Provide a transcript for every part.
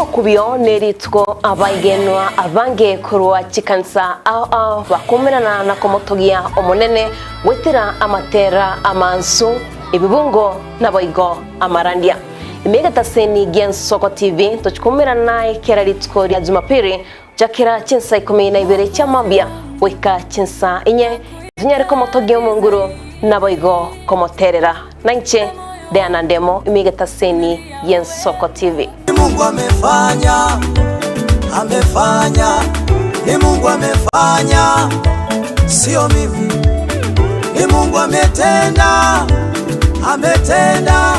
Omokubio nerituko abaigenwa abange korwa chikanisa ao ao bakumerana na komotogia Omonene goetera amatera amansu, ebibungo naboigo amarandia. Ime egetaseni gi'Ensoko TV tochikumerana naye kera rituko ria Jumapili gochakera chinsa ikomi na ibere chia mambia goika chinsa inye, tonyare komotogia Omonguru naboigo komoterera. Nainche Diana Ndemo ime egetaseni gi'Ensoko TV. Ni Mungu amefanya, amefanya, ni Mungu amefanya, sio mimi. Ni Mungu ametenda, ametenda,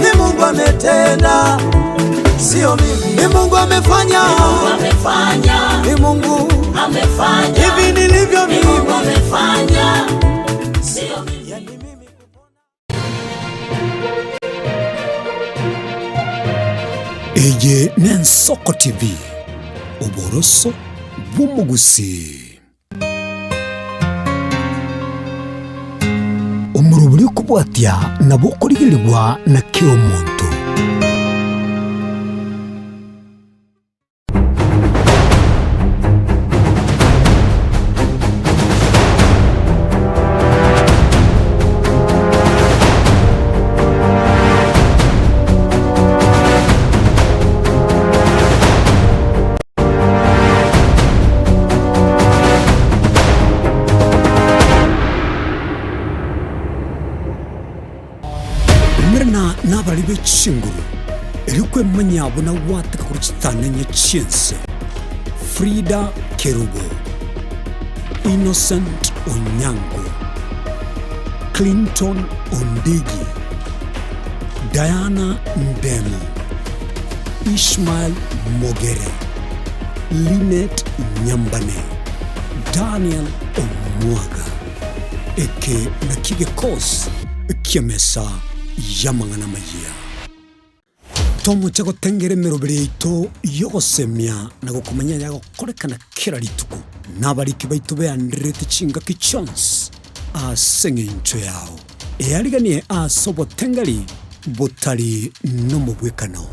ni Mungu ametenda, sio mimi. Ni Mungu amefanya, amefanya, ni Mungu amefanya, hivi nilivyo ni Mungu mimi, amefanya, sio mimi. yani mimi Eye n'Ensoko TV, oboroso bw'omogusii. Omorobori okobwatia nabo okorigerigwa na kera omonto. Umerana nabarari be chinguru, erio kwemanya buna gwateka korwa chitanenye chi'ense. Frida Kerubo, Innocent Onyango, Clinton Ondigi, Diana Ndemo, Ishmael Mogere, Linet Nyambane, Daniel Omwaga. Eke nakio gekosi ki'emesa y'amang'ana amayia. Tomoche gotengera emeroberi yaito y'ogosemia na gokomanya ayagokorekana kera rituko, na abariki baito beandererete chingaki chionsi ase engencho yao. Eariganie ase obotengeri botari nomobwekano.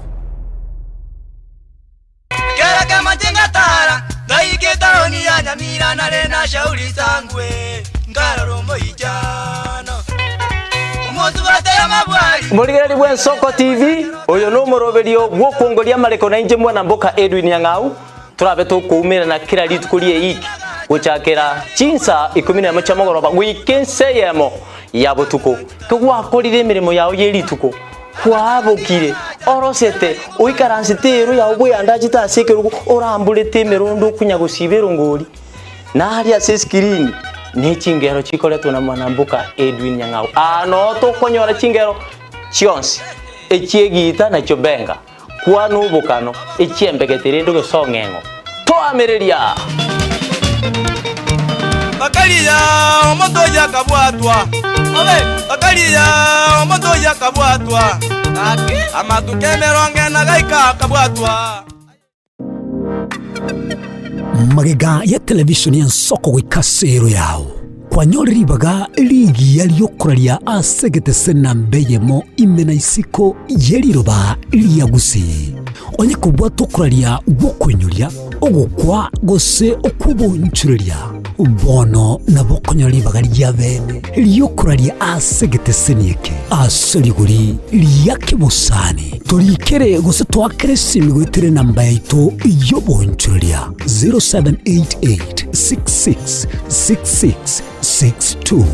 Kera kemanche ngatara, ngaika etaoni ya Nyamira nare na Shauri Sangwe, nkarora omoichano. Omosubati amabwari. Omorigereria bw'Ensoko TV, oyo nomoroberio bw'okwongoria amareko na inche mwana mboka Edwin Nyang'au, torabe tokoumerana kera rituko ri'eiki gochakera chinsa ikomi nemo chia mogoroba goika ensa eyemo ya botuko. Kegwakorire emeremo yao ye rituko, Kwabokire, orosete, oikaransete eero yao bweyandachete ase ekerogo, oramborete emerondo okonya gosiba erongori. Na aria ase esikirini ne chingero chikoretwa na mwanamboka Edwin Nyang'au. Aa noo tokonyora chingero chionsi, echi'egiita na chiobenga, kwana obokano, echi'embegete rende ogesong'eng'o. Toamereria! Bakaria omonto oyio akabwatwa, bakaria omonto oyio akabwatwa, amatuko emerongo ena gaika akabwatwa. Magega ya televishoni y'ensoko goika ase ero yao, kwanyore ribaga rigiya ri'okoraria ase egetese namba eyemo ime na isiko ye riroba ria Gusii. Onye kobwata okoraria gw'okoinyoria, ogokwa, gose okw'obonchoreria, bono nabo okonyora ribaga ria bene ri'okoraria ase egeteseni eke ase rigori ria kebosani. Torikere gose toakere esimi goetera enamba yaito y'obonchoreria 0788 66 66 62.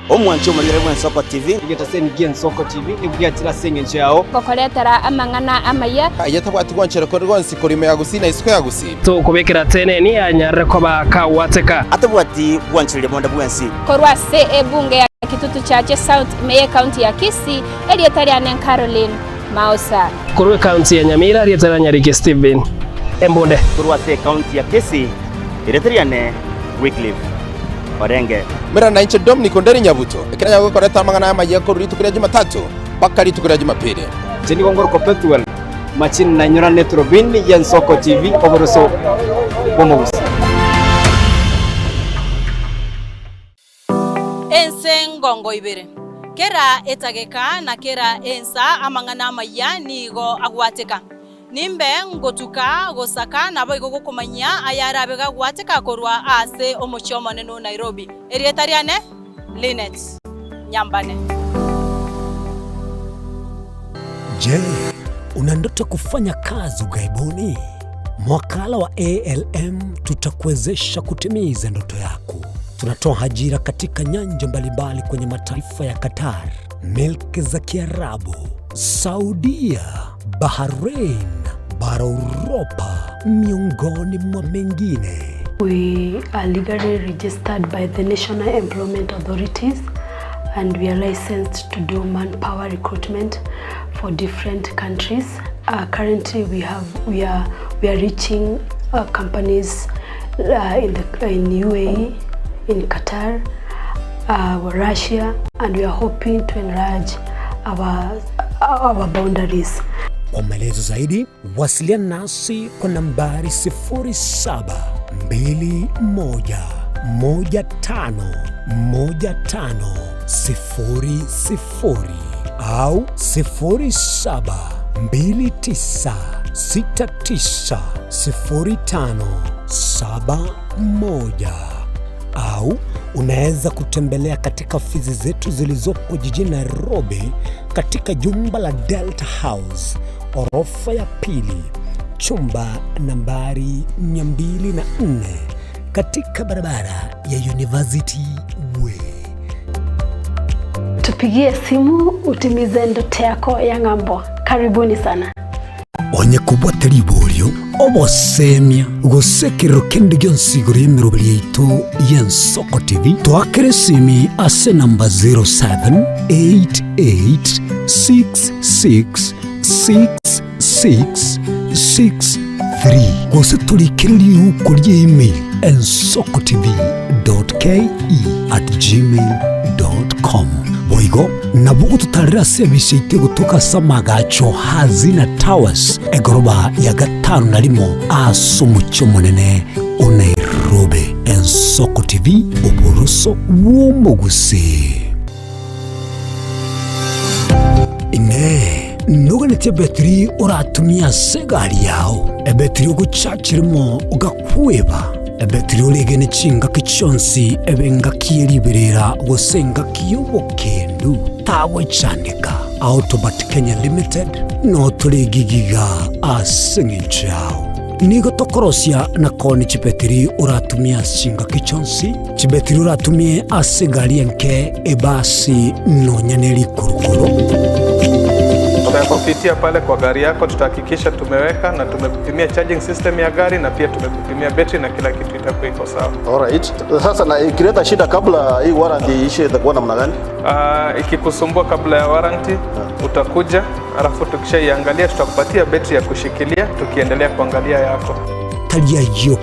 Omwanche omorigere bw'Ensoko TV. Egetaseni gi'Ensoko TV nigo giachire ase engencho yao. Gokoretera amang'ana amaya. Aye tabwati gwanchera kore gwonsi korwa ime ya Gusii na isiko ya Gusii. Tokobekera teneni anyarire koba kagwateka. Atabwati gwanchereria bonde bwensi. Korwa ase ebunge ya Kitutu Chache South ime y'Ekaunti ya Kisii, erieta riane Caroline Maosa. Korwa ekaunti ya Nyamira, erieta ria Nyariki Stephen Embunde. Korwa ase ekaunti ya Kisii, erieta riane Wycliffe Orenge. Mera nainche Dominic Onderi Nyabuto, ekero nyagokoreta amang'ana amayia korwa rituko ria Jumatatu mpaka rituko ria Jumapili. Inche nigo ngorokwa Pethuel Machini na nyorane Turubini y'Ensoko TV oboroso bw'omogusii. Ense engongo ibere. Kera etageka na kera ensa amang'ana amayia nigo agwateka. Nimbe ngotuka gosaka naboigo gokomanyia ayarabe gagwateka korwa ase omochie omonene o Nairobi. Erieta riane Linet Nyambane. Je, una ndoto kufanya kazi ughaibuni? Mwakala wa ALM tutakuwezesha kutimiza ndoto yako. Tunatoa ajira katika nyanja mbalimbali kwenye mataifa ya Qatar, milki za Kiarabu, Saudia, Bahrain, bara Uropa, miongoni mwa mengine. We are legally registered by the National Employment Authorities and we are licensed to do manpower recruitment for different countries. Uh, currently we have we are we are reaching uh, companies uh, in the in UAE, in Qatar, uh, Russia and we are hoping to enlarge our our boundaries. Kwa maelezo zaidi wasiliana nasi kwa nambari 0721151500 au 0729690571 au unaweza kutembelea katika ofisi zetu zilizopo jijini Nairobi katika jumba la Delta House orofa ya pili chumba nambari 204 katika barabara ya University Way. Tupigie simu utimize ndoto yako ya ng'ambo. Karibuni sana. Onye kobwate riborio, obosemia, gose ekerero kende gionsi igoro y'emeroberi yaito y'Ensoko TV, toakere esimi ase enamba 0788666663 gose torikere riuko ria email ensokotv.ke@gmail.com. Boigo nabo ogototarera ase ebise yaito egotoka ase amagacho Hazina Towers, egoroba ya gatano na rimo ase omochie omonene o Nairobi. Ensoko TV, oboroso bw'omogusii. Inee! Noganetie ebetiri oratumie ase egari yao, ebetiri ogochachera imo ogakweba, ebetiri oregene chingaki chionsi ebe engaki ye riberera gose engaki y'obokendu? Tagwechandeka. Autobat Kenya Limited notore egigiga ase eng'encho yao. Nigo tokorosia na koonia chibetiri oratumie ase chingaki chionsi, chibetiri oratumie ase egari enke, ebasi, nonya ne rikurukuru. Tutakupitia pale kwa gari yako, tutahakikisha tumeweka na tumekupimia charging system ya gari na pia tumekupimia betri na kila kitu itakuwa iko sawa. Alright. Sasa na ikileta shida kabla hii warranty iishe itakuwa namna gani? Uh, ikikusumbua kabla ya warranty utakuja, alafu tukishaiangalia tutakupatia betri ya kushikilia tukiendelea kuangalia yako. Tari ayio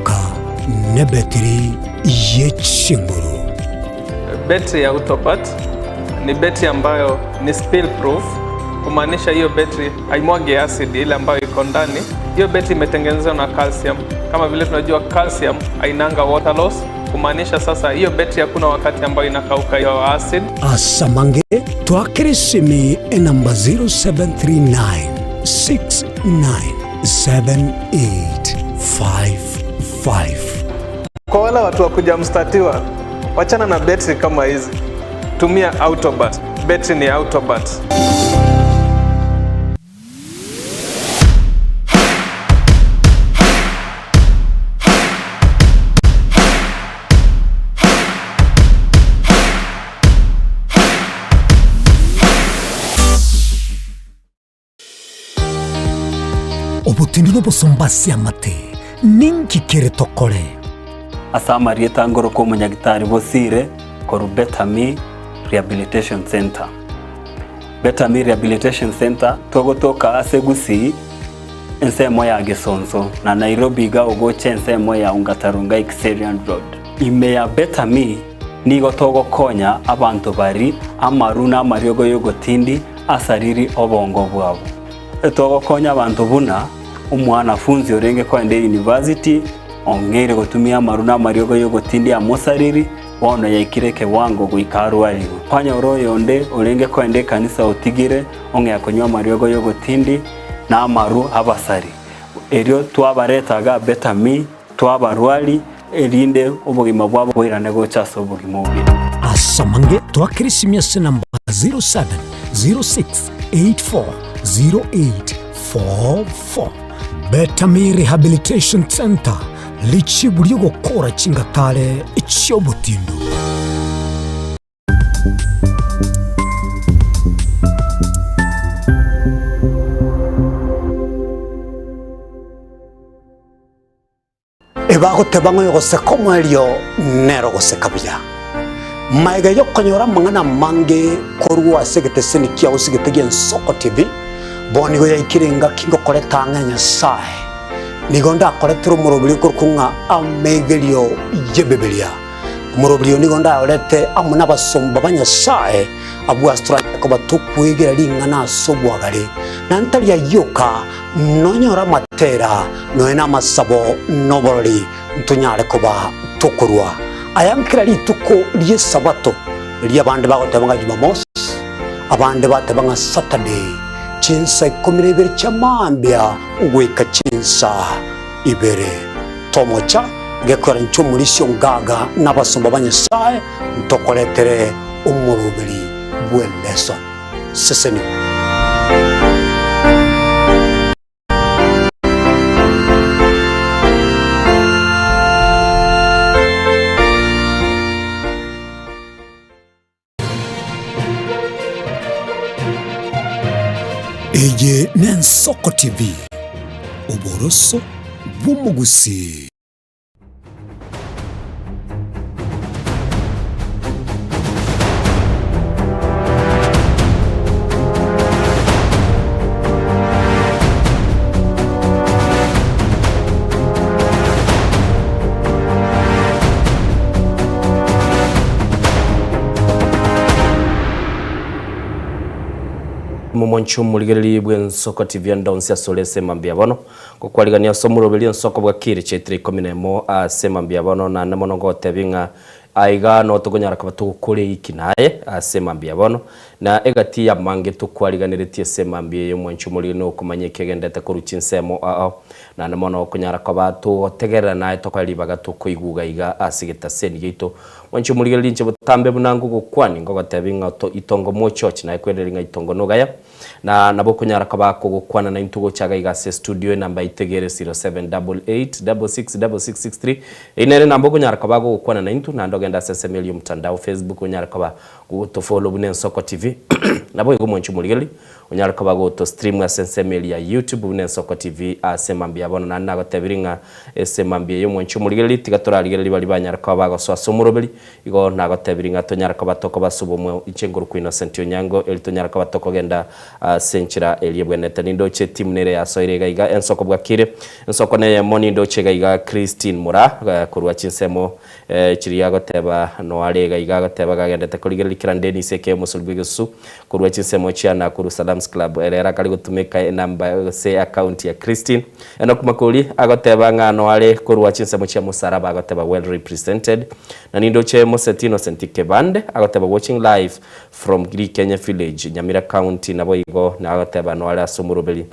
nebetiri ye chinguru. Betri ya Autopat ni betri ambayo ni spill proof, kumaanisha hiyo betri haimwagi acid ile ambayo iko ndani. Hiyo betri imetengenezwa na calcium. Kama vile tunajua calcium hainanga water loss, kumaanisha sasa hiyo betri hakuna wakati ambayo inakauka hiyo acid. Asamange twakere esimi enamba 0739 697855. Kwa wale watu wa kuja mstatiwa, wachana na betri kama hizi, tumia Autobat. Betri ni Autobat. Obotindi nobosomba ase amate, ninki kere tokore? Ase amarieta ngoroka omonyagitari Bosire korwa Betami Rehabilitation Centre. Betami Rehabilitation Centre togotoka ase Gusii ensemo ya Gesonso na Nairobi iga ogocha ensemo ya Ongata-Rongai Kiserian Road. Ime ya Betami nigo togokonya abanto bari amaru na amariogo y'ogotindi asariri obongo bwabo. Togokonya abanto buna omwanafunzi orenge kogenda university ong'eire gotumia amaru na amariogo y'ogotindi amosariri. Bono yaikire ekewango goika arwarigwe. Kwanyora oyonde orenge koenda ekanisa otigire ong'ea konywa amariogo y'obotindi na amaru abasari. Erio twabareta iga Betami, twabarwari, erinde obogima bwabo boirane gocha ase obogima obuya. Ase amange twakere esimi ase namba 0706840844. Betami Rehabilitation Centre, richibu ri'ogokora chingatare chi'obotindu. Ebagoteba ng'a oyogoseka omoerio nere ogoseka buya. Magega y'okonyora amang'ana amange korwa ase egeteseni kiao ase egete gi'Ensoko TV, bono nigo yaikire engaki ngokoreta ang'e Nyasae. Nigo ndakoretere omoroberi okorokwa ng'a Amegerio y'Ebibilia. Omoroberi oyo nigo ndayorete amo nabasomba ba Nyasae, abwo ase toranyare koba tokwegera ring'ana ase obwagare, na ntari ayio oka, Nonyore amatera, nonya namasabo, na oborori, ntonyare koba tokorua aya nkera rituko ri'Esabato, riria abande bagoteba ng'a Jumamosi, abande bateba ng'a Saturday, chinsa ikomi na ibere chia mambia goika chinsa ibere. Tomocha gekoera inche omorisia ongaga na abasomba ba Nyasae, ntokoretere omoroberi bw'eleso. Sesenigwa. Eye n'Ensoko TV, oboroso bw'omogusii. Momonche omorigereria bw'Ensoko TV ande onsi asore ase mambia bono. Gokwarigania ase omoroberi ensoko bwakire chiaitire ikomi na emo ase mambia bono, naende mono ngotebie ng'a aiga noo tokonyara koba togokora eiki naye ase mambia bono, na egati y'amange tokwariganeretie ase mambia eye omwanchi omoriri nokomanya ekegendete korwa chinsemo ao, naende mono okonyara koba togotegerera naye tokoe ribaga tokoigwa iga ase egetaseni giaito. Mwanchi omorigereria inche botambe buna ngogokwani ngogotebia ng'a itongo mochochi naye kwereri ng'a itongo nogaya. Na nabo okonyara koba kogokwana naintwe gocha iga iga ase estudio enamba yaito iga ere 0788666663. Eyio nere enamba okonyara koba gogokwana naintwe, naende ogende ase ensemo eria y'omotandao Facebook onyare koba gogotofollow buna Ensoko TV. Naboigo mwanche omorigereria, onyare koba gogotostream ase ensemo eria ya YouTube buna Ensoko TV ase mambia bono. Naende nagotebirie ng'a ase mambia eye omwanche omorigereria, tiga torarigererie baria banyare koba bagosoa ase omoroberi, Igo nagotebirie ng'a tonyare koba tokoba ase obomwe, inche nkorokwa Innocent Onyango, erio tonyare koba tokogenda ase enchera eria ebwenerete. Nindoche etimu nere yasoire iga iga, ensoko bwakire, ensoko neyemo nindoche iga iga Christine Moraa, korwa chinsemo chiria agoteba noare iga iga agoteba gagendete korigereria kera Dennis eke omosori bw'egesusu korwa chinsemo chia Nakuru Salams Club, ere ere akare gotumeka enamba gose account ya Christine. Enock Makori agoteba ng'a noare korwa chinsemo chia Musaraba agoteba well represented. Na nindoche Moseti Innocent Kebande agoteba watching live from Rikenye village, Nyamira county naboigo agoteba noare ase omoroberi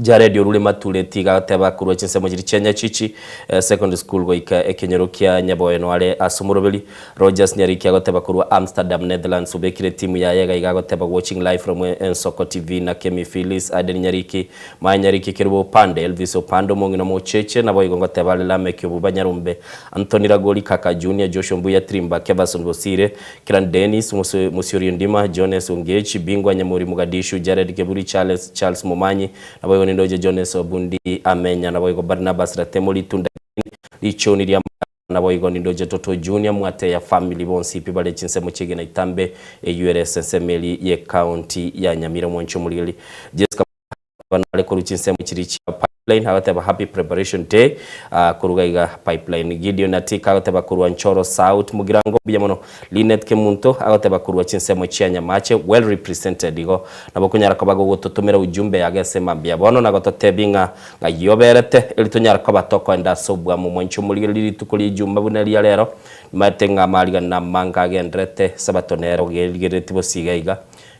Jared Orure Matureti iga agoteba korwa chinsemo chiria chia Nyachichi Secondary School goika ekenyoro kia Nyaboe noare ase omoroberi Rogers Nyariki agoteba korwa Amsterdam Netherlands obekire etimu yaye iga iga agoteba watching live from Ensoko TV na Kemi Phyllis Aden Nyariki Mae Nyariki Kerubo Opande Elvis Opande omong'ina omocheche naboigo ngoteba are Lameck Obuba Nyarombe Anthony Ragori Kaka Junior Joshua Mbuya Trimba Kevason Bosire Kiran Dennis Mosiori Ondima Jones Ongechi Bingwa Nyamori Mogadishu Jared Keburi Charles Charles Momanyi naboigo nindoche Jones Obundi Amenya naboigo Barnabas Ratemo Ritunda Richoni ria Naboigo nindoche Toto Junior Mwateya family bonsi pi bare chinsemo chi'egena itambe eyio ere ase ensemo eri ye county ya Nyamira mwanche omorigeri Jessica Bano are korwa chinsemo chiria chia. Pipeline agoteba happy preparation day korwa iga Pipeline. Gideon Atika agoteba korwa Nchoro South Mugirango mbuya mono. Linet Kemunto agoteba korwa chinsemo chia Nyamache well represented igo nabo okonyara koba gogototomera ujumbe yago ase mambia bono na gototebia ng'a ng'ai oberete eri tonyare koba tokoenda ase obwamo mwanche omorigererie rituko ria ijuma buna ria rero nimaete ng'a amarigani namange agenderete esabato nere ogerigereretie bosio iga iga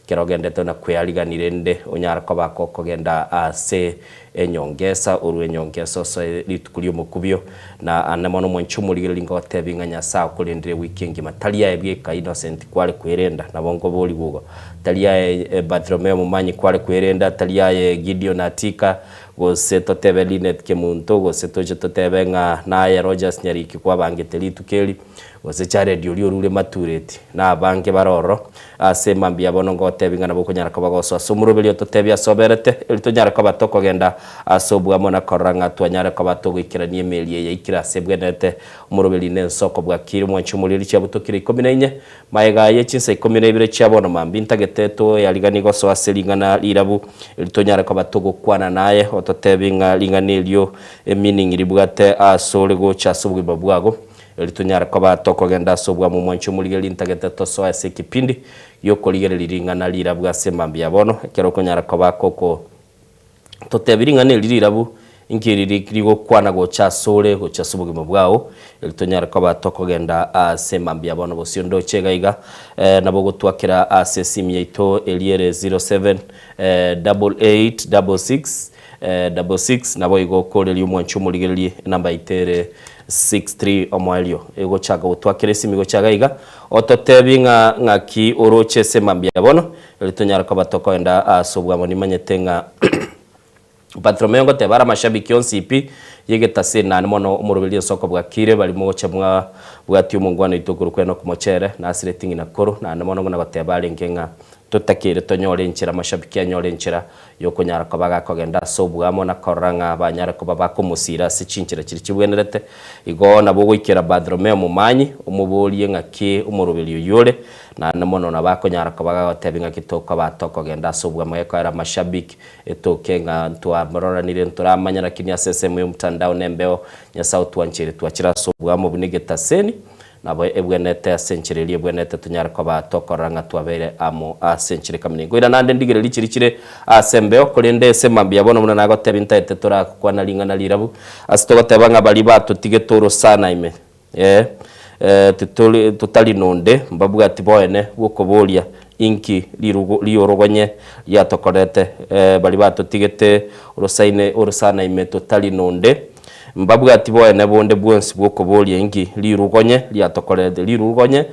Ekero ogendete na kwearigania rende onyare koba gokogenda ase enyongesa, orue enyongesa osoe rituko ri'omokubio, na ande mono mwanche omorigereria ngotebie ng'a Nyasae akorendire ewiki engima. Tari aye bweka Innocent kware kwerenda, nabo nkoborigwa igo. Tari aye Bartholomeo Momanyi kware kwerenda, tari aye Gideon Atika, gose totebe Linet Kemunto, gose toche totebe ng'a naye Rogers Nyariki kwabangete rituko eri. Gose Jared oria orure matureti, na abange bare ororo ase mambia bono ngotebia ng'a nabo okonyara koba gosoa ase omoroberio ototebie ase oberete, erio tonyare koba tokogenda ase obuamo na korora ng'a twanyare koba togoikerania emeeri eye yaikire ase ebwenerete. Omoroberi nensoko bwakire omwanchi omoriri chiabutokire ikomi na inye, magega aye chinsa ikomi na ibere chia bono mambia ntagete toyariganie gosoa ase ring'ana rirabu, erio tonyare koba togokwana naye ototebie ng'a ring'ana erio emeaning ribwate asore gocha ase obogima bwago. Erio tonyare koba tokogenda ase obwamo mwanche omorigereria ntagete tosoe ase ekepindi gi'okorigereria ring'ana rirabu ase mambia ya bono, ekero okonyara koba koko totebia ring'ana eri rirabu inki riri rigokwana gocha asore gocha ase obogima bwao, erio tonyare koba tokogenda ase mambia ya bono bosio ndoche iga iga nabo ogotwakera ase esimi yaito eria ere 07 88 66 66 naboigo okoreria omwanchi omorigererie enamba yaito ere 63 omoerio egochaka gotwakera esimi gocha iga iga ototebi ng'a ng'aki oroche ase mambia bono erio tonyare koba tokoenda ase obwamo nimanyete ng'a Bartolomeo ngoteba are amashabiki onsi pi yegetase nane mono omoroberi ensoko bwakire bari mogocha mwa bwati omongwana oito okorokwa Enock Mochere nasireti ng'ina koro nane mono buna goteba arenge ng'a Totakeire tonyore enchera amashabiki anyore enchera y'okonyara koba gakogenda ase oboamo na korora ng'a banyare koba bakomosiira ase chinchera chiria chibwenerete. Igo nabo ogoikera Bartholomeo omomanyi, omoborie ng'aki omoroberi oyio ore, naende mono nabo akonyara koba gagotebia ng'aki tokoba tokogenda ase oboamo gekoera amashabiki etoke ng'a ntwaroranire ntoramanya lakini ase ensemo y'omtandao nembeo Nyasae otwancheire twachire ase oboamo buna egetaseni Nabo ebwenerete ase enchera eria ebwenerete tonyare koba tokorora ng'a twabeire amo ase enchera ekamina. Nkoira naende ndigererie chiria chire ase embeo, korende ase mambia bono buna nagotebia ntaete torakwana ring'ana rirabu, ase togoteba ng'a baria batotigete orosana ime, ee, titori totari nonde, mbabwati boene bw'okoboria inki rirugo riorogonye riatokorete, baria batotigete orosaine orosana ime totari nonde. Mbabwati boene bonde bwonsi bw'okoboria inki rirugonye riatokorerete. Rirugonye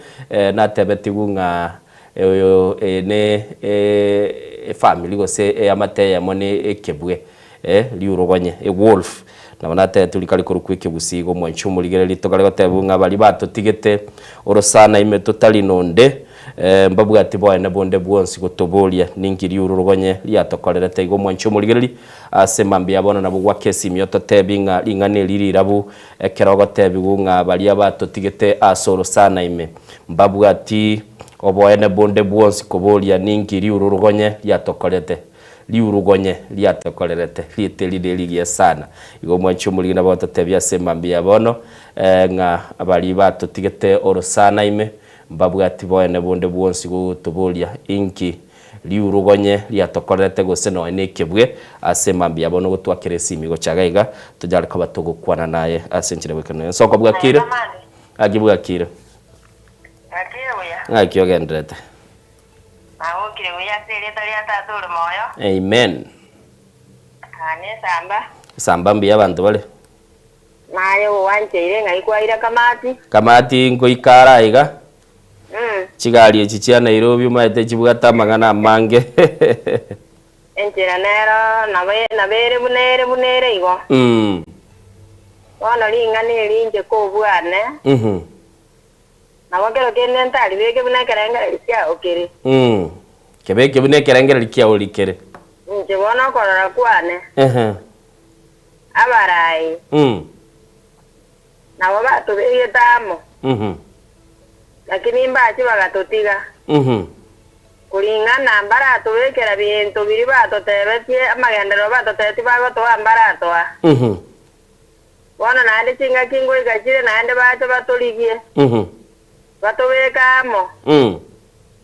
natebetigwe ng'a oyo eye ne efamiri gose eamate eyemo ne ekebwe riurugonye, a wolf. Nabo natebetigwe rikare korokwa ekegusii igo omwanchi omorigereria tokare gotebigwa ng'a baria batotigete orosana ime totari nonde mbabwati boene bonde bwonsi gotoboria ninki riururugonye riatokorerete. Igo omwanchi omorigereria Ase mambia bono nabo gwaka esimi ototebi ng'a ring'ana eri rirabu, ekero ogotebiwu ng'a baria batotigete ase orosana ime mbabwati oboene bonde bwonsi koboria ninki riururugonye riatokorete, riurugonye riatokorerete, rieta eri nerigiya sana. Igo omwanchi omorigi nabo ototebia ase mambia bono ng'a baria batotigete orosana ime mbabwati boene bonde bwonsi gotoboria inki Riurugonye riatokorerete gose nonya nekebwe ase mambia bono gotwakera esimi gocha iga iga tonyare koba togokwana naye ase enchera bwekenoe ensoko bwakire ng'aki bwakire ng'aki ogenderete Nagokire buya ase erieta ria Tata ore moyo. Amen. Aa nesamba. Esamba mbuya abanto bare. Naye gwancheire ng'ai kwaira Kamati? Kamati nkoika ara aiga. Chigari echi chia Nairobi omanyete chibwate amang'ana amange. Enchera nero nabo nabo ere buna ere buna ere igo. Bono ring'ana eri inche kobwane, nabo kero kende ntaribeke buna ekerengererio kiao kere. Kebeke buna ekerengererio kiao rikere. Inche bono okorora kwane, abarai nabo batobegete amo, lakini mbache bagatotiga. Kuringana mbaratobekera binto biria batotebetie, amagenderero batotebetie bagotoa mbaratoa. Bono naende chingaki ngoika chire naende bache batorigie, batobeke amo.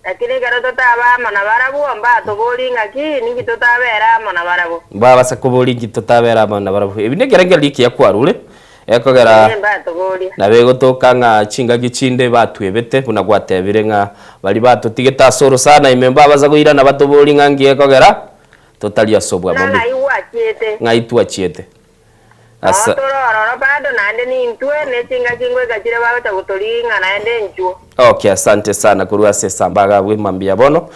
Lakini ekero totaba amo nabarabwo, mbatoborie ng'aki, ninki totabera amo nabarabwo? Mbabasa koboria inki totabera amo nabarabwo. Ebi nekerengererio ekiya kwarure, ekogera Ee, mbatoboria. nabo egotoka ng'a chingaki chinde batwebete, buna gwatebire ng'a baria batotigete ase orosana ime mbabasa koirana batoborie ng'a nki ekogera totari ase Buna obwamo. ng'ai gwachiete. Ng'ai twachiete. Nao Asa. tore ororo bado naende nintwe, ne chingaki ngoika chire bagocha gotorigia ng'a naende inchuo. Okay, asante sana korwa ase esambaga abwo mambia bono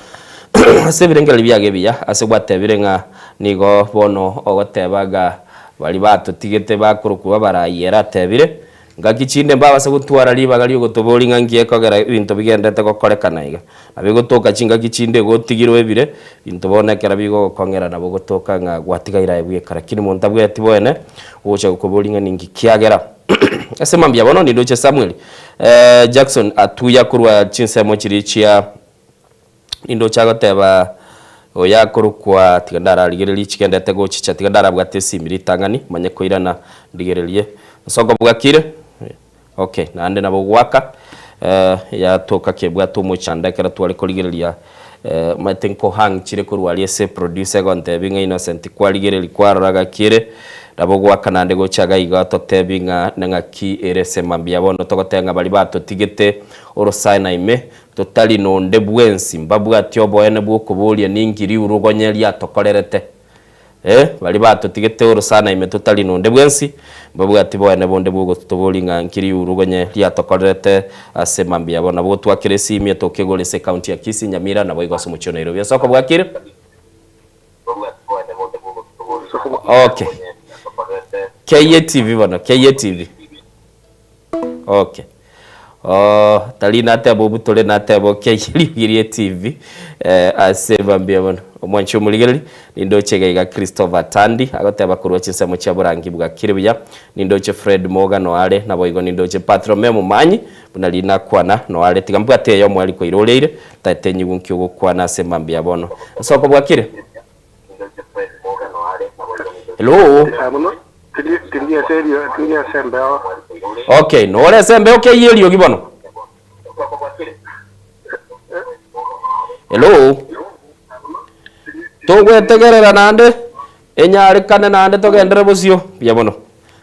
ase ebirengererio biago ebiya ase gwatebire ng'a nigo bono ogoteba ng'a baria batotigete bakorokwa abarai ere atebire ngaki chinde mbabase gotwara ribaga riogotoboria ng'a nki ekogera ebinto bigenderete gokorekana iga. Nabo egotoka chingaki chinde igo otigirwe ebire, binto bono ekero bigogokong'era nabo ogotoka ng'a gwatigaire aye bweka. Lakini monto abwati boene, ogocha gokoboria ng'a ninki kiagera. Ase mambia bono nindoche Samuel Jackson atuya korwa chinsemo chiria chia nindoche agoteba oyo akorokwa tiga ndararigererie chigendete gochicha tiga ndarabwate esimi ritang'ani manye koirana ndigererie. Nsoko bwakire? Okay, naende nabo goaka yatoka kebwate omochando ekero tware korigereria omanyete nkohang chire korwa aria ase producer egontebia ng'a Innocent kwarigereria kwarora gaki ere, nabo goaka naende gocha iga iga totebi ng'a neng'aki ere ase mambia bono togoteba ng'a baria batotigete orosana ime totari nonde bwensi mbabwati oboene bwokoboria ninki riurugonye riatokorerete. Ee, baria batotigete orosana ime totari nonde bwensi, mbabwati boene bonde bw'ogotoboria ng'a nki riurugonye riatokorerete ase mambia abo. Nabo gotwakera esimi etokegore ase ecounty ya Kisii, Nyamira, naboigo ase omochie o Nairobi. Ase okobwakire? Okay. KATV bono, KATV. Okay. Oh, tari nateba obutore nateba okeiye riogi rie TV eh, ase mambia bono. Omwanchi omorigereri, nindoche iga iga Christopher Tandi agoteba korwa chinsemo chia Borangi bwakire buya. Nindoche Fred Moga noare, naboigo nindoche Bartholomeo Momanyi buna riria nakwana noare. Tiga mbwate eye omweri koiroreire, ntaete nyigwe nki ogokwana ase mambia bono. Nsoko bwakire? Hello? Okay, nore ase embeo keyie eriogi bono. Hello? Togwetegerera naende enyarekane naende togenderere bosio buya mono.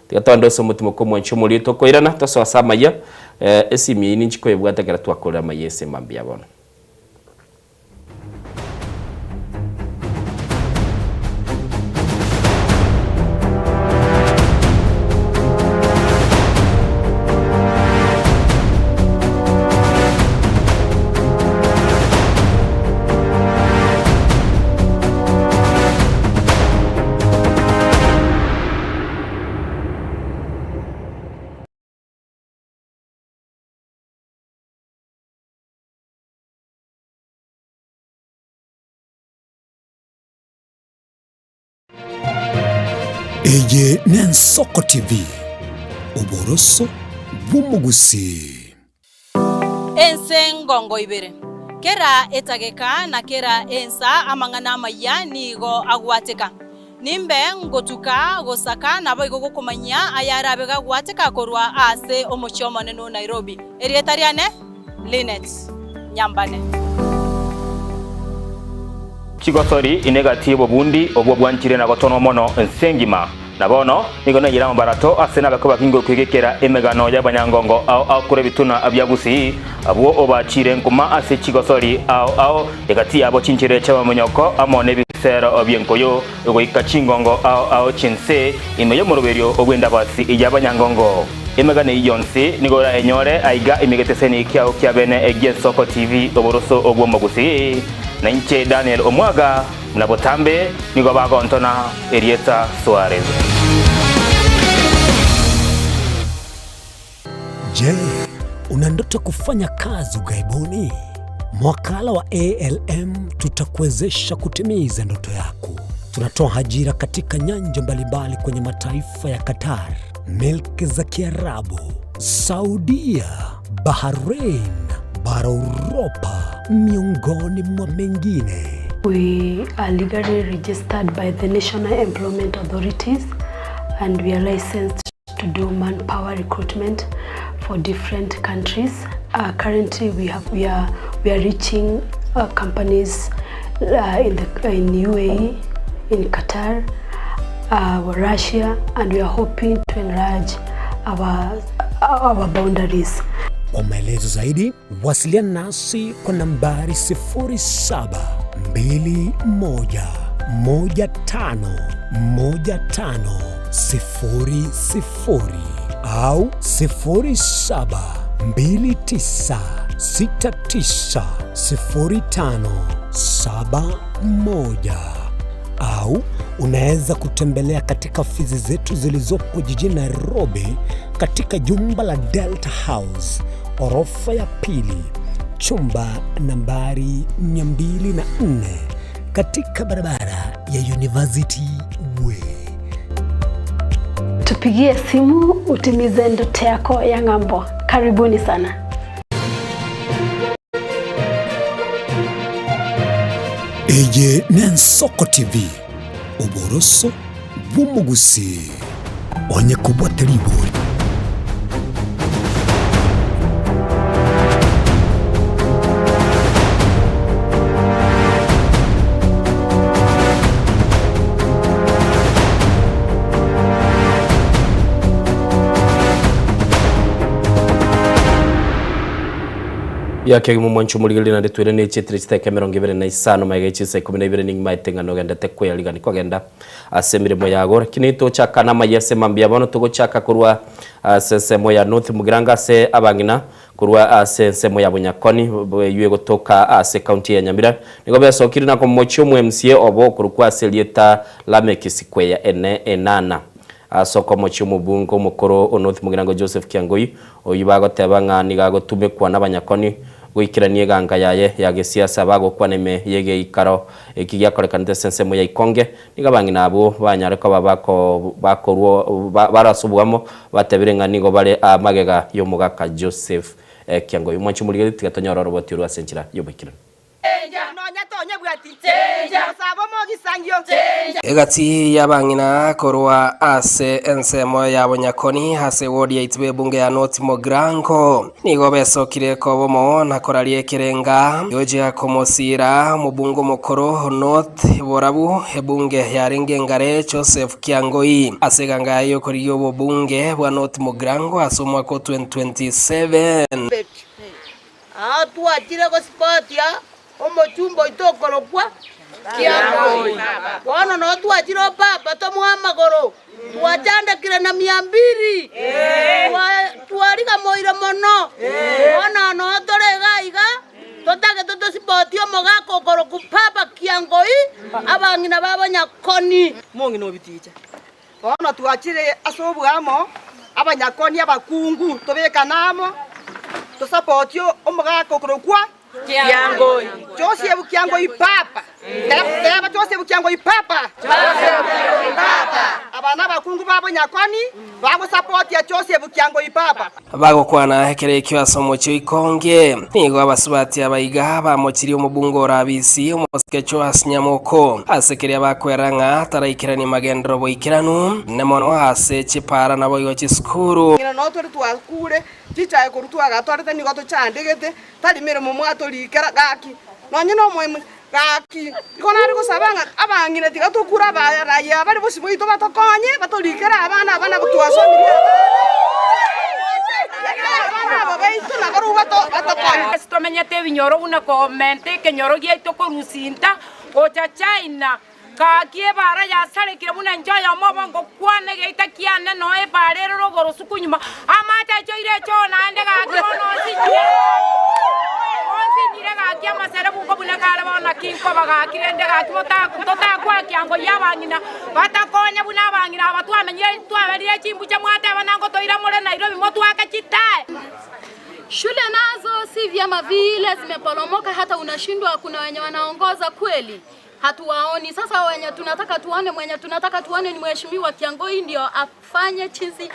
Tiga togende ase omotimo kwa omwanchi omoria tokoirana tosoe ase amayia eh, esimi eyio ninchi koyebwata ekero twakorire amayia ase mambia bono. Eye n'Ensoko TV, oboroso bw'omogusii. Ense ngongo ibere. Kera etageka na kera ensa amang'ana amayia nigo agwateka. Nimbe ngotuka gosaka naboigo gokomanyia ayarabe gagwateka korwa ase omochie omonene o Nairobi. Erieta riane Linet Nyambane. Chigosori inegati y'obobundi obwo bwanchire na gotonwa mono ense engima. Na bono nigo naiyire amabarato ase nabekwa bakinge okwegekera emegano y'abanyangongo ao ao korwa ebituna bia Gusii, abwo obachiire nkuma ase chigosori ao ao, egati yabo chinchera chi'amamonyoko amo nebisero bi'enkoyo, goika chingongo ao ao chi'ense, ime y'omoroberio bw'endabasi y'abanyangongo. Emegano eyio yonsi nigo orayenyore aiga ime geteseni kiao kia bene gi'Ensoko TV, oboroso bw'Omogusii. Na inche Daniel Omwaga, buna botambe nigo bagontona erieta Suarez. Je, una ndoto ya kufanya kazi ughaibuni? Mwakala wa ALM tutakuwezesha kutimiza ndoto yako. Tunatoa ajira katika nyanja mbalimbali kwenye mataifa ya Qatar, milki za Kiarabu, Saudia, Bahrain, bara Uropa. miongoni mwa mengine. We are legally registered by the National Employment Authorities and we are licensed to do manpower recruitment for different countries. Uh, currently we have we are we are reaching uh, companies uh, in the in UAE, in Qatar, uh, Russia and we are hoping to enlarge our our boundaries. Kwa maelezo zaidi wasiliana nasi kwa nambari 0721151500 au 0729690571 au unaweza kutembelea katika ofisi zetu zilizopo jijini Nairobi katika jumba la Delta House orofa ya pili chumba nambari 204 katika barabara ya University Way. Tupigie simu utimize ndoto yako ya ng'ambo. Karibuni sana. Eye n'Ensoko TV, oboroso bw'omogusii. Onye kobwate ribori. Yake mwancho murigereria naende twere ne chietire chiteke 25 maega chisa 12 ning'maete ng'a nogendete kweyarigani kwagenda ase emiremo yago lakini tochaka na amaya ase mambia bono togochaka korwa ase ensemo ya North Mugirango ase abang'ina korwa ase ensemo ya Bonyakoni eywo egotoka ase county ya Nyamira nigo besokire na komochia omo MCA obo okorokwa ase erieta Lameck Sikweya ene enana ase okomochia omobunge omokoro o North Mugirango Joseph Kiangoi oywo bagoteba ng'a niga agotumekwa na abanyakoni goikerania eganga yaye ya gesiasa bagokwana ime ya egeikaro eki giakorekanete ase ensemo ya Ikonge niga abang'ina abwo banyare koba bako bakorwo barasobwamo batebire ng'a nigo bare amagega ya omogaka Joseph Kiangoi. Omwanchi omorigereria tiga tonyore oroboti orwo ase enchera ya oboikeranu. Egati y'abang'ina korwa ase ensemo ya Bonyakoni ase ward ya Itibo ebunge ya North Mogrango nigo besokire kobomo na koraria ekerenga yochia komosira omobunge omokoro North Borabu ebunge yarenge engare Joseph Kiangoi ase eganga yokorigia obobunge bwa North Mogrango ase omwaka o 2027. Aa twachire gosipotia omochumba oito okorokwa Kiangoi. Bono noo twachire o papa tomoe amagoro, twachandekire na mia mbili, twarigamoire mono. Bono noo tore iga iga, totagete tosipotie omogaka okorokwa Papa Kiangoi, abang'ina babo Nyakoni. Mong'ina obiticha. Bono twachire ase oboamo, abanyakoni abakungu tobekane amo, tosapotie omogaka okorokwa Kiangoi. Joseph Kiangoi Papa. Teba Joseph Kiangoi Papa. Joseph Kiangoi Papa. Aba nabakungu ba bonyakoni bagosapotia Joseph Kiangoi Papa. Bagokwana ekero ekio ase omochie o Ikonge, nigo abasubati aba iga bamochirie omobunge ore Abisi, omosike Joash Nyamoko, ase keria bakwera ng'a taraikeranie magenderero boikeranu, ne mono ase chipaara naboigo chisukuru. Ng'ina noo tore twakure, chichae korwa twagatwarete nigo tochandegete, tari meremo mwatorikera, gaki nonye nomoimo gaki. Igo nare gosaba ng'a abang'ina tiga tokure abarayia bare bosio bwaito batokonye, batorikere abana aba nabo twasomirie abana, abana aba baito nabarobwo batokonye. Ase tomenyete ebinyoro buna komenta ekenyoro giaito korusia inta gocha China, gaki ebara yasarekire buna inche oyomo obo ngokwana egeita kiane noe ebara ere rogoro sukunyuma, amache aichoire echoo naende gaki bono onsinyire onsinyire gaki amasere bungo buna kare bono naki nkoba gaki rende gaki totakwa kiango ya abang'ina batakonya buna abang'ina aba twamenyire twaberire chimbucha mwateba nango toira more Nairobi motwake chitae. Shule nazo si vyema vile, zimeporomoka hata unashindwa, kuna wenye wanaongoza kweli hatuwaoni. Sasa wenye tunataka tuone, mwenye tunataka tuone ni Mheshimiwa Kiangoi ndio afanye chinsi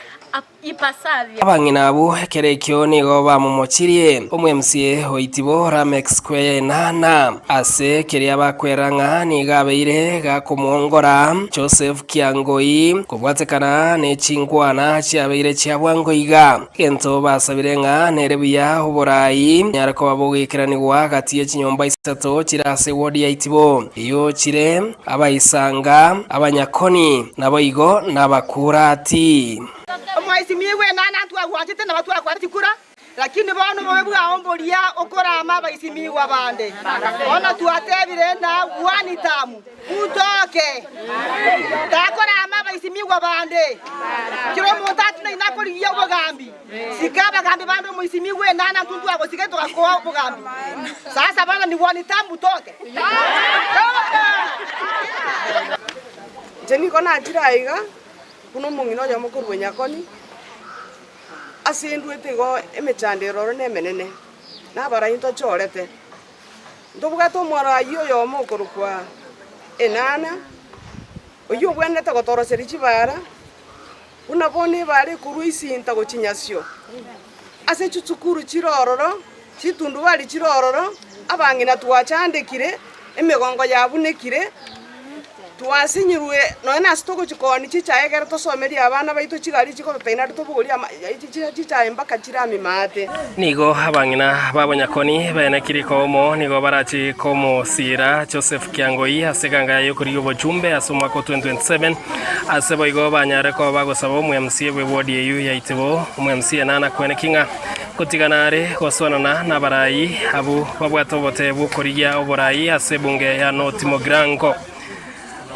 ipasavyo. Abang'ina abwo ekero ekio nigo bamomochirie omo-MCA o Itibo Lameck Square Enana ase keria bakwera ng'a nigo abeire gakomwongora Joseph Kiangoi kobwatekana ne chinkwana chiabeire chia bwango iga. Egento basabire ng'a nere buya oborai nyare koba bogoikeranigwa gati ye chinyomba isato chire ase ewodi ya Itibo, eyio chire Abaisanga, Abanyakoni, naboigo n'Abakurati. Omwaisimigwe nana ntwagwanchete nabo twakwana chikura, lakini bono obobe bwao mboria okorama abaisimigwa bande. Bono twatebire na one term utoke, takorama abaisimigwa bande. Kera omonto atinaine akorigia obogambi, sika abagambi bande omoisimigwe nana ntwe ntwagosika togakoa obogambi. Sasa bono ni one term utoke. Inche nigo nachire aiga buna omong'ina oyomo korwa Nyakoni, ase endwete igo emechando ere ororo nemenene, na abarai ntochorete. Ntobwate omorai oyomo okorokwa Enana, oyio obwenerete gotoroseria chibara, buna bono ebara ekorwa Isinta gochia Nyasio. Ase chisukuru chire ororo, chitundubari chire ororo, abang'ina twachandekire, emegongo yabunekire, twasinyirwe nonya nase togochia koonia chichae ekero tosomerie abana baito chigari chikototeina naende tobogorie ama chichae mpaka chire amima aate. Nigo abang'ina b'abanyakoni baenekire komo nigo barache komosiira Joseph Kiangoi ase eganga yaye y'okorigia obochumbe ase omwaka o 2027 ase boigo banyare koba bagosaba omo-MCA bw'ewodi eyio ya Itibo omo-MCA Nana Kweneki ng'a gotigana are gosoanana nabarai abwo babwate obote bw'okorigia oborai ase ebunge ya North Mugirango.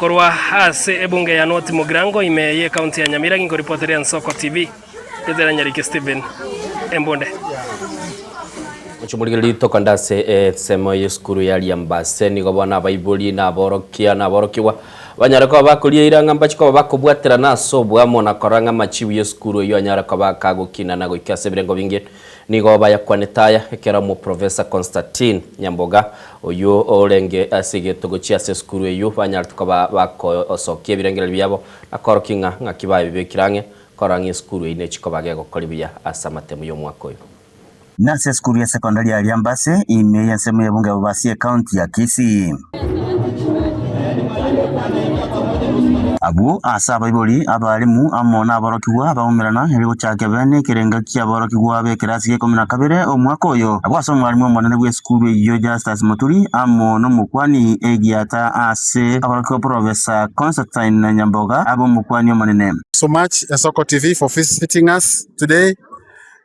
Korwa ase ebunge ya North Mugirango ime y'ecounty ya Nyamira ginkoripoteria Ensoko TV. Getera Nyariki Stephen Embunde. Mochimorigererie tokande ase ensemo y'esukuru ya Riambase nigo bono abaibori na aborokia na aborokigwa banyare koba bakoria eira ng'a mbache koba bakobwaterana ase oboamo na korora ng'a amachibu y'esukuru eyio anyare koba kagokinana goika ase ebirengo binge. Nigo bayakwanete aya ekero Omoprofesa Constantine Nyamboga oyio orenge ase egetogo chia ase esukuru eyio banyarete koba bakosokia ebirengererio biabo na koorokia ng'a ng'aki babibekire ang'e Korora ng'a esukuru eyio nechikoba gegokori buya ase amatemu y'omwaka oyo. Nase esukuru ya sekondari ya Riambase, ime y'ensemo y'ebunge ya Bobasi ecounty ya Kisii. Abwo ase abaibori, abalimu, amo naborokigwa baumerana erio gochaka bene ekerenga ki'aborokigwa b'ekerasi gia ikomi na kabere omwaka oyo. Abwo ase omwalimu omonene bw'esukuru eyio Justus Muturi amo nomokwani egiata ase aborokigwa Professor Constantine Nyamboga abe omokwani omonene. So much Esoko TV for visiting us today.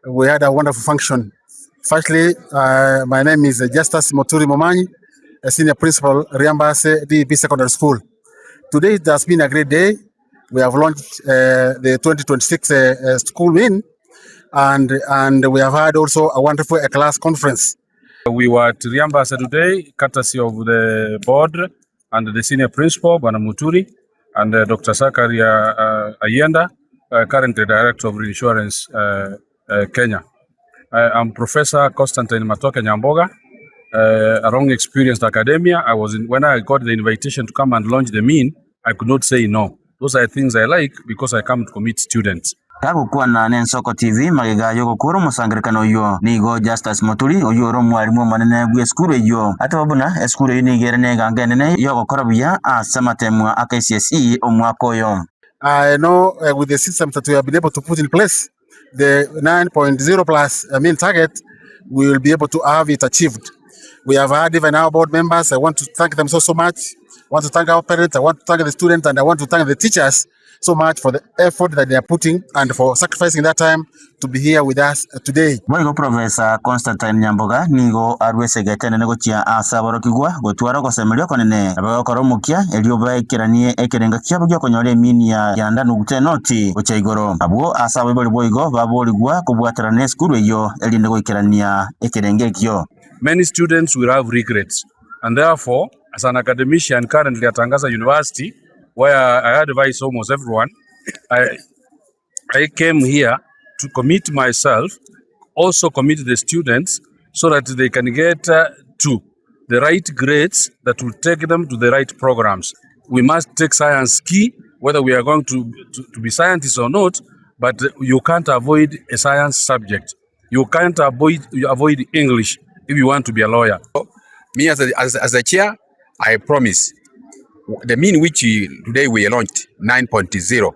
We had a wonderful function. Firstly, uh, my name is Justus Moturi Momanyi, a senior principal, Riambase DEP Secondary School. Today it has been a great day. We have launched uh, the 2026 uh, uh, school win, and and we have had also a wonderful uh, class conference. We were at Riambasa today, courtesy of the board and the senior principal, Bwana Muturi, and uh, Dr. Sakaria Ayenda, currently director of Reinsurance Kenya. I am Professor Constantine Matoke Nyamboga, a long experienced academia. I was in, when I got the invitation to come and launch the mean, I could not say no. Those are things I like because I come to commit students. Gagokwana n'Ensoko TV magega y'ogokora omosangererekano oyio, nigo Justus Muturi, oyio ore omwalimu omonene bw'esukuru eyio, ateba buna esukuru eyio nigo ere negango enene y'ogokora buya ase amatemwa a KCSE omwaka oyo. I know with the systems that we have been able to put in place, the 9.0 plus I mean target, we will be able to have it achieved. We have had even our board members. I want to thank them so, so much. I want to thank our parents. I want to thank the students and I want to thank the teachers so much for the effort that they are putting and for sacrificing that time to be here with us today. Boigo Professor Constantine Nyamboga nigo arwe esegete enene gochia ase aborokigwa gotwara ogosemeria okonene na bagokora omokia erio baikeranie ekerengo kiabo gi'okonyora emini ya kianda nugute enoti gochia igoro. Abwo ase abaibori boigo baborigwa kobwaterana nesukuru eyio erinde goikerania ekerengo ekio. Many students will have regrets and therefore as an academician currently at Angasa University where I advise almost everyone, I, I came here to commit myself, also commit the students so that they can get to the right grades that will take them to the right programs. We must take science key, whether we are going to, to, to be scientists or not. But you can't avoid a science subject. You can't avoid, avoid English if you want to be a lawyer. Me as a, as, as a chair, I promise the mean which today we launched 9.0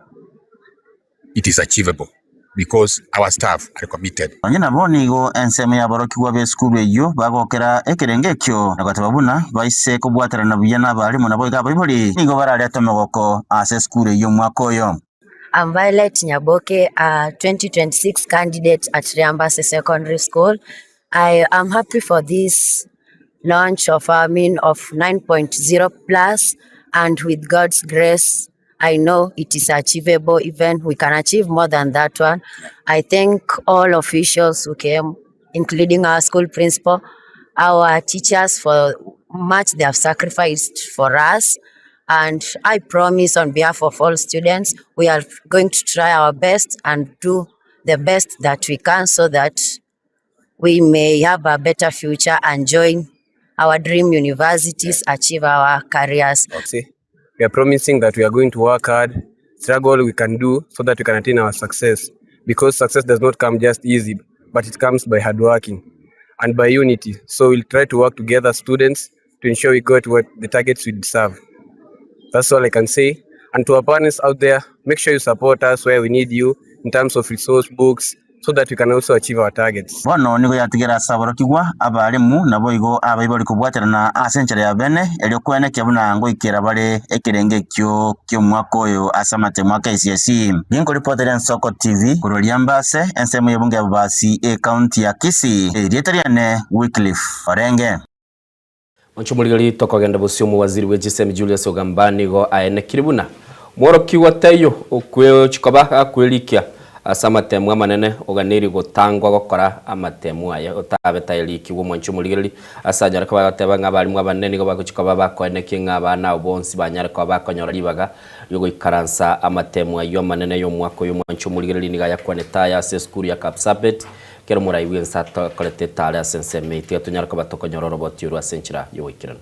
it is achievable because our staff are committed. Onye nabo nigo ensemo y'aborokigwa b'esukuru eyio bagokera ekerengo ekio na goteba buna baise kobwaterana buya n'abalimu naboigo abaibori nigo bararete omogoko ase esukuru eyio omwaka oyo. I'm Violet Nyaboke, a 2026 candidate at Riambase Secondary School. I am happy for this launch of our mean of 9.0 plus, and with God's grace, I know it is achievable. Even we can achieve more than that one. I thank all officials who came, including our school principal, our teachers for much they have sacrificed for us. And I promise on behalf of all students, we are going to try our best and do the best that we can so that we may have a better future and join our dream universities, achieve our careers. See, we are promising that we are going to work hard, struggle we can do so that we can attain our success. Because success does not come just easy, but it comes by hard working and by unity. So we'll try to work together, students, to ensure we got what the targets we deserve. That's all I can say. And to our parents out there, make sure you support us where we need you in terms of resource books so that we can also achieve our targets. Bono nigo yatigera ase aborokigwa, abalimu, naboigo abaibori kobwaterana ase enchera ya bene, erio kwenekia buna ngoikera bare ekerengo ekio ki'omwaka oyo ase amatemo a KCSE. Ginkoripotera Ensoko TV korwa Riambase, ensemo y'ebunge ya Bobasi, ecounty ya Kisii, erieta riane Wycliffe Orenge. Monche omorigeri tokogenda bosio omowaziri bwe chisemi Julius Ogamba nigo aenekire buna omworokigwa taiyo okwe-chikoba gakwerikia ase amatemu amanene oganeirie gotangwa gokora amatemu aye otabe taerikigwe Omonche omorigereri ase anyare koba agoteba ng'a abarimu abanene nigo bagochia koba bakoenekia ng'a abana abo bonsi banyare koba bakonyora ribaga riogoikaransa amatemu ayio amanene y'omwaka oyo Omonche omorigereri nigo ayakwanete aya ase esukuru ya Kapsabet Kera omorai bw'ense atokorete etaare ase ensemo eye, tiga tonyare koba tokonyora oroboti orwo ase enchera y'ogoikeranu.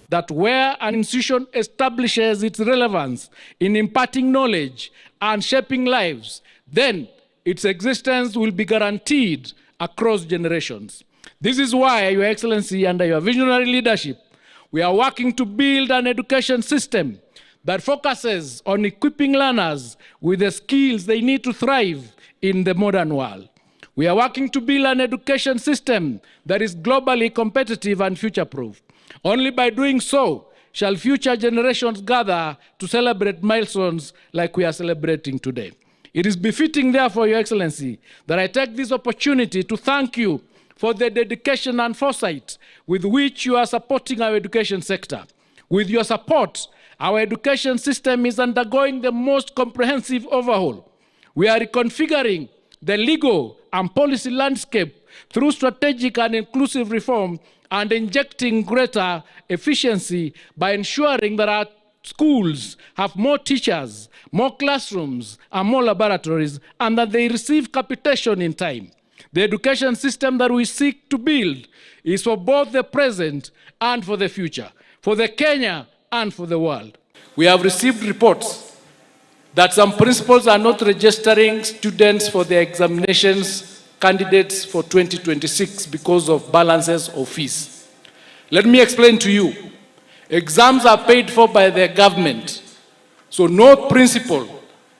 That where an institution establishes its relevance in imparting knowledge and shaping lives, then its existence will be guaranteed across generations. This is why, Your Excellency, under your visionary leadership, we are working to build an education system that focuses on equipping learners with the skills they need to thrive in the modern world. We are working to build an education system that is globally competitive and future-proof. Only by doing so shall future generations gather to celebrate milestones like we are celebrating today. It is befitting, therefore, Your Excellency, that I take this opportunity to thank you for the dedication and foresight with which you are supporting our education sector. With your support, our education system is undergoing the most comprehensive overhaul. We are reconfiguring the legal and policy landscape through strategic and inclusive reform and injecting greater efficiency by ensuring that our schools have more teachers, more classrooms, and more laboratories, and that they receive capitation in time. The education system that we seek to build is for both the present and for the future, for the Kenya and for the world. We have received reports that some principals are not registering students for their examinations candidates for 2026 because of balances of fees. Let me explain to you. Exams are paid for by the government, so no principal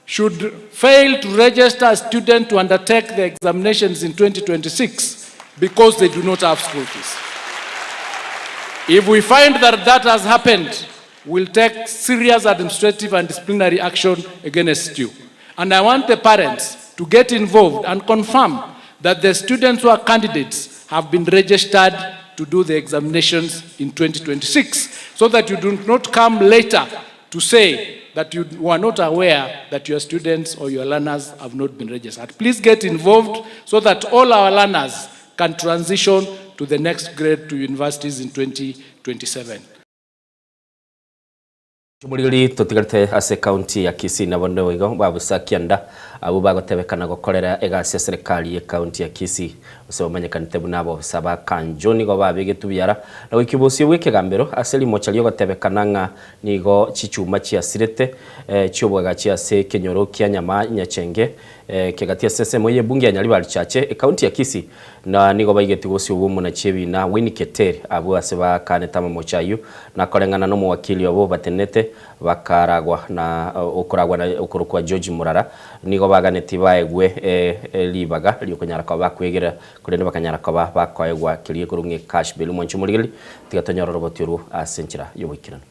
should fail to register a student to undertake the examinations in 2026 because they do not have school fees. If we find that that has happened, we'll take serious administrative and disciplinary action against you. And I want the parents to get involved and confirm that the students who are candidates have been registered to do the examinations in 2026 so that you do not come later to say that you were not aware that your students or your learners have not been registered. Please get involved so that all our learners can transition to the next grade to universities in 2027. Chimorigori totigarete ase county ya Kisii nabo nigo babusa kianda Abwo bagotebekana gokorera egasi ya serikali y'ecounty ya Kisii gose bamanyekanete buna abobisa ba Kanjo nigo babegetwe biara na goikia obosio bw'ekegambero ase rimocha ri'ogotebekana ng'a nigo chichuma chiasirete chi'obwagachi ase ekenyoro kia Nyama Nyachenge kegati ase ensemo y'ebunge ya Nyaribari Chache ecounty ya Kisii na nigo baigetigwe bosio bw'omonachi ebina Winnie Keter abwo ase bakanete amamocho ayio na koreng'ana nomowakili obo batenenete Bakaragwa na okoragwa na okorokwa George Murara, nigo baganetie baegwe ribaga ri'okonyara koba bakwegerera, korende bakanyara koba bakoegwa keria ekorokwa ng'a cash bail. Omwanchi omorigereria, tiga tonyore oroboti orwo ase enchera y'oboikeranu.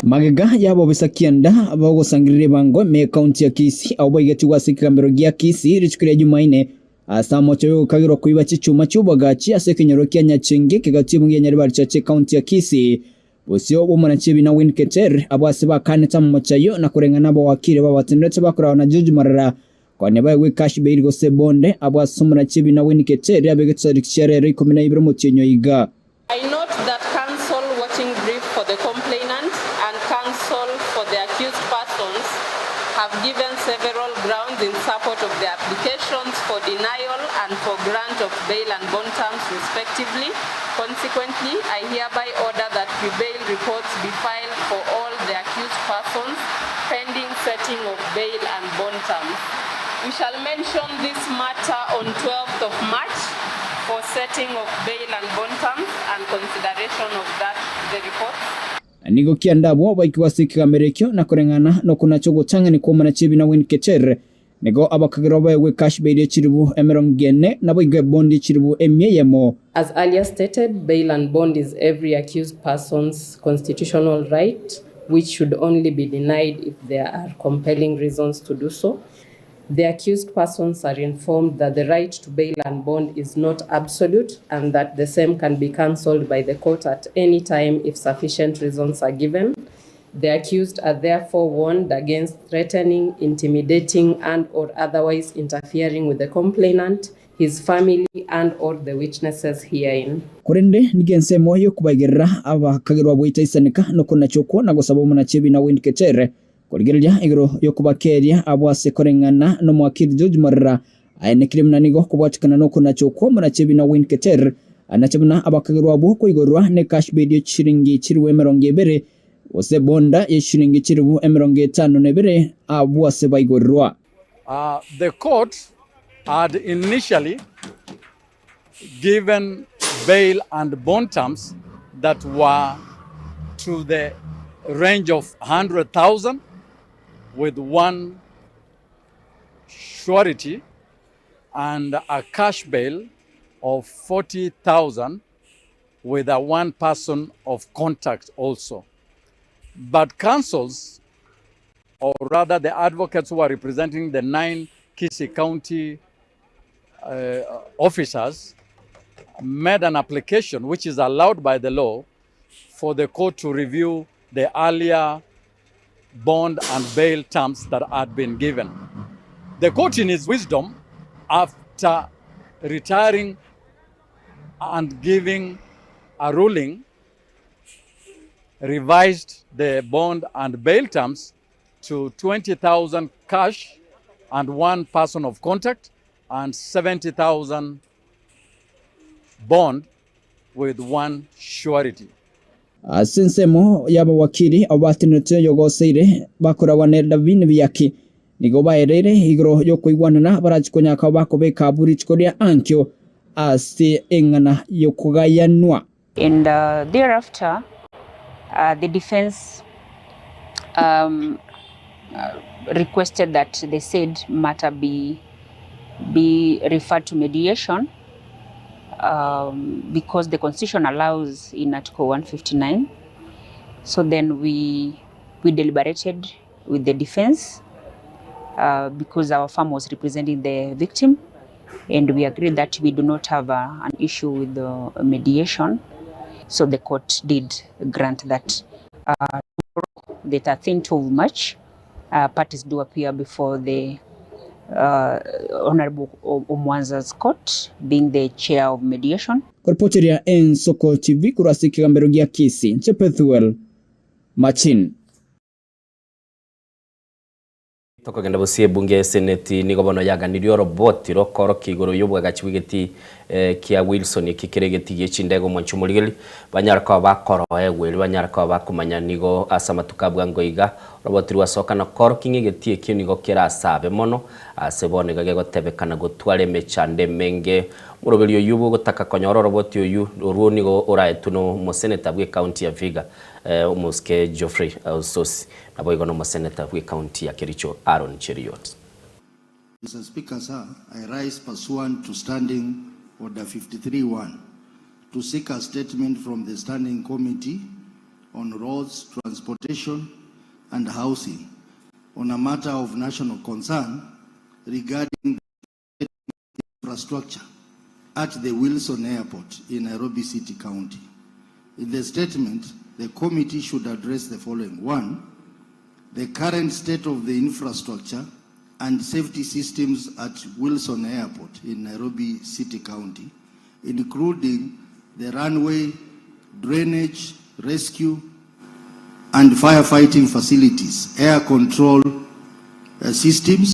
Magega y'abobisa kianda bagosangereria ebango ime y'Ekaunti ya Kisii abwo baigetigwe ase ekegambero gia Kisii rituko ria Jumaine Ase amochie oyogokagerwa koiba chichuma chi'oboagachi ase ekenyoro kia Nyachenge kegati ebunge ya Nyaribari Church Ekaunti ya Kisii, bosio bw'omonachi ebina Wayne Keter, abwo ase bakanete amamocho ayio na koreng'ana abawakili babatenerete bakoragwa na George Marara konya baegwe cash bail gose bonde, abwo ase omonachi ebina Wayne Keter abegete chitariki chia rero 12 omotienyi oiga. I note that counsel watching brief for the complainant and counsel for the accused persons have given several grounds in support of their applications for denial and for grant of bail and bond terms respectively. Consequently, I hereby order that pre-bail reports be filed for all the accused persons pending setting of bail and bond terms. We shall mention this matter on 12th of March for setting of bail and bond terms and consideration of that the reports. Na nigo kianda abwo baikigwe ase ekegambero ekio, na koreng'ana nokonacha ogotang'ani kw'omonachi ebina Wayne Keter, nigo abakagerwa baegwe cash bail ye chilifu emerongo ene, naboigo ebondi ye chilifu emia eyemo. As earlier stated, bail and bond is every accused person's constitutional right which should only be denied if there are compelling reasons to do so. The accused persons are informed that the right to bail and bond is not absolute and that the same can be cancelled by the court at any time if sufficient reasons are given. The accused are therefore warned against threatening, intimidating and or otherwise interfering with the complainant, his family and or the witnesses herein. Korende nigo ensemo y'okobaigerera abakagerwa goitaisaneka nokonacha okwo na gosaba omonachi ebina Wayne Keter Korigereria igoro y'okobakeeria abwo ase koreng'ana nomowakili George Morera, aenekire buna nigo kobwatikana nokonacha okwo omonachi ebina Wayne Keter anache buna abakagerwa abwo koigorwa ne cash bail ye chishilingi chilifu emerongo ebere gose bonda ye chishilingi chilifu emerongo etano na ebere abwo ase baigorirwa. The court had initially given bail and bond terms that were to the range of 100,000 with one surety and a cash bail of 40,000 with a one person of contact also. But councils, or rather the advocates who are representing the 9 Kisii County officers, made an application which is allowed by the law for the court to review the earlier bond and bail terms that had been given. The court, in its wisdom, after retiring and giving a ruling, revised the bond and bail terms to 20,000 cash and one person of contact and 70,000 bond with one surety. Ase ensemo y'abawakili abwo batenenete oyogoseire bakoragwa ne Davin Biaki, nigo baereire igoro y'okoigwanana barache konyaka bakobeka abwo rituko ria ankio ase eng'ana y'okogayanwa. And thereafter the defence requested that the said matter be be referred to mediation because the constitution allows in article 159 so then we we deliberated with the defense uh, because our firm was representing the victim and we agreed that we do not have a, an issue with the mediation so the court did grant that uh, the 13th of March uh, parties do appear before the uh, Honorable Omwanza's court being the chair of mediation. Koripoteria Ensoko TV korwa ase ekegambero gia Kisii, inche Pethuel Machin. Tokogenda bosio ebunge ya Seneti nigo bono yaganirie oroboti rokorokia igoro y'obwagachi bw'egeti kia Wilson eki kere egeti gie chindege omwancho omorigeri banyare koba bakoroegwa erio banyare koba bakomanya nigo ase amatuko a bwango iga oroboti rwasoka na korokia ng'a egeti ekio nigo kerasabe mono ase bono iga gegotebekana gotwara emechando emenge Omoroberi oyio bw'ogotaka konyora oroboti oyio orwo nigo oraetwe nomoseneta bw'ecounty ya Vihiga Omosike Geoffrey Osotsi naboigo nomoseneta bw'ecounty ya Kericho Aaron Cheruiyot. Mr. Speaker, sir, I rise pursuant to Standing Order 53-1 to seek a statement from the Standing Committee on Roads, Transportation and Housing on a matter of national concern regarding the infrastructure at the Wilson Airport in Nairobi City County. In the statement, the committee should address the following. One, the current state of the infrastructure and safety systems at Wilson Airport in Nairobi City County, including the runway, drainage, rescue, and firefighting facilities, air control systems,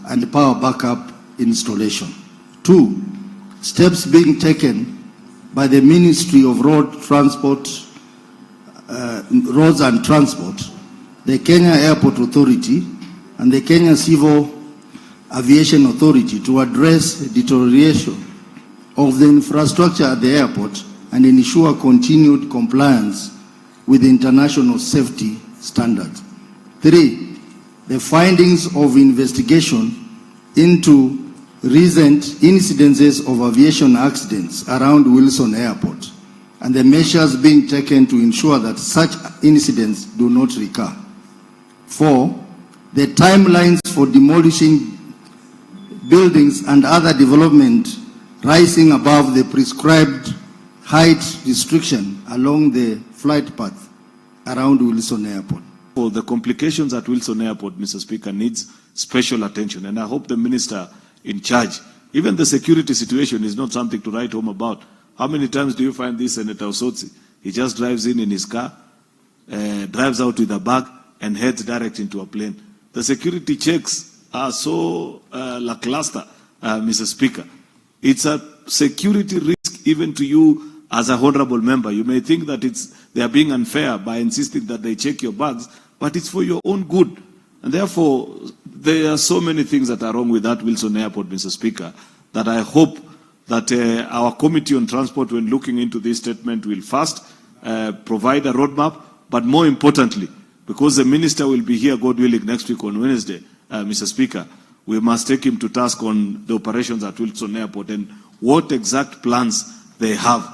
and power backup installation. 2, steps being taken by the Ministry of Road Transport, Roads and Transport, the Kenya Airport Authority, and the Kenya Civil Aviation Authority to address deterioration of the infrastructure at the airport and ensure continued compliance with international safety standards. 3, the findings of investigation into recent incidences of aviation accidents around Wilson Airport and the measures being taken to ensure that such incidents do not recur. 4, the timelines for demolishing buildings and other development rising above the prescribed height restriction along the flight path around Wilson Airport. For the complications at Wilson Airport, Mr. Speaker, needs special attention. And I hope the minister in charge, even the security situation is not something to write home about. How many times do you find this Senator Osotsi? He just drives in in his car, drives out with a bag, and heads direct into a plane. The security checks are so lackluster, Mr. Speaker. It's a security risk even to you as a honorable member. You may think that they are being unfair by insisting that they check your bags, but it's for your own good. And therefore, there are so many things that are wrong with that Wilson Airport, Mr. Speaker, that I hope that our Committee on Transport, when looking into this statement, will first provide a roadmap, but more importantly, because the minister will be here, God willing, next week on Wednesday, Mr. Speaker, we must take him to task on the operations at Wilson Airport and what exact plans they have.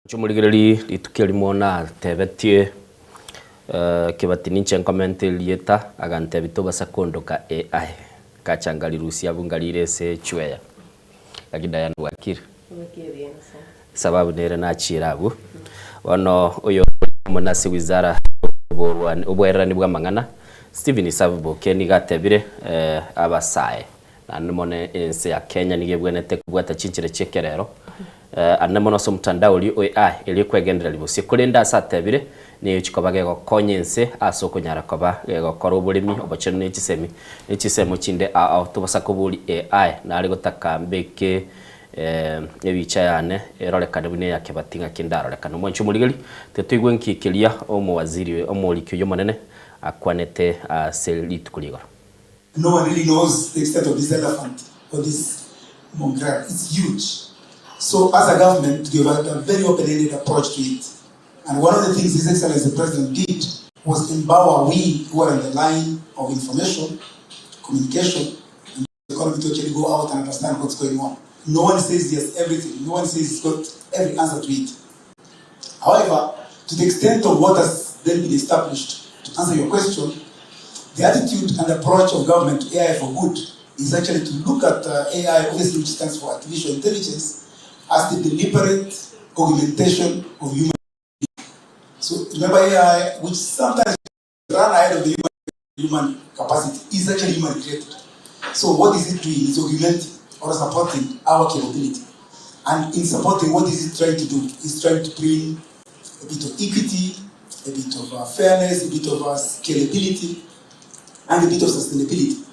Chomorigereri rituko erimo natebetie Kebati ninche nkomente erieta agantebia tobasa kondoka AI ngacha nkarirusia abwo nkarire ase echweya gaki Diana bwakire sababu nere nachiire abwo bono oyo amo nase wizara oboererani bw'amang'ana Stephen Sabuboke nigo atebire abasae naende mono ense ya Kenya nigo ebwenerete kobwata chinchera chi'ekerero Ande mono ase omotandao oria o AI erio kwegendereria bosio. Korende ase atebire, negochia koba gegokonya ense ase okonyara koba gegokora oboremi, obochenu ne chisemi, ne chisemo chinde ao ao. Tobasa koboria AI nare gotaka mbeke ebicha yane erorekane buna eya Kebati ng'aki ndarorekane. Omwanchi omorigeri, tetoigwe nki keria omowaziri omoriki oyio omonene akwanete ase rituko ria igoro. No one really knows the extent of this elephant or this mongrel. It's huge. So as a government, we have a very open-ended approach to it. And one of the things His Excellency the President did was empower we who are in the line of information, communication, and economy to actually go out and understand what's going on. No one says he has everything. No one says he's got every answer to it. However, to the extent of what has then been established, to answer your question, the attitude and approach of government to AI for good is actually to look at AI, obviously which stands for artificial intelligence, as the deliberate augmentation of human. So remember AI, which sometimes run ahead of the human capacity, is actually human created. So what is it doing? It's augmenting or supporting our capability. And in supporting, what is it trying to do? It's trying to bring a bit of equity, a bit of fairness, a bit of scalability. and a bit of sustainability.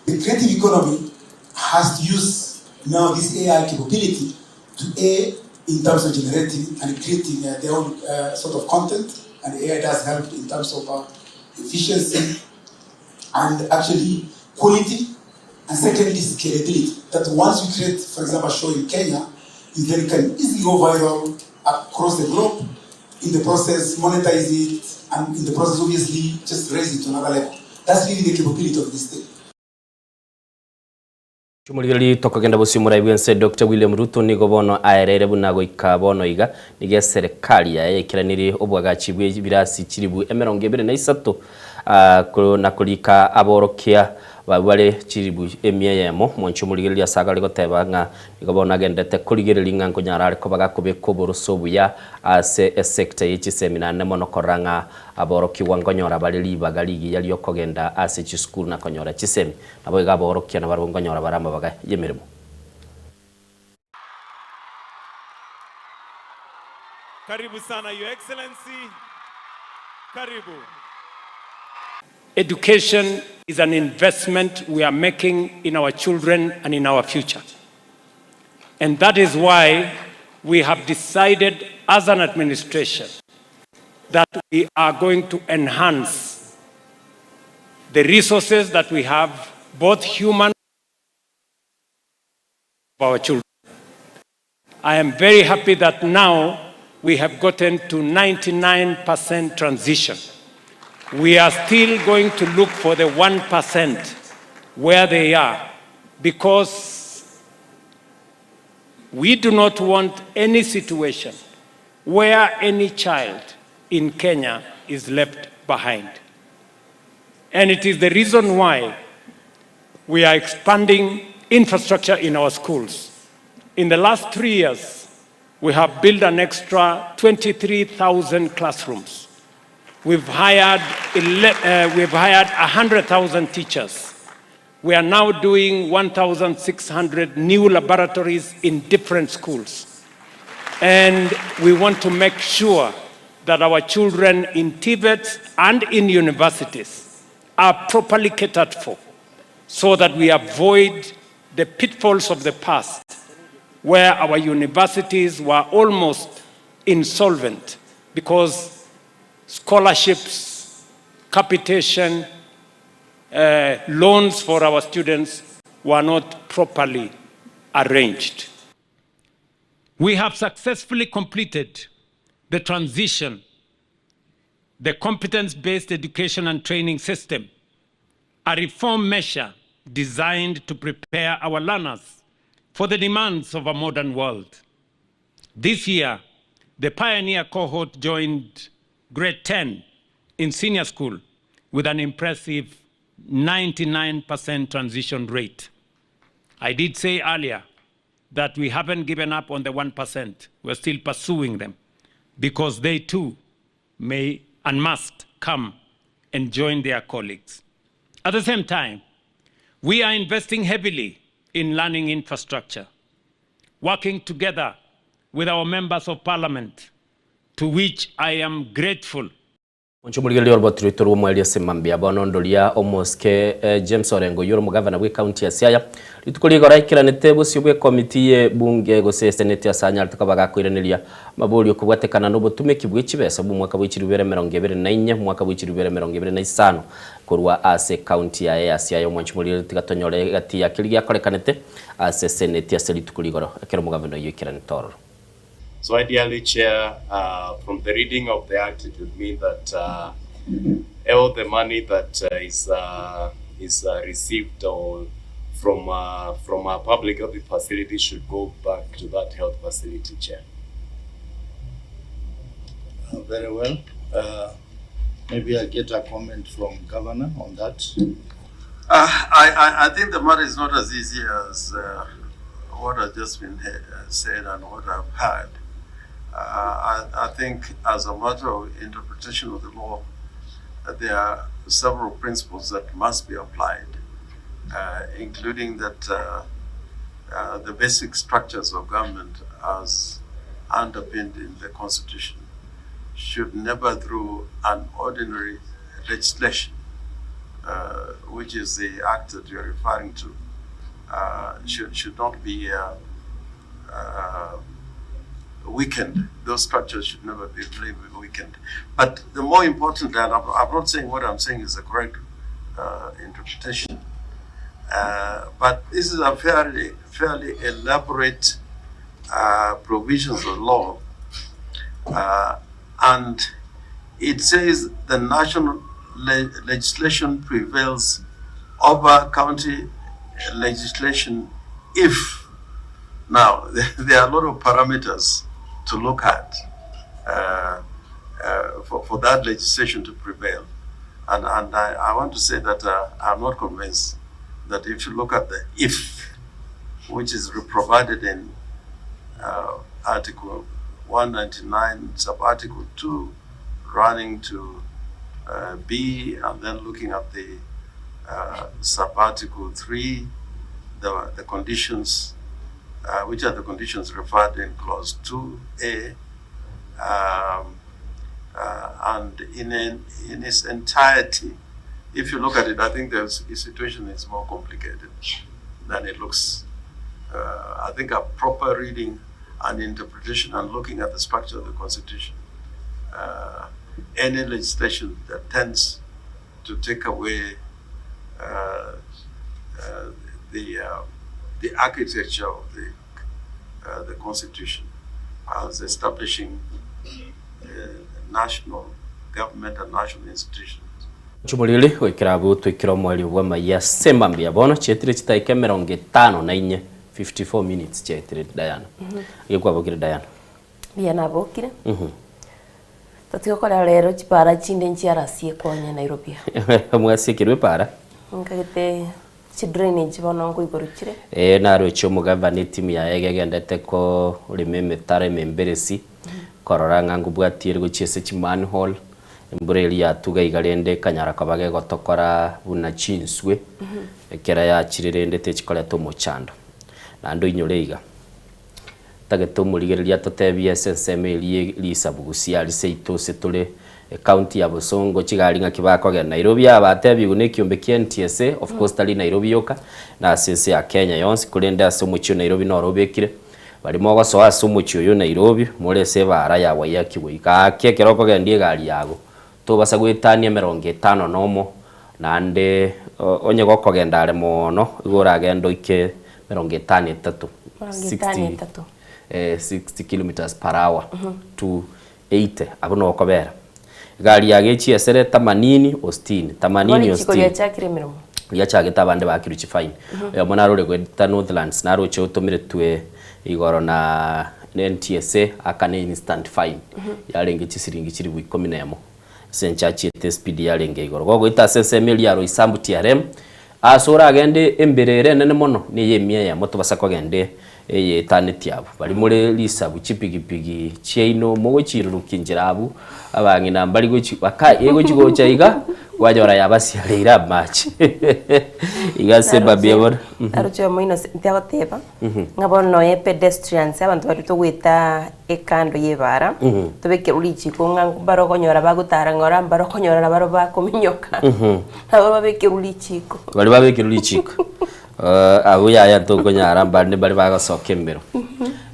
The creative economy has to use now this AI capability to A, in terms of generating and creating their own sort of content, and AI does help in terms of efficiency and actually quality, and secondly, scalability. That once you create, for example, a show in Kenya, you then can easily go viral across the globe. In the process, monetize it, and in the process, obviously, just raise it to another level. That's really the capability of this thing. Chimorigereria tokogenda bosio omorai bw'ense Doctor William Ruto nigo bono aereire buna goika bono iga nigo eserekari yaye yaikeranire obwagachi bwe ebirasi chilibu emerongo ebere na isato na korika aborokia Abwo bare chilibu emia eyemo, mwanche omorigereria ase agare goteba ng'a nigo bono agenderete korigereria ng'a nkonyara are koba gakobeka oboroso obuya ase esecta ye chisemi naende mono korora ng'a aborokigwa nkonyora bare ribaga rigiya ri'okogenda ase chisukuru na konyora chisemi. Naboigo aborokia nabarabwo nkonyora bare amabaga y'emeremo. Karibu sana Your Excellency. Karibu. Education is an investment we are making in our children and in our future. And that is why we have decided as an administration that we are going to enhance the resources that we have, both human of our children. I am very happy that now we have gotten to 99% transition. We are still going to look for the 1% where they are, because we do not want any situation where any child in Kenya is left behind. And it is the reason why we are expanding infrastructure in our schools. In the last 3 years, we have built an extra 23,000 classrooms. We've hired 100,000 teachers. We are now doing 1,600 new laboratories in different schools. And we want to make sure that our children in TVETs and in universities are properly catered for, so that we avoid the pitfalls of the past, where our universities were almost insolvent because scholarships, capitation, loans for our students were not properly arranged. We have successfully completed the transition, the competence-based education and training system, a reform measure designed to prepare our learners for the demands of a modern world. This year, the pioneer cohort joined grade 10 in senior school with an impressive 99% transition rate. I did say earlier that we haven't given up on the 1%. We're still pursuing them because they too may and must come and join their colleagues. At the same time, we are investing heavily in learning infrastructure, working together with our members of parliament, to which I am grateful. Onchomorigereria oroboti rwaito rw'omwerio ase mambia bono ndoria omoske James Orengo oyio ore omogavana bw'ecounty ya Siaya rituko rigoro aikeranete bosio bw'ekomiti ye bunge gose eseneti ase anyarete koba gakoiraneria maborio kobwatekana nobotumeki bwe chibesa bw'omwaka bwe chilifu ibere emerongo ebere na inye omwaka bwe chilifu ibere emerongo ebere na isano korwa ase ecounty yaye ya Siaya omwanchomorigereria tiga tonyore egati ya keria giakorekanete ase eseneti ase rituko rigoro ekero omogavana oyio aikeranete ororo. So ideally, Chair, from the reading of the Act, it would mean that all the money that is received or from a public health facility should go back to that health facility, Chair. Very well. Maybe I get a comment from Governor on that. I think the matter is not as easy as what has just been said and what I've heard. I think as a matter of interpretation of the law, there are several principles that must be applied, including that the basic structures of government as underpinned in the Constitution should never, through an ordinary legislation, which is the act that you are referring to, uh, should, should not be uh, uh, weakened. Those structures should never be weakened. But the more important, and I'm, I'm not saying what I'm saying is the correct uh, interpretation, uh, but this is a fairly, fairly elaborate uh, provisions of law, uh, and it says the national le- legislation prevails over county legislation if now there are a lot of parameters to look at uh, uh, for, for that legislation to prevail. And, and I, I want to say that uh, I'm not convinced that if you look at the if, which is provided in uh, Article 199, sub-article 2, running to uh, B, and then looking at the uh, sub-article 3, the, the conditions, uh, which are the conditions referred in clause 2A, um, uh, and in, in, in its entirety, if you look at it, I think the situation is more complicated than it looks. Uh, I think a proper reading and interpretation and looking at the structure of the Constitution, uh, any legislation that tends to take away uh, uh, the, uh, the architecture of the, uh, the Constitution as establishing uh, national government and national institutions. Chimoriri goikera abwo twekire omoerio bw'amaiya ase mambia bono chietire chidaika emerongo etano na inye, 54 minutes chiaetire Diana. Iga kwabokire Diana? Mbuya nabokire. Totiga korera rero chipara chinde nchiarasie konya Nairobi aa. Mwasiekerwe epara? Nkagete chidrainage bono nkoigoro chire. Ee naroche omogavana etimu yaye iga egendete korema emetaro ememberesi, korora ng'a ngobwatie ere gochia ase chimanhole, embura eria yatuga iga rende ekanyara koba gegotokora buna chinswe, ekero yachire rende techikoreta omochando. Naende oinyore iga, ntagete omorigereria atotebie ase ensemo eria ye risabu gose aria seito ase tore ecounty ya Bosongo chigari ng'aki bakogenda Nairobi aba batebigwe na ekiombe kia NTSA, of course tari Nairobi yoka, na ase ense ya Kenya yonsi korende ase omochie o Nairobi noro obekire, Baria mogosoa ase omochie oyo o Nairobi, more ase ebaara ya Waiyaki goika aake ekero okogendia egari yago, tobasa goetania emerongo etano nomo, naende onye gokogenda are moono, igo oragende oike emerongo etano etato, Emerongo etano 60, etato. 60 kilometres per hour to 80, abwo noo okobera. Egari yago echie esere tamanini o sitini, Bono tamanini o richiko sitini. riachakire emeremo. Riachagete abande bakirwe chifaini. Oyomo naro ore goeta Northlands naroche otomeretwe igoro na NTSA akane instant fine yarenge chisiringi chilifu ikomi na emo ase enche achiete espeed yarenge igoro. Gogoeta ase ensemo eria ya Roysambu TRM ase oragende embere ere enene mono neye emia eyemo tobasa kogenda eye etaneti abwo. Baria more risabu chipigipigi chiaino mogochirurukia inchera abwo abang'ina mbari gochi baka egochi gocha iga Kwanyora yabasiareire amache. Iga ase embamia bono. Naroche omo Innocent agoteba ng'a bono nonya pedestrians abanto baria togoeta ekando ya ebara tobekerwe richiko ng'a mbare okonyora bagotara ng'ora mbare okonyora nabaro bakominyoka nabo babekerwe richiko. Baria babekerwe richiko abwo yaya ntokonyara mbande mbare bagosoka embero.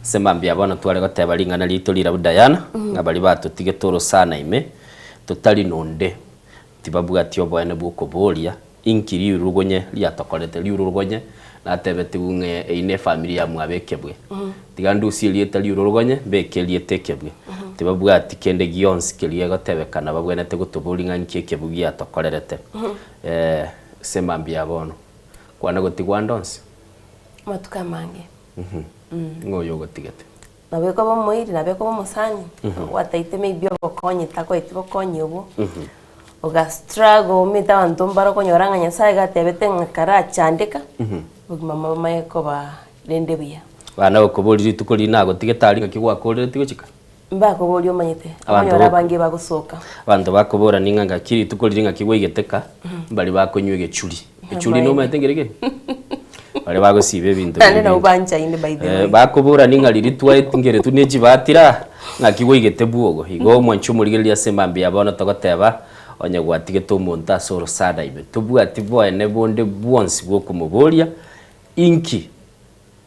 Ase mambia bono tware goteba ring'ana riaito rirabu Diana ng'a baria batotigete orosana ime totari nonde Tibabwati oboene bw'okoboria, Inki riurugonye riatokorete? Riurugonye natebetigwe ng'a eyio nefamiri ya mwabo ekebwe. Tiga ndusie erieta riurugonye mbeke erieta ekebwe. Tibabwati kende gionsi keria egotebekana babwenerete gotoboria ng'a inki ekebwe giatokorerete. Ase mambia ya bono, kwana gotigwa ande onsi? Amatuko amange. Ng'o oyo ogotigete? Nabo ekoba omoiri, nabo ekoba omosani, gwataete maybe obokonyi takoeti bokonyi obwo, oga struggle omanyete abanto mbare okonyora ng'a Nyasaye iga atebete ng'a karachandeka, obogima bwamaye koba rende buya. Bana gokoboria rituko riria nagotigete aria ng'aki gwakoreretie gochika? Mbakoboria omanyete, Abanto okonyora bo- abange bagosoka. Abanto bakoborania ng'a ng'aki rituko riria ng'aki gwaigete ka, mbari bakonywa egechuri. Echuri nomanyete nkere ki? Baria bagosiba ebinto Naende bire nabo ebinto. banchaine by the way. Bakoborania ng'a riria twaengeretwe ne chibatira, ng'aki gwaigete bwogo. Igo omwanchi omorigereria ase mambia bono togoteba, Onye gwatigete omonto ase orosana ime, tobwati boene bonde bwonsi bw'okomoboria, Inki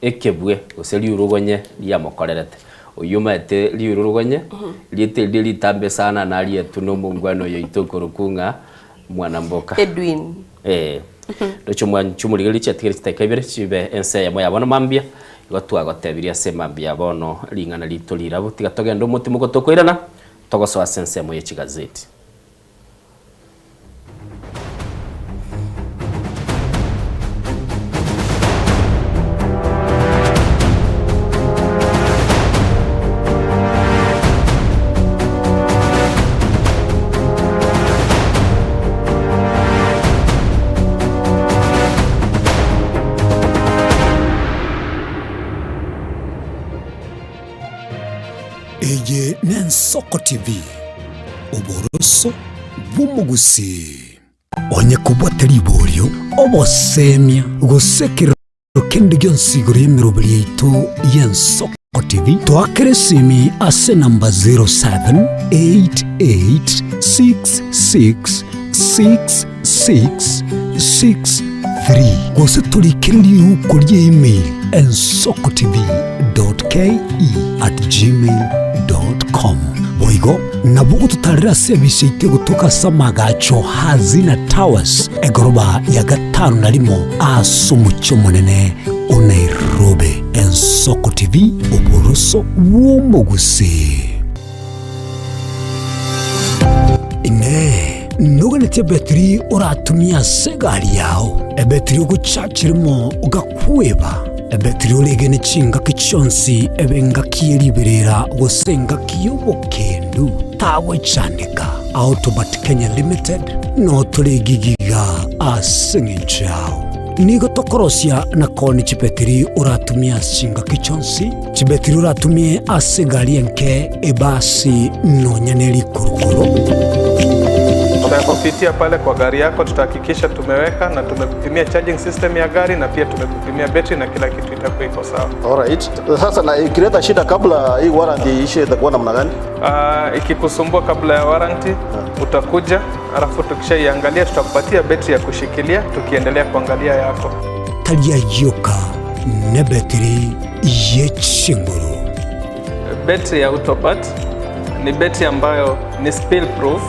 ekebwe gose riurugonye riamokorerete? Oyio omanyete riururugonye, rieta erio ritambe sana narietwe nomongwana oyo oito okorokwa ng'a Mwanamboka. Edwin. Ee. Ndoche omwanchi omorigereria chiatigire chidakika ibere chibe ense eyemo ya bono mambia, igo twagotebirie ase mambia ya bono ring'ana rito rirabo. Tiga togende omotimoko tokoirana, togosoa ase ensemo ye chigazeti. Eye n'Ensoko TV, oboroso bw'omogusii. Onye kobwate riborio, obosemia, gose ekerero kende gionsi igoro y'emeroberi yaito y'Ensoko TV, toakere esimi ase enamba 0788666663 gose torikere riuko ria email ensokotv.ke@gmail.com. Boigo nabo ogototarera ase ebisa yaito egotoka ase amagacho Hazina Towers, egoroba ya gatano na rimo ase omochie omonene o Nairobi. Ensoko TV, oboroso bw'omogusii. Inee! Noganetie ebetiri oratumie ase egari yao? Ebetiri ogochachirimo ogakweba? Ebetiri oregene chingaki chionsi ebe engaki ye riberera gose engaki y'obokendu? Tagwechandeka. Autobat Kenya Limited notore egigiga ase eng'encho yao. Nigo tokorosia na koonia chibetiri oratumie ase chingaki chionsi, chibetiri oratumie ase egari enke, ebasi, nonya ne rikurukuru. Tutakupitia pale kwa gari yako, tutahakikisha tumeweka na tumekupimia charging system ya gari na pia tumekupimia betri na kila kitu itakuwa iko sawa. Alright. Sasa na ikileta shida kabla hii warranty iishe itakuwa namna gani? Ikikusumbua kabla ya warranty utakuja, alafu tukishaiangalia tutakupatia betri ya kushikilia tukiendelea kuangalia yako. Tari ayioka nebetiri ye chinguru. Betri ya Autobat ni betri ambayo ni spill proof,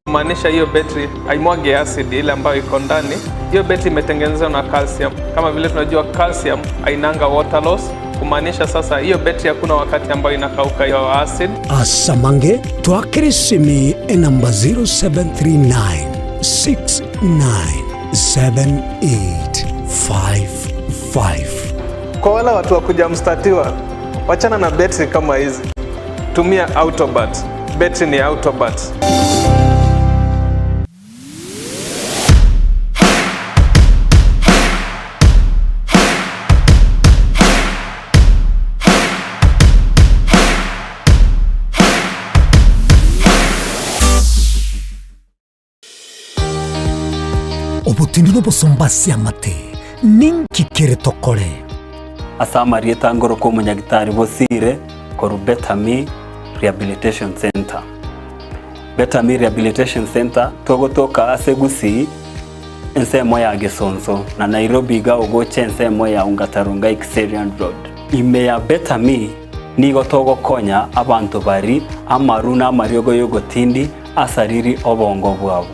kumaanisha hiyo betri haimwagi acid ile ambayo iko ndani. Hiyo betri imetengenezwa na calcium. Kama vile tunajua calcium hainanga water loss, kumaanisha sasa hiyo betri hakuna wakati ambayo inakauka hiyo acid. Asamange twakere esimi enamba 0739 697855. Kwa wale watu wa kujamstatiwa, wachana na betri kama hizi, tumia Autobat. Betri ni Autobat. Obotindi nobosomba ase amate, ninki kere tokore? Ase amarieta ngoroka omonyagitari Bosire korwa Betami Rehabilitation Centre. Betami Rehabilitation Centre togotoka ase Gusii ensemo ya Gesonso na Nairobi iga ogocha ensemo ya Ongata Rongai Kiserian Road. Ime ya Betami nigo togokonya abanto bari amaru na amariogo y'ogotindi asariri obongo bwabo.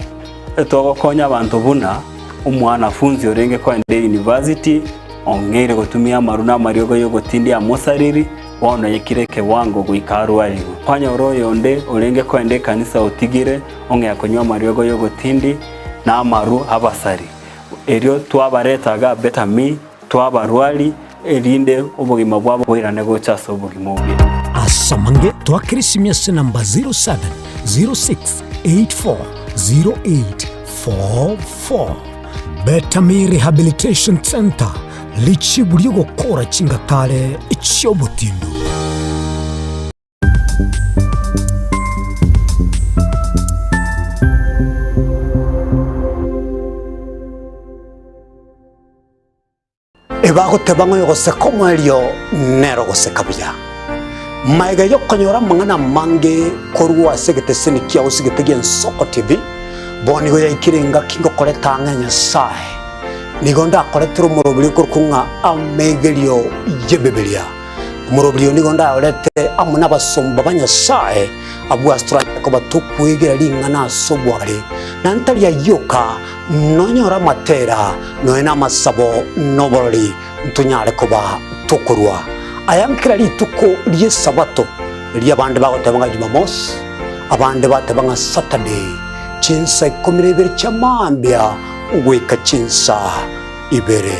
Togokonya abanto buna omwanafunzi orenge koenda university ong'eire gotumia amaru na amariogo y'ogotindia amosariri bono yaikire ekewango goika arwarigwe. Kwanyora oyonde orenge koenda ekanisa otigire ong'ea konywa amariogo y'ogotindi na amaru abasari. Erio twabareta iga Betami twabarwari erinde obogima bwabo boirane gocha ase obogima obuya. Asamange twakere esimi ase namba 0706840844. Betami Rehabilitation Centre, richibu ri'ogokora chingatare chi'obotindu. Ebagoteba ng'a oyogoseka omoerio nere ogoseka buya. Magega y'okonyora amang'ana amange korwa ase egeteseni kiao gose egete gi'Ensoko TV, Bono nigo yaikire engaki ngokoreta ang'e Nyasae. Nigo ndakoretere omoroberi okorokwa ng'a amegerio y'Ebibilia. Omoroberi oyo nigo ndayorete amo nabasomba ba Nyasae, abwo ase toranyare koba tokwegera ring'ana ase obware, na ntari ayio oka, nonyore amatera, nonya namasabo, na oborori, ntonyare koba tokorua aya nkera rituko ri'Esabato, erio abande bagoteba ng'a Jumamosi, abande bateba ng'a Saturday, chinsa ikomi na ibere chia mambia goika chinsa ibere.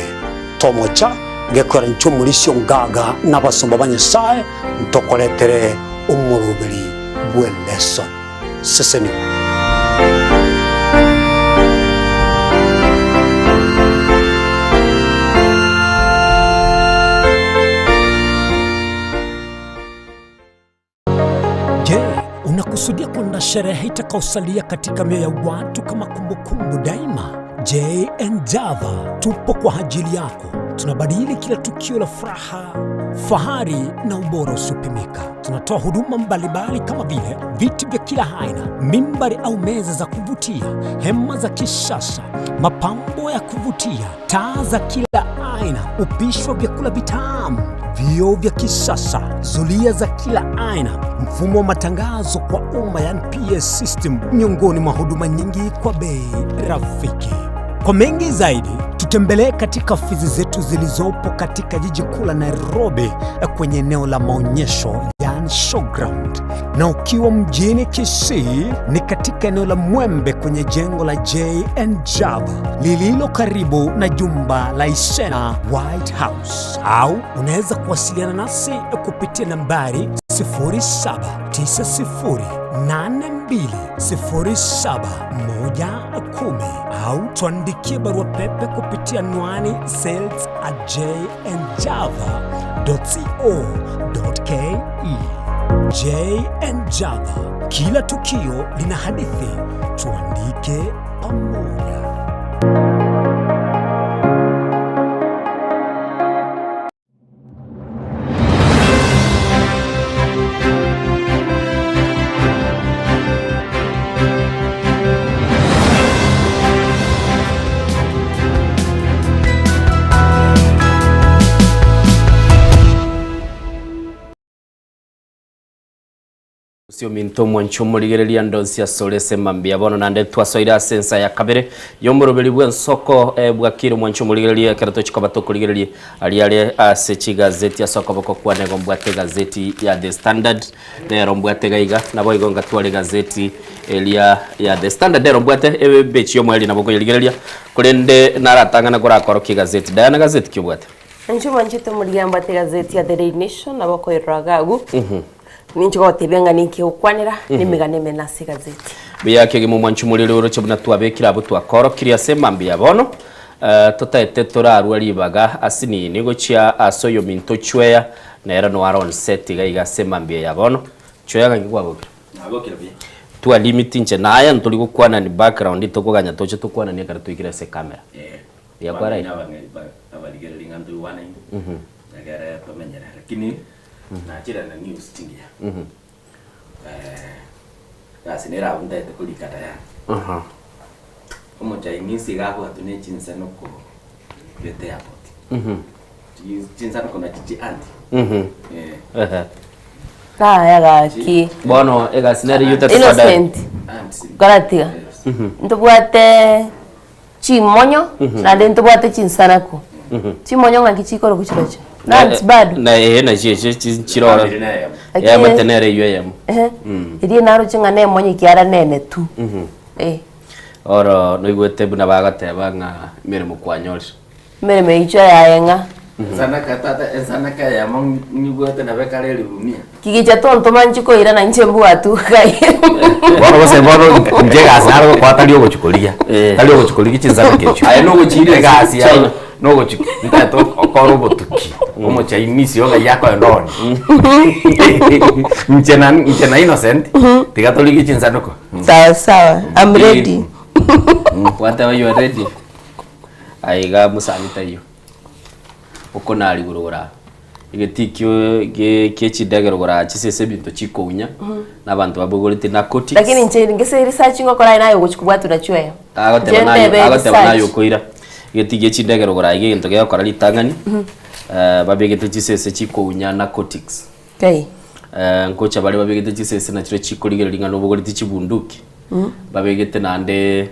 Tomocha gekogera inche omorisia ongaga na abasomba ba Nyasae ntokoretere omoroberi bw'eleson. Sesenigwa. Je, unakusudia kwenda sherehe itakaosalia katika mioyo ya watu kama kumbukumbu daima? JN Java tupo kwa ajili yako. Tunabadili kila tukio la furaha, fahari na ubora usiopimika. Tunatoa huduma mbalimbali kama vile viti vya kila aina, mimbari au meza za kuvutia, hema za kisasa, mapambo ya kuvutia, taa za kila aina, upishi wa vyakula vitamu, vioo vya kisasa, zulia za kila aina, mfumo wa matangazo kwa umma yani PS system, miongoni mwa huduma nyingi kwa bei rafiki. Kwa mengi zaidi, tutembelee katika ofisi zetu zilizopo katika jiji kuu la Nairobi kwenye eneo la maonyesho yani showground, na ukiwa mjini Kisii ni katika eneo la Mwembe kwenye jengo la JN Java lililo karibu na jumba la Isena White House, au unaweza kuwasiliana nasi kupitia nambari 0790820710 au tuandikie barua pepe kupitia anwani sales at jnjava.co.ke. JN Java, kila tukio lina hadithi, tuandike pamoja. Ase ominto omwanche omorigereria ndonsi asore ase mambia bono naende twasoire ase ensa ya kabere y'omoroberi bw'ensoko eh, bwakire omwanche omorigereria ekero tochikoba tokorigereria aria are ase chigazeti ase okoboko kwane igo mbwate egazeti ya The Standard nero mbwate iga iga naboigo ngatwara egazeti eria ya The Standard nero mbwate ebechi y'omoerio nabo okoyerigereria korende naratang'ana korakorokia egazeti Diana gazeti ki obwate? Inche mwanchete omorigia mbwate egazeti ya The Daily Nation nabo okoirora iga agwo. Ninche gogotebia ng'a ninki gokwanera nemegano emene ase egazeti. Buya kegima omwanchi omorere oroche buna twabekire abwo twakorokirie ase mambia ya bono. Eh, totaete torarue ribaga asinini gochia ase oyominto Chweya, nere noare on set iga iga ase mambia ya bono. Chweya ng'aki kwabokire? Nabokire buya. Twa limit inche naye ntori gokwanani background tokoganya toche tokwanani ekero toikire ase camera. Eh. Buya kwa right? Abarigereria ng'a ntoigwanaine. Egere tomenyere lakini Nachire na news chingiya. Eh, gasi nere abwo ntaete korika tayari. Omo Chinese iga abwatwe ne chinsanoko gete airport. Chinsanoko nachi chi anti. Eh. Ehe. Kaya gaki. Bono egasi nere eyio otagete koda. Innocent. Koratiga. Ntobwate Chimonyo, naende ntobwate chinsanaku. Chimonyo ng'aki chikorokwa chirochio? Nuts bado? Na ee nachio echio chi- chiroro. Lakini- Eyamate nere eyio eyemo. Ehe. Eria naroche ng'a nemonyo ekiara nene tu. Eh. Oro noigwete buna bagoteba ng'a emeremo kwanyorire. Emeremo eyio yaye ng'a. Ensanaka tata ensanaka eyemo nyigwete nabo ekare elifu mia. Kigicha tontoma nchi koirana inche mbwatu kai. Bono gose bono inche egasi naro gokoa tari ogochi korigia tari ogochi korigia chinsanaka echio Aye nogochiira egasi yaye China. nogochi ntaete okore obotuki omochainisi oyo akoenda one inche na inche na Innocent tiga torigie chinsanako Sawa sawa, I'm ready. Gwateba you are ready. Aiga mosani taiyo. Okonari igoro ora. Egetii kio gie kie chindegero gora chisese ebinto chikounya, na abanto babogoreti narcotics. Lakini inche ngese research ngokora aye naye ogochi kobwatwa nachio eyo. Agoteba Inche naye ndebe agoteba naye research. okoira egetii gie chindegero gora iga egento gegokora ritang'ani, babegete chisese chikounya narcotics. Kai. Nkocha bare babegete chisese nachio chikorigereria ng'a nobogoreti chibunduki, babegete naende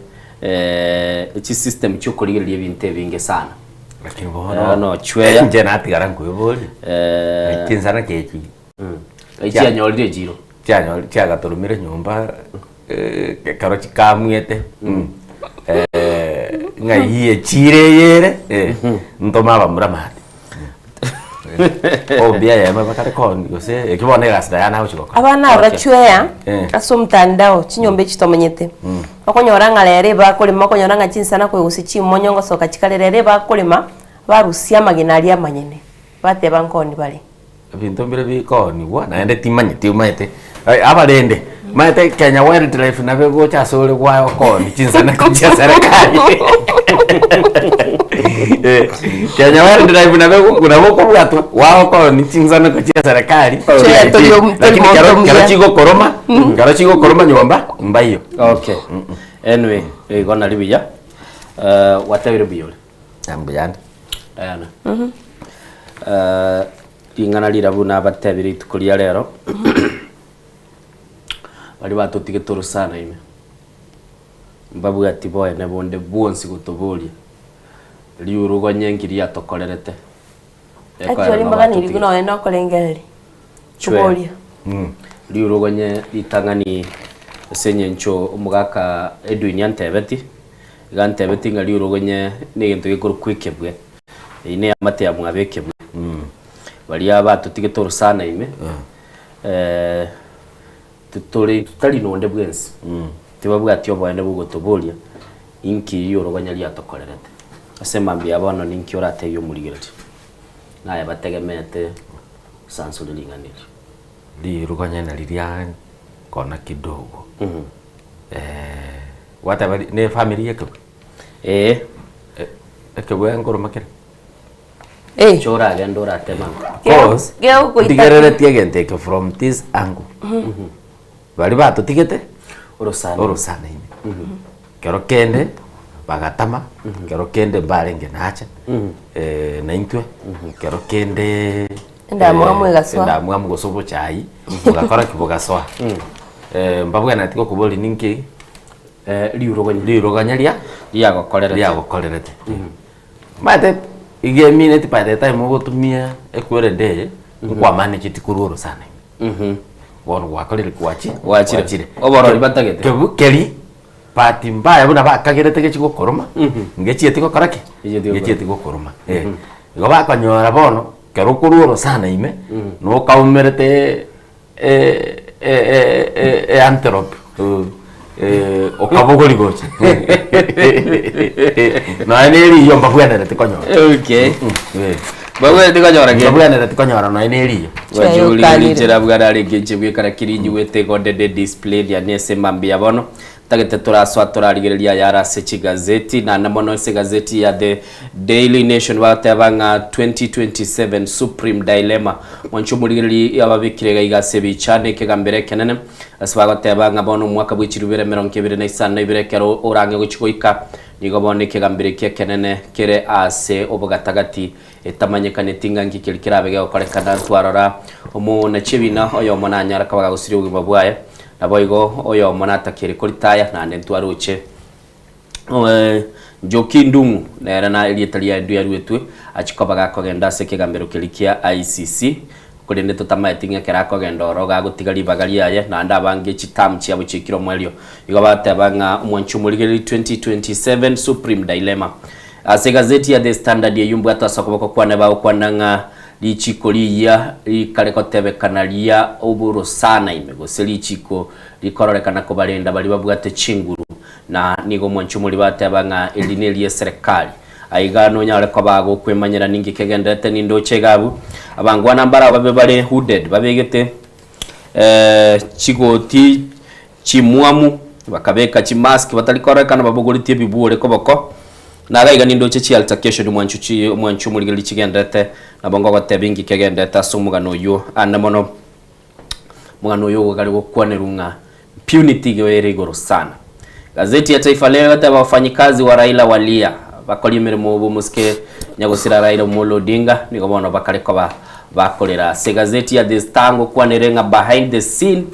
chisystem chiokorigereria ebinto ebinge sana. Lakini bono no chweya inche natigara nkoiboria chinsana kechi chianyorire echiro chianyori chiagatoromire nyomba ekero chikamuete ng'ai echiro eye ere ntome abamura mambia. Ombia eyemo bakare koni gose ekio bono egasi naye nagochi gokora. Abana aba bachweya Eh. ase omotandao chinyomba echi tomenyete, okonyora ng'a rero ebakorema okonyora ng'a chinsana koyo gose chimonyo ngosoka chikare rero ebakorema, barusia amagena aria amanyene, bateba nkoni bare. Ebinto mbire bikoonigwa naende timanyeti omanyete abarende omanyete Kenya Wildlife nabo egocha ase ore gwaye okooni chinsanako chia serikali Kenya Wildlife nabo ego nabo okobwatwa gwagokooni chinsanako chia serikali Chwe, tori om- tori lakini monto kero omuya. kero chigokoroma kero chigokoroma nyomba mbaiyo. Okay. Anyway, igo nari buya. Gwatebire buya ore? Mbuyande. Diana. Ring'ana riria buna abatebire rituko ria rero, baria batotigete orosana ime, mbabwati boene bonde bwonsi gotoboria, riurugonye nki riatokorerete, Actually ekoera mbaganiri batotigete. buna onye nokorengereria, Chwe. koboria. Riurugonye ritang'ani ase eng'encho omogaka Edwin antebeti, iga antebeti ng'a riurugonye na egento gekorokwa ekebwe. Eyio neamate ya mwabo ekebwe. Baria batotigete orosana ime, titore totari nonde bwensi, tibabwati oboene bogotoboria inki riorogonya riatokorerete. Ase mambia ya bono ninki oratebie omorigereria? Naye bategemeete sansore ring'ana erio. Rirugonya nari ria kona kidogo. Gwateba ne efamiri ya ekebwe? Ee. Ekebwe nkoroma kere? Inche oragende oratema Cause, Gegokoita- ndigereretie egento eke from this angle. Baria batotigete Orosana. orosana ime. Kero kende bagatama, kero kende mbarenge nacha, naintwe, kero kende Endamwamu egasoa. endamwamu gose obochai bogakora ki? Bogasoa. Mbabwenereti gokoboria ninki? Riuroganya. Riuroganya ria Riagokorerete. Riagokorerete. Omanyete iga emineti by the time ogotumia ekwerende eye, nkwamanecheti korwa orosana ime. Bono gwakorire gwachi Gwachire. Oborori batagete. Kebu keri bahati mbaya buna bakagerete gechi gokoroma, ngechieti gokora ki? Ngechieti gokoroma. Igo bakonyora bono, ekero okorwa orosana ime, nokaumerete eantelope okabogori gocha nonya na eriyo mbabwenereti konyora. Okay. Mbabwenereti konyora kende? Mbabwenereti konyora nonya na eriyo. Gwachigoria bwana arenge inche bwekara kirinyi gwete igonde display yani ase mambia bono Tagete torasoa torarigereria ayare ase chigazeti, naende mono ase egazeti ya The Daily Nation bagoteba ng'a 2027 Supreme Dilemma. Mwanche omorigereria ababekire iga iga ase ebicha na ekegambero ekenene ase bagoteba ng'a bono omwaka bwe chirubere emerongo ebere na isano na ibere ekero orang'e gochia goika nigo bono ekegambero eki ekenene kere ase obogatagati etamanyekaneti ng'a nki keria kerabe gegokorekana ntwarora omonachie ebina oyomo nanyare koba gagosiria obogima bwaye Naboigo oyomo natakeire koritaya, naende ntwaroche Njoki Ndung'u, nere na erieta riaye ndiaruetwe, achie koba gakogenda ase ekegambero keria kia ICC, korende totamaeti ng'a ekero akogenda oro gagotiga ribaga riaye, naende abange chiterm chiabo chiaikire omoerio. Igo bagoteba ng'a omwanchi omorigereria 2027 Supreme Dilemma. Ase egazeti ya The Standard eyio mbwate ase okoboko kwane bagokwana ng'a Richiko riiyia rikare gotebekana ria oborosana ime, gose richiko rikororekana kobarenda baria babwate chinguru, na nigo omwanchi omori bateba ng'a eri neri'eserekari. Aiga nonyare koba gokwemanyera ninki kegendererete nindoche iga abwo. Abangwana mbarao babe bare hooded, babegete chigoti chimwamu, bakabeka chimask batari kororekana babogoretie ebibuore koboko. Naga iga nindoche chi altercation mwanchu chi mwanchu omorigereria chigenderete, nabo ngogotebia inki kegenderete ase omogano oyio ande mono. Omogano oyo ogokare gokwanerwa ng'a impunity igo ere igoro sana. Gazeti ya Taifa Leo egoteba wafanyikazi wa Raila walia, bakori emeremo b'omosike nyagosira Raila Omolo Odinga nigo bono bakare koba bakorera ase egazeti ya The Star ngokwanere ng'a behind the scene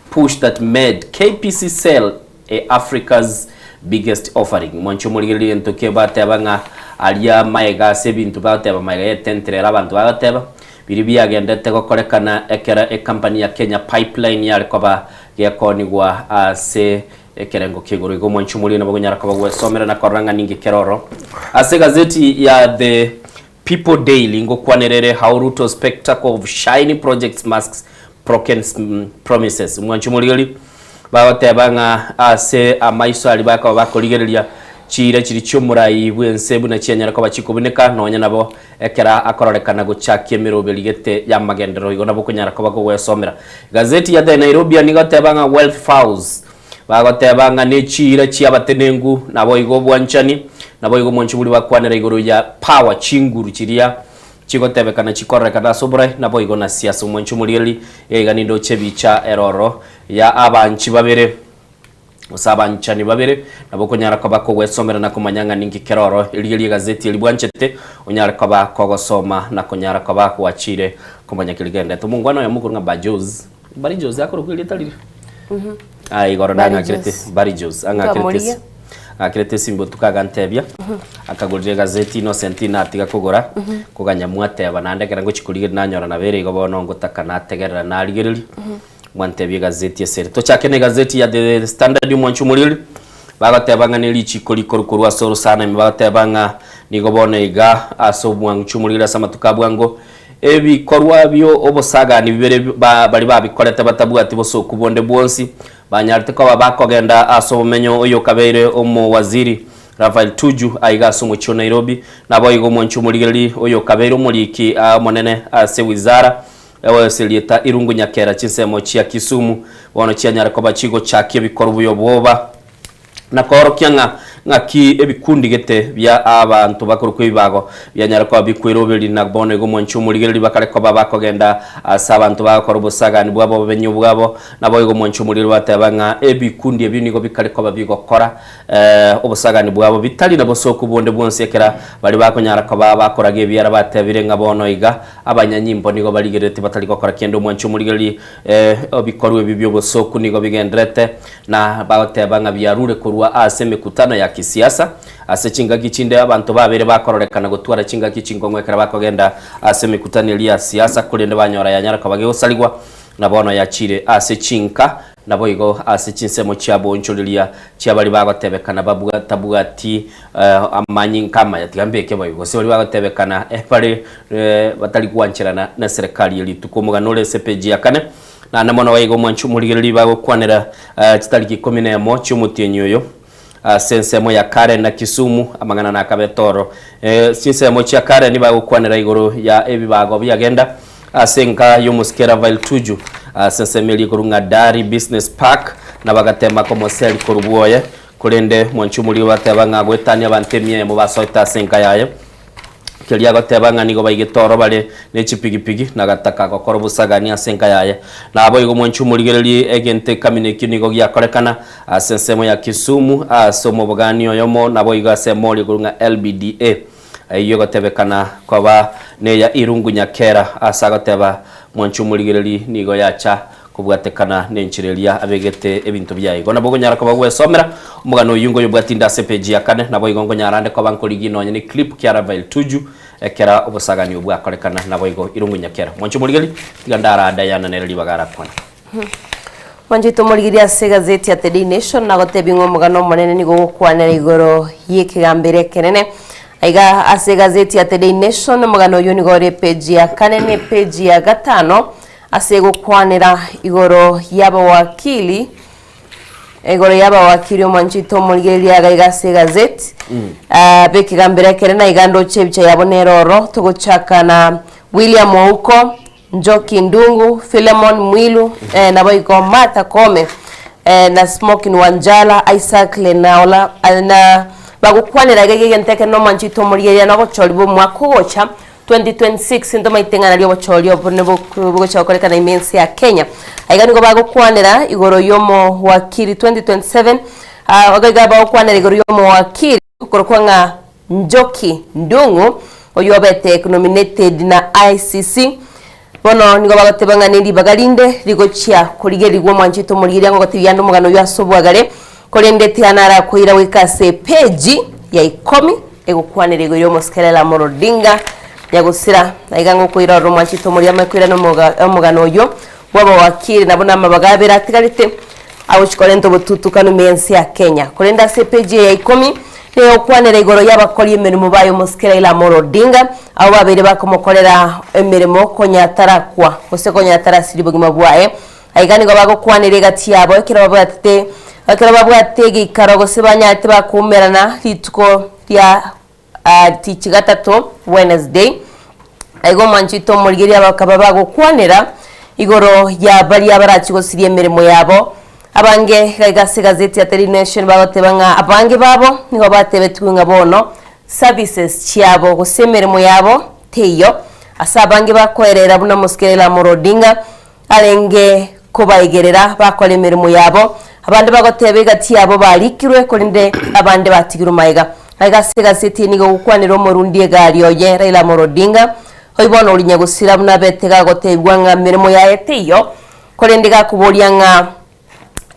push that made KPC sell a Africa's biggest offering. Mwanche omorigererie egento ki bateba ng'a aria maega ase ebinto bagoteba maega y'etente rero abanto bagoteba biria biagendete gokorekana ekero ecompany ya Kenya Pipeline yare koba gekoonigwa ase ekerengo kia igoro. Igo mwanche omorigererie nabo okonyara koba gwesomera na korora ng'a ninki kere oro. Ase egazeti ya The People Daily ngokwanera ere How Ruto's Spectacle of Shiny Projects Masks Broken Promises. Mwanche omorigereria bagoteba ng'a ase amaiso aria bakoba bakorigereria chiira chiria chi'omorai bw'ense buna chianyara koba chikobuneka, nonya nabo ekero akororekana gochakia emeroberi gete y'amagenderero igo nabo okonyara koba kogwesomera. Gazeti ya The Nairobian igoteba ng'a Wealth Files Bagoteba ng'a nechiira chi'abatenenku, naboigo obwanchani, naboigo omwancho boria bakwanera igoro ya power, chinguru chiria chigotebekana chikororekana ase oborai, naboigo na siasa. Omwancho omorigereria, iga nindoche ebicha eroro ya abanchi babere, gose abanchani babere, nabo okonyara koba kogwesomera na komanya ng'a ninki kere oro. Rigereria egazeti eria bwanchete, onyare koba kogosoma na konyara koba gwachire komanya keria kegenderete. Omongwana oyomo okorwa ng'a Bajos, Barijos akorokwa erieta riria? Aye igoro Barry nang'akerete Jose. Barry Jose ang'akerete Nkamoria. esi- ang'akerete esimba otuko agantebia akagorire egazeti Innocent natiga kogora koganya mwateba naende ekero ngochia korigereria nanyora nabo ere igo bono ngotaka nategerera narigereria mwantebia egazeti ase ere. Tochake na egazeti ya The Standard omwancho omoriri bagoteba ng'a ne richiko rikoru korwa ase orosana ime bagoteba ng'a nigo bono iga ase omwancho omoriri ase amatuko a bwango Ebikorwa bi'obosagani bibere baria babikorete batabwati bosooku bonde bwonsi, banyarete koba bakogenda ase obomenyo oyokabeire omowaziri Raphael Tuju aiga ase omochie o Nairobi. Naboigo omwanchi omorigereri oyokabeire omoriki omonene ase wizara ase erieta Irungu Nyakera chinsemo chia Kisumu bono chianyare koba chigochakia ebikorwa bi'obwoba. Na koorokia ng'a ng'aki ebikundi gete bia abanto bakorokwa ebibago bianyare koba bikweroberia, na bono igo mwanche omorigereria bakare koba bakogenda ase abanto bagokora obosagani bwabo obobenyi bwabo, naboigo mwanche omorigereria bateba ng'a ebikundi ebio nigo bikare koba bigokora obosagani bwabo bitari na bosooku bonde bwonsi ekera baria bakonyara koba bakoraga ebiara batebire ng'a bono iga abanyanyimbo nigo barigereretie batari gokora kende omwanche omorigereria ebikorwa ebi bi'obosooku nigo bigendererete Na bagoteba ng'a biarure korwa ase emekutano ya kisiasa. Ase chingaki chinde abanto babeire bakororekana gotwara chingaki chinkong'u ekero bakogenda ase emekutano eria ya siasa, korende banyora yanyara koba gegosarigwa, na bono yachire ase chinka, naboigo ase chinsemo chia boonchoreria chia baria bagotebekana batabwati amanyinka amaya, tiga mbeke boigo, gose baria bagotebekana bare batari gwancherana neserekari ye rituko. Omogano ore ase epeji ya kane. Naende mono baiga omwancho omorigereria bagokwanera chitariki ikomi na emo chi'omotienyi oyo ase ensemo ya Karen na Kisumu, amang'ana nakabete oro. Chinsemo chia Karen bagokwanera igoro ya ebibago biagenda ase enka y'omosike Rafael Tuju ase ensemo eria ekorwa ng'a Dari Business Park na bagatema komoseri korwa bwoye korende mwancho omorigereria bateba ng'a goetania abanto emia eyemo basoete ase enka yaye. Keria agoteba ng'a nigo baigete oro bare ne chipigipigi, na gataka gokora obosagani ase enka yaye. Naboigo mwanche omorigererie egento ekamina ekio nigo giakorekana ase ensemo ya Kisumu ase omobogani oyomo naboigo ase emori ekorwa ng'a LBDA eyio egotebekana koba neya Irungu Nyakera ase agoteba mwanche omorigereri nigo yacha Kobwatekana nenchera eria abegete ebinto biaye. Igo nabo okonyara koba gwesomera omogano oyio ngoyobwatinde ase epeji ya kane, naboigo nkonyara ande koba nkorigia nonye ne clip kia Rafael Tuju ekera obosagani obwo bwakorekana naboigo Irungu Nyakera. Mwanche omorigeri, tiga ndarade ayana nere ribaga arakwane. Mwanche tomorigerie ase egazeti ya The Daily Nation nagotebia ng'a omogano omonene nigo ogokwanera igoro y'ekegambero ekenene. Aiga ase egazeti ya The Daily Nation omogano oyio nigo ore epeji ya kane na epeji ya gatano Ase gokwanera igoro y'abawakili, igoro y'abawakili omwanchete omorigereria iga iga ase egazeti, ah, b'ekegambero ekere na iga ndoche ebicha yabo nere oro, togochaka na William Ouko, Njoki Ndungu, Philemon Mwilu, eh, naboigo Martha Koome, eh, na Smokin Wanjala, Isaac Lenaola, eh, na. Bagokwanera iga egento eke nomonto oito omorigereria na obochori bw'omwaka ogocha 2026 ntomaete ng'a nario obochori obonene bogocha gokorekana ime ense ya Kenya. Aiga nigo bagokwanera igoro y'omowakiri 2027 ah, iga bagokwanera igoro y'omowakiri okorokwa ng'a Njoki Ndung'u oyio obete nominated na ICC. Bono nigo bagoteba ng'a neribaga rinde rigochia korigerigwa omwancho oito omorigereria ng'a ogotebia ande omogano oyio ase obwagare, korende tiana arakoira goika ase epeji ya ikomi egokwanera igoro y'omosike Raila Amolo Odinga nyagosira. Aiga ngokoira ororo omwancho oito omorigereria amanye koirana omoga omogano oyio bw'abawakiri nabo namabaga abere atigarete agochia korenta obotutukanu ime y'ense ya Kenya. Korende ase epeji eye ya ikomi Negokwanera igoro y'abakori emeremo baye omosike Raila Amolo Odinga, abwo babeire bakomokorera emeremo konya atarakwa gose konya atarasiria obogima bwaye. Aiga nigo bagokwanera egati yabo ekero babwatete ekero babwate egeikaro gose banyarete bakoumerana rituko ria tichi gatato, Wednesday. Aiga omwancho oito omorigereria bakaba bagokwanera igoro ya baria barachie gosiria emeremo yabo. Abange iga iga ase egazeti ya Daily Nation bagoteba ng'a abange babo nigo batebetigwe ng'a bono services chiabo gose emeremo yabo teiyo. Ase abange bakoerera buna omosike Raila Amolo Odinga arenge kobaegerera bakora emeremo yabo. Abande bagoteba egati yabo barikirwe korende abande batigirwe magega. Aiga ase egazeti eye nigo egokwanera omorundi egari oye Raila Amolo Odinga, oyio bono ore nyagosira buna abete gagotebigwa ng'a meremo yaye teiyo, korende gakoboria ng'a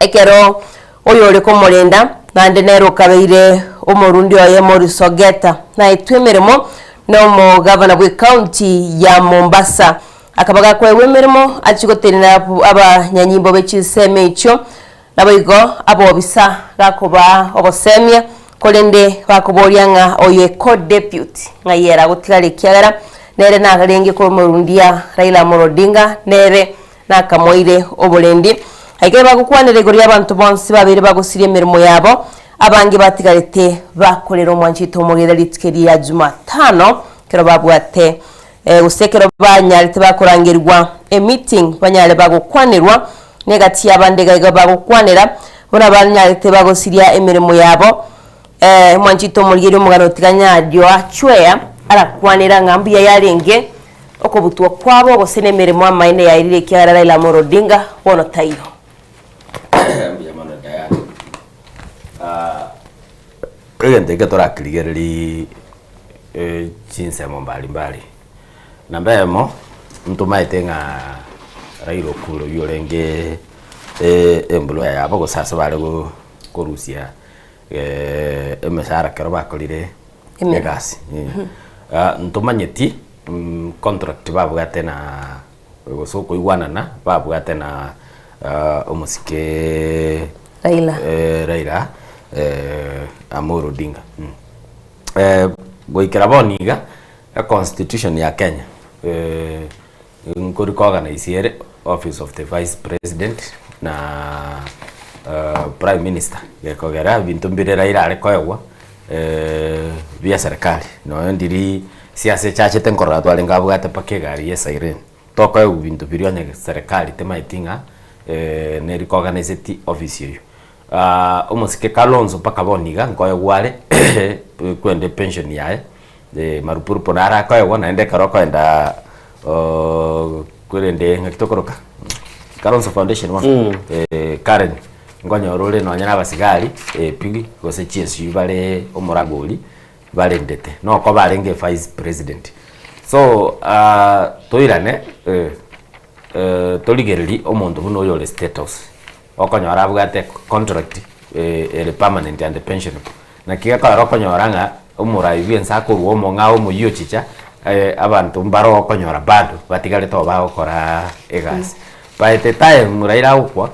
ekero oyore komorenda naende nere okabeire omorundi oye Maurice Ogeta naetwe emeremo na omogavana bw'ecounty ya Mombasa. Akaba gakoegwa emeremo achie gotenena abanyanyimbo be chinsemo echio, naboigo abobisa gakobaa obosemia, korende bakoboria ng'a oyo eco-deputy ng'ai ere agotigara ekiagera nere narenge komorundia Raila Amolo Odinga nere nakamoeire oborendi. Ekero bagokwanera igoro y'abanto bonsi babeire bagosiria emeremo yabo, abange batigarete bakorera omwancho oito omogera rituko eri ria Jumatano ekero babwate gose ekero banyarete bakorangerigwa emeeting banyare bagokwanerwa negati y'abande iga iga bagokwanera buna banyarete bagosiria emeremo yabo. Omwancho oito omorigereria omogano otiga nyario achwea arakwanera ng'a mbuya yarenge Okobutwa kwabo gose nemeremo amaene yaerire ekiagera Raila Amolo Odinga bono taiyo. Mbuya mono Diana. Ah, egento eke torakerigererie eh, chinsemo mbari mbari. Namba eyemo, ntomaete ng'a Raila okure oywo orenge employer yabo gose ase bare go korusia emeshahara ekero bakorire Emeremo. egasi. Ah, ntomanyeti contract babwate na gose okoigwanana babwate na omosike Raila. Raila Amolo Odinga. Goikera bono iga, econstitution ya Kenya nkori koorganize ere office of the vice president na prime minister gekogera ebinto mbire Raila are koegwa bia serikali nonye ndiri siasa echachete nkorora twarenge abwate mpaka egari ya esiren tokoegwa binto biria onye serikali temaeti ng'a neri koorganiseti office eywo. Omosike Kalonzo mpaka bono iga nkoegwa are kwenda epension yaye marupurupu naro akoegwa naende ekero okoenda korende ng'aki tokoroka Kalonzo foundation bono Karen nkonyora ore nonye na abasigari pi gose chiesui bare omoragori barendete noko barenge vice president. So toirane torigererie omonto buna oyo ore state house. Okonyora abwate contract ere permanent and pensionable. Naki gekogera okonyora ng'a omorai bwense akorwa omong'ao omoyio ochicha abanto mbare okonyora bado batigarete oo bagokora egasi. By the time Raila agokwa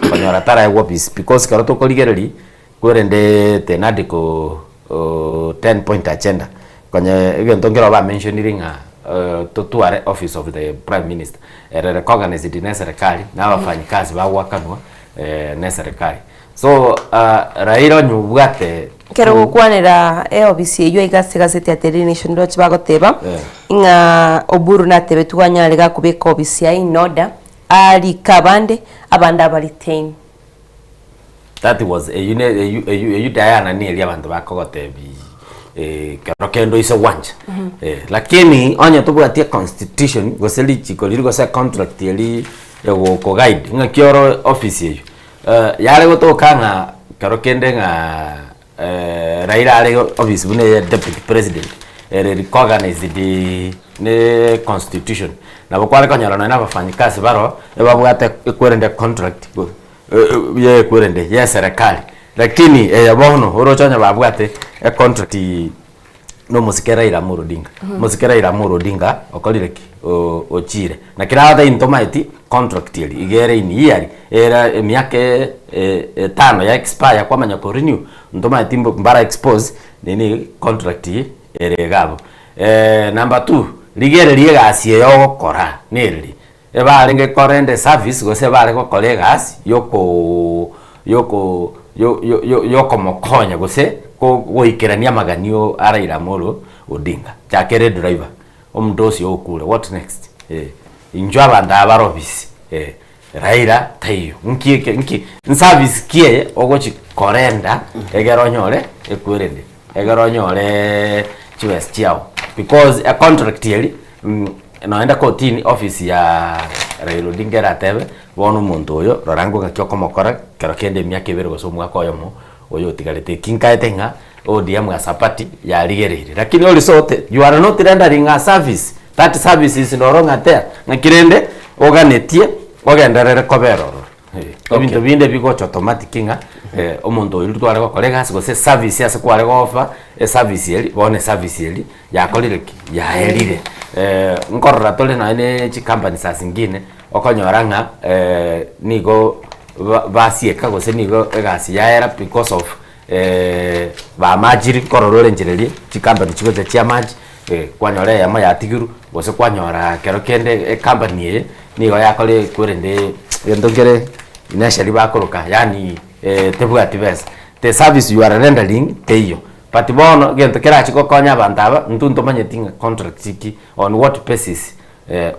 okonyora taraegwa peace because ekero tokorigereria kwerende tenadiko 10 point agenda konye egento nkero ba mentionire ng'a totware office of the prime minister ere recognized ne eserekari na abafanyikazi bagoakanwa ne eserekari so Raila onye obwate Ekero ogokwanera eofisi eywo iga ase egazeti ya Daily Nation ndoche bagoteba ng'a Oburu natebetwe anyare gakobeka ofisi yaye in order arike abande, abande aba retain. That was eywo ne eywo eywo eywo Diana nieri abanto bakogotebi ekero kende oise gwancha. Lakini onye tobwati econstitution gose richiko riria gose econtract eria egokoguide ng'aki ore office eywo, yare gotoka ng'a kero kende ng'a Raila are office buna eye deputy president ere recognized ne constitution nabo kware konyora nonye na abafanyikazi baro ebabwate ekwerende contract ye ekwerende ye eserekari lakini eye bono oroche onye babwate econtract na omosike Raila Amolo Odinga. Omosike Raila Amolo Odinga okorire ki? Ochire. Naki raro ntomaeti contract eria iga ere in yearly, ere emiaka etano ya expire kwamanya ko renew, ntomaeti mbara expose nini contract ere iga abwo. Number two, rigereria egasi eye ogokora nereri, ebarenge korenda eservice gose ebare gokora egasi yokoo yoko yo yo yokomokonya gose goikerania amaganio a Raila Amolo Odinga. Chakera edriver, omonto osio okure, what next? Eh, inchuo abanto aba bare ofisi, eh, Raila taiyo, nki eke nki nservice ki eye ogochi korenda egere onyore ekwerende, egere onyoreeee chibesa chiago because econtract eria noenda kotini office ya Raila Odinga eratebe bono omonto oyo rora ng'aki okomokora kero kende emiaka ebere gose omwaka oyomo oyo otigarete. Eki nkaete ng'a ODM as a party yarigereire lakini ori sote you are not rendering a service that service is no longer there ng'aki rende oganetie ogenderere kobera ororo. Ebinto binde bigocha automatic ng'a omonto oyo tware gokora egasi gose eservice ase kware go offer eservice eria bono eservice eria yakorire ki? Yaerire. Nkorora tore nonye ne chicompany saa zingine okonyora ng'a nigo ba- basieka gose nigo egasi yaera because of bamachiri nkorora ore enchera eria chicompany chigocha chiamachi kwanyora eyemo yatigirwe gose kwanyora kero kende ecompany eye nigo yakora ekwerende egento nkere initially bakoroka yaani tebwati besa. The service you are rendering teiyo, but bono egento kerachi gokonya abanto aba intwe ntomanyeti ng'a contract ki on what basis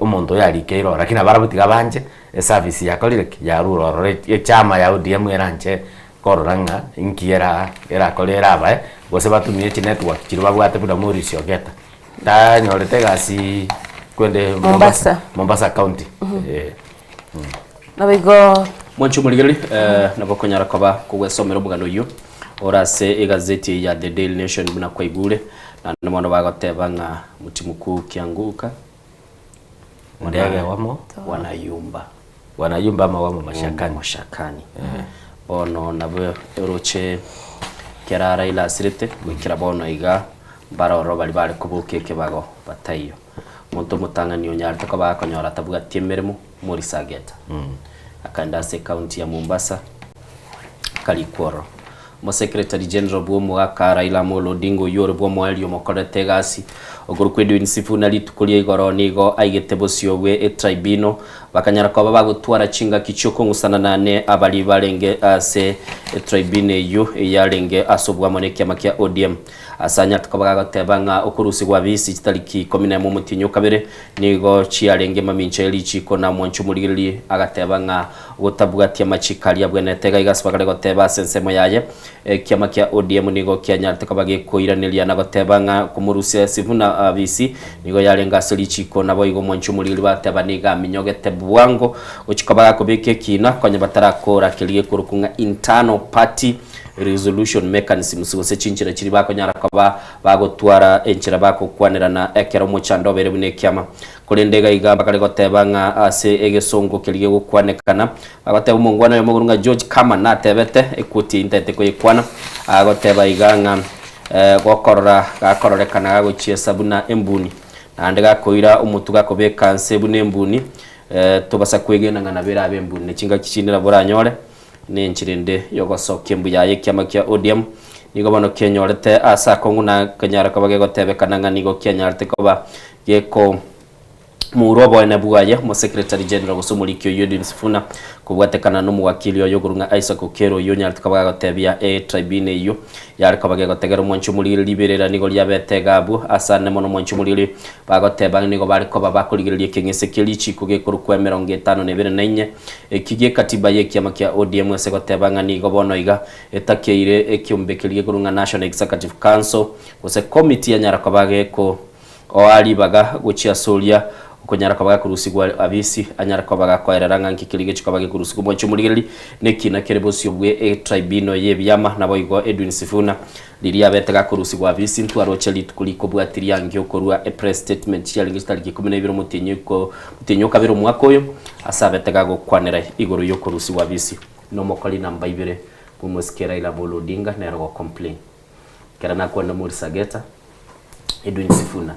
omonto oyo arikeire ororo lakini nabarabwo tiga banche eservice yakorire ki? Yarure ororo echama ya ODM eranche korora ng'a inki era erakore erabae gose batumie chinetwork chiria babwate buna Maurice Ogeta. Tanyorete egasi kwende Mombasa. Mombasa county eh. Naboigo Mwanche omorigereria eh, nabo okonyara koba kogwesomera omogano oyio ore ase egazeti eye ya The Daily Nation buna kwaigure, naende mono bagoteba ng'a mti mkuu ukianguka Ndege wamo wanayumba wanayumba ama wamo mashakani. Mashakani. Bono nabo oroche kera Raila asirete goikera bono iga mbaroro baria bare koboka ekebago bataiyo. Omonto omotang'ani onyarete koba akonyora atabwati emeremo Maurice Ageta. Akaenda ase ecounty ya Mombasa akarikwa ororo. Omosecretary General bw'omogaka Raila Amolo Odinga oyio ore bw'omoerio omokorerete egasi okorokwa Edwin Sifuna rituko ria igoro nigo aigete bosio bwe etribunal bakanyara koba bagotwara chingaki chiokong'usana nane abaria barenge ase etribunal eyio eyarenge ase obwamo nekiama kia ODM. Ase anyarete koba gagoteba ng'a okorusigwa bisi chitariki ikomi nemo omotienyi o kabere nigo chiarenge mamincha ye richiko na mwancha omorigereria agateba ng'a gotabwatia amachiko aria abwenerete iga iga ase bakare goteba ase ensemo yaye ekiama kia ODM nigo kianyarete koba gekoiraneria na goteba ng'a komorusia Sifuna bisi nigo yarenge ase richiko naboigo omwancha omorigereria bateba nigo aminyogete bwango gochia koba gakobeka ekina konya batarakora keria gekorokwa ng'a internal party resolution mechanisms gose chinchera chiria bakonyara koba bagotwara enchera bagokwanerana ekero omochando obeire buna ekiama. Korende iga iga bakare goteba ng'a ase egesongo keria gegokwanekana, bagoteba omongwana oyomo igoro ng'a George Carman natebete, equote eyio ntaete koyekwana, agoteba iga ng'a gokorora gakororekana gagochiesa buna embuni, naende gakoira omotwe gakobeka nse buna embuni, tobasa kwegena ng'a nabo erabe embuni. Ne chingaki chinde nabo oranyore Nenchera ende y'ogosokia embuya y'ekiama kia ODM nigo bono kienyorete ase akong'u na kenyare koba gegotebekana ng'a nigo kianyarete koba geko. Mourwe oboene bwaye, Omosecretary General gose omoriki oyio Edwin Sifuna kobwatekana nomowakili oye okorwa ng'a Isaac Okello oyio onyarete koba gagotebia etribunal eyio yare koba gegotegera omwanchi omorigeri riberera nigo riabete iga abwo ase ane mono omwanchi omorigeri bagoteba ng'a nigo bare koba bakorigereria ekeng'ese kie richiko gekorokwa emerongo etano na ebere na inye eki giekatiba yekiama kia ODM ase goteba ng'a nigo bono iga etakeire ekiombe keria gekorwa ng'a National Executive Council gose committee yanyara koba geko Oa ribaga gochia ase oria okonyara koba gakorusigwa abisi, anyare koba gakoerera ng'a nki keria gechi koba gekorusigwa. Mwanche omorigereria, nekina kere bosio bwe etribunal y'ebiama, naboigo Edwin Sifuna, riria abete gakorusigwa abisi, ntwaroche rituko rikobwatia riange okorua epress statement chiarenge chitariki ikomi na ibere omotienyi iko omotienyi okabere omwaka oyo, ase abete gagokwanera igoro y'okorusigwa abisi nomokori namba ibere bw'omosike Raila Amolo Odinga nere ogocomplain. Ekero nakwana Maurice Ageta, Edwin Sifuna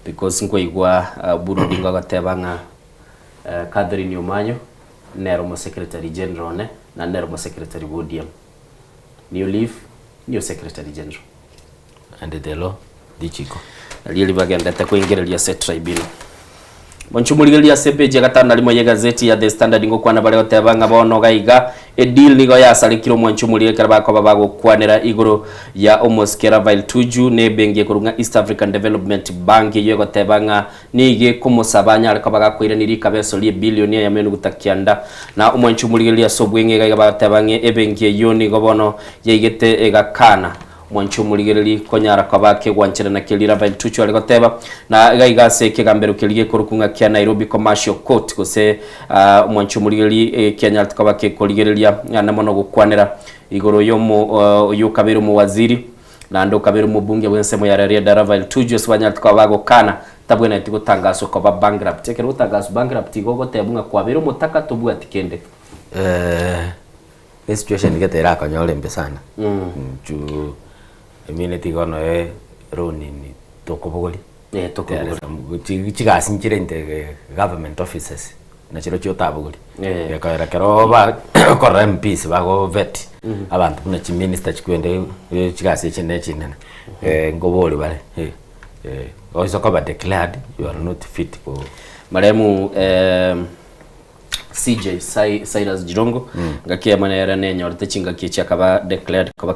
because nkwaigwa Oburu Odinga agoteba ng'a Catherine Omanyo nere omosecretary general one na nere omosecretary bwa ODM. New leaf, new secretary general. And the law, richiko. Nario ribagendete koingereria ase tribunal. Monche omorigereria ase epeji ya gatano na rimo y'egazeti ya The Standard ngokwana bare goteba ng'a bono iga iga edeal nigo yasarekire omwanchi omorire ekero bakoba bagokwanera igoro ya omosike Rafael Tuju na ebenki ekorwa ng'a East African Development Bank eyio egoteba ng'a nigo ekomosaba anyare koba gakoirania rikabeso rie ebilioni eyemo enuguta kianda. Na omwanchi omorigereria ase obweng'e iga iga bagoteba ng'a ebenki eyio nigo bono yaigete egakana Mwanche omorigereri konyara koba kegwancherana keria Rafael Tuju are goteba, na iga iga ase ekegambero keria gekorokwa ng'a kia Nairobi Commercial Court gose mwanche omorigereri ekianyarete koba gekorigereria na mono gokwanera igoro yomo oyio okabeire omowaziri naende okabeire omobunge bw'ensemo ya Rarieda Rafael Tuju ase banyarete koba bagokana tabwenereti gotangaswa koba bankrupt. Ekero ogotangaswa bankrupt igo ogotebwa ng'a kwabeire omotaka tobwati kende. Esituation gete erakonyore embe sana, juu emineti igo noe loan ni tokobogoria. Eh, tokobogoria. Chi chigasi nchire inte government offices, nachirochio otabogoria. Eh. Gekoera ekero ba okorora MPs bago vet, abanto buna chiminister chikwende chigasi echi ne chinene, nkoboria bare oise koba declared you are not fit ko. Marehemu CJ Cyrus Jirongo ngaki eyemo nere nenyorete chingaki echi akaba declared koba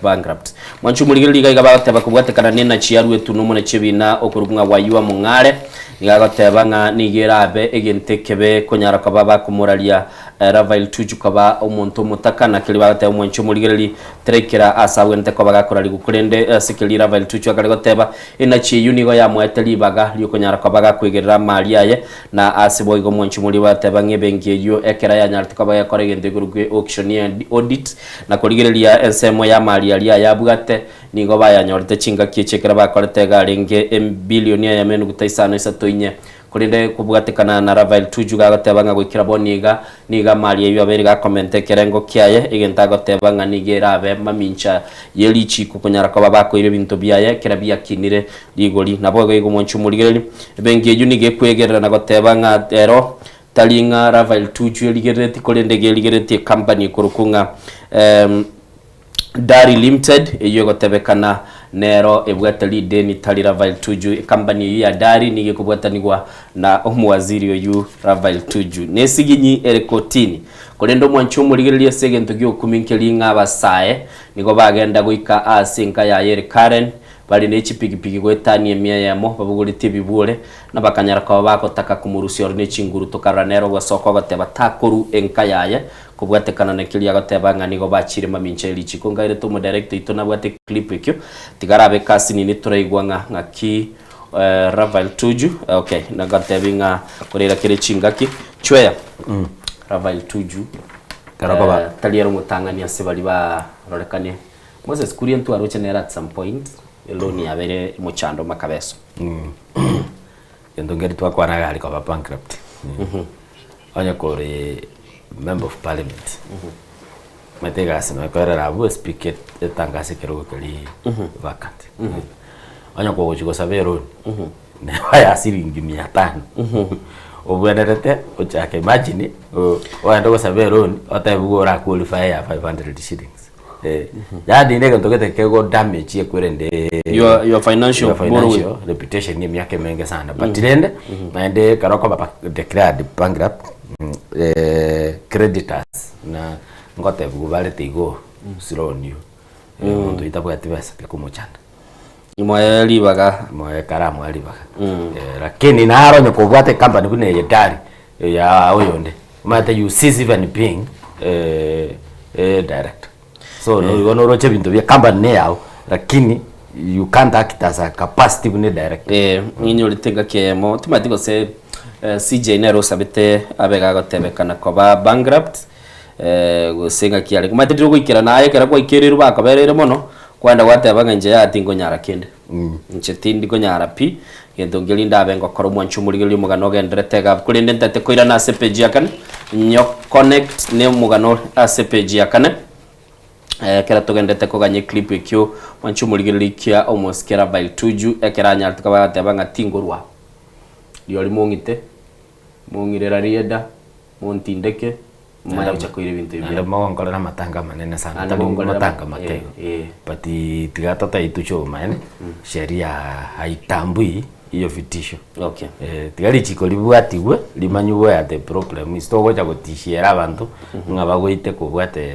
bankrupt. Mwanche omorigereria iga iga bagoteba kobwatekana nenachi yaruetwe nomonachi ebina okorokwa ng'a Wayua Mong'are nigo agoteba ng'a nigo erabe egento ekebe konyara koba bakomoraria Rafael Tuju koba omonto omotaka na keria bagoteba omwanche omorigereria teraikera ase abwenerete koba gakorarigwa korende ase keria Rafael Tuju akare goteba enachi eyio nigo yamoete ribaga riokonyara koba gakoigerera amari aye Na ase boigo omwanchi omoria bateba ng'a ebenki eyio ekero yanyarete koba gekora egento igoro kwe auction ya audit na korigereria ensemo y'amari aria ayabwate, nigo bayanyorete chingaki echi ekero bakorete iga arenge ebilioni eyemo enuguta isano isato inye. Korende kobwatekana na Rafael Tuju gagoteba ng'a goikera bono iga nigo amari ayio abeire gakomenta ekerengo kiaye, egento agoteba ng'a nigo erabe mamincha ye richiko konyara koba bakoira ebinto biaye ekero biakinire Rigori. Naboigo igo mwanche omorigereria, ebenki eyio nigo ekwegerera na goteba ng'a ero tari ng'a Rafael Tuju erigerereti korende iga erigereretie ecompany ekorokwa ng'a Dari Limited eyio egotebekana nero ebwate rideni tari Rafael Tuju. Ecompany eyio ya Dari nigo ekobwatanigwa na omowaziri oyio Rafael Tuju. Nesiginyi ere kotini. Korende omwanche omorigereria ase egento gi'okumia nkeri ng'a abasae nigo bagenda goika aase enka yaye ere Karen Bare ne chipigipigi goetania emia eyemo, babogoretie ebibuore, na bakanyara koba bagotaka komorusia ore ne chinguru. Tokarora nere ogosoka ogoteba takoru enka yaye, kobwatekana na keria agoteba ng'a nigo bachire mamincha ye richiko. Nkairete omodirector oito nabwate eclip ekio, tiga arabe ekasi nini toraigwa ng'a ng'aki Rafael Tuju, okay, nagotebi ng'a koreira kere chingaki. Chweya, Rafael Tuju, Kero koba. tari ere omotang'ani ase baria barorekane Moses Kuria ntwaroche nere at some point eloan yabeire mochando makabeso. Gento nkeri twakwana iga aria koba bankrupt. Onye kore member of parliament, omanyete egasi noyo ekoerera abwo espeaker etangase ekerogo keria vacant. Onye kogochia gosaba eloan, neba ya siringi mia tano, obwenerete ochake imagine ogende gosaba eloan otebiwe ora qualify ya 500 shillings. Eh, yaani na egento gete kego damage ekwerende Your financial your financial borrowing. reputation emiaka emenge sana but rende naende ekero okoba declared bankrupt eh, creditors na ngotebiwa barete igo slow on you omonto oitabwati besa tekomochanda Moe ribaga. Moe karamoe ribaga. Eh, lakini naro onye kobwate ecompany buna eye Dari ya oyonde omanyete you cease even being eh, eh, director so eh. Igo noroche ebinto bia company ne yao lakini you can't act as a capacity buna director Eh, ng'inyorete engaki eyemo timanyeti gose eh, CJ nere osabete abe gagotebekana koba bankrupt eh, gose ng'aki arenge omanyete ndire ogoikera naye ekero kwaikereirwe bakobereire mono Kwenda gwateba ng'a inche yaya tinkonyara kende, inche tindi konyara pi, gento nkeria ndabe ngokora omwancho omorigereria omogano ogenderete iga abwo. Korende ntete koirana ase epage ya kane, nyo connect ne omogano ore ase epage ya kane, ekero togenderete koganya eclip ekio mwanche omorigereria kia omosike Rafael Tuju, ekero anyarete koba agateba ng'a tingorwa riori mong'ite, mong'irera rieda, montindeke, Momanye gocha koira ebinto ebi Naende biabo. mogonkorera amatanga amanene sana, Naende tari mogonkorera matanga ama- make eh, igo. eh. But tiga totaituche obomaene, sheria haitambui hiyo vitisho. Okay. Eh, tiga richiko ribwatigwe, rimanywe where the problem is, togocha gotishiera abanto ng'a bagoite kobwate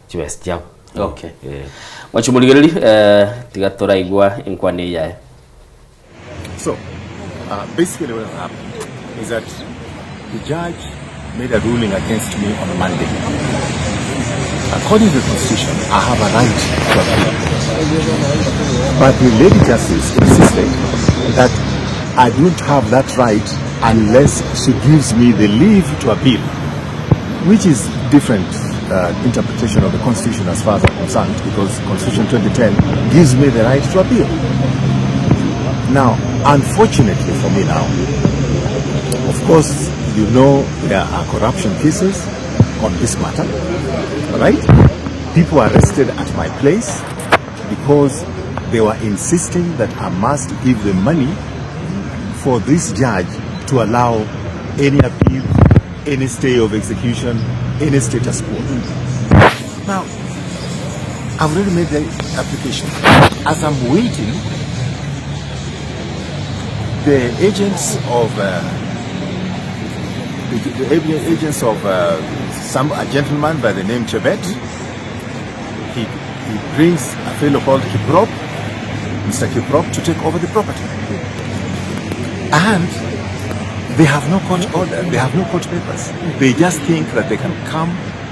chibesa chiabo. Okay. Eh. Mwanche omorigereri, eh, tiga toraigwa enkwana eye yaye. So, uh, basically what has happened is that the judge made a ruling against me on Monday. According to the Constitution, I have a right to appeal. But the Lady Justice insisted that I don't have that right unless she gives me the leave to appeal, which is different uh, interpretation of the Constitution as far as I'm concerned, because Constitution 2010 gives me the right to appeal. Now, unfortunately for me now, of course, you know there are corruption cases on this matter, all right? People arrested at my place because they were insisting that I must give them money for this judge to allow any appeal, any stay of execution, any status quo. Now, I've already made the application. As I'm waiting, the agents of uh, the, the agents of uh, some a gentleman by the name Chebet, he, he brings a fellow called Kiprop, Mr. Kiprop, to take over the property. And they have no court order, they have no court papers. They just think that they can come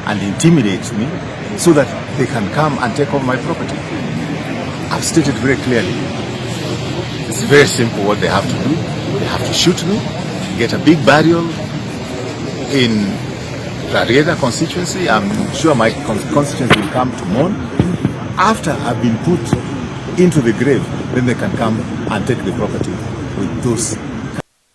and intimidate me so that they can come and take over my property. I've stated very clearly. It's very simple what they have to do. They have to shoot me, get a big burial in Rarieda constituency. I'm sure my constituency will come to mourn. After I've been put into the grave, then they can come and take the property with those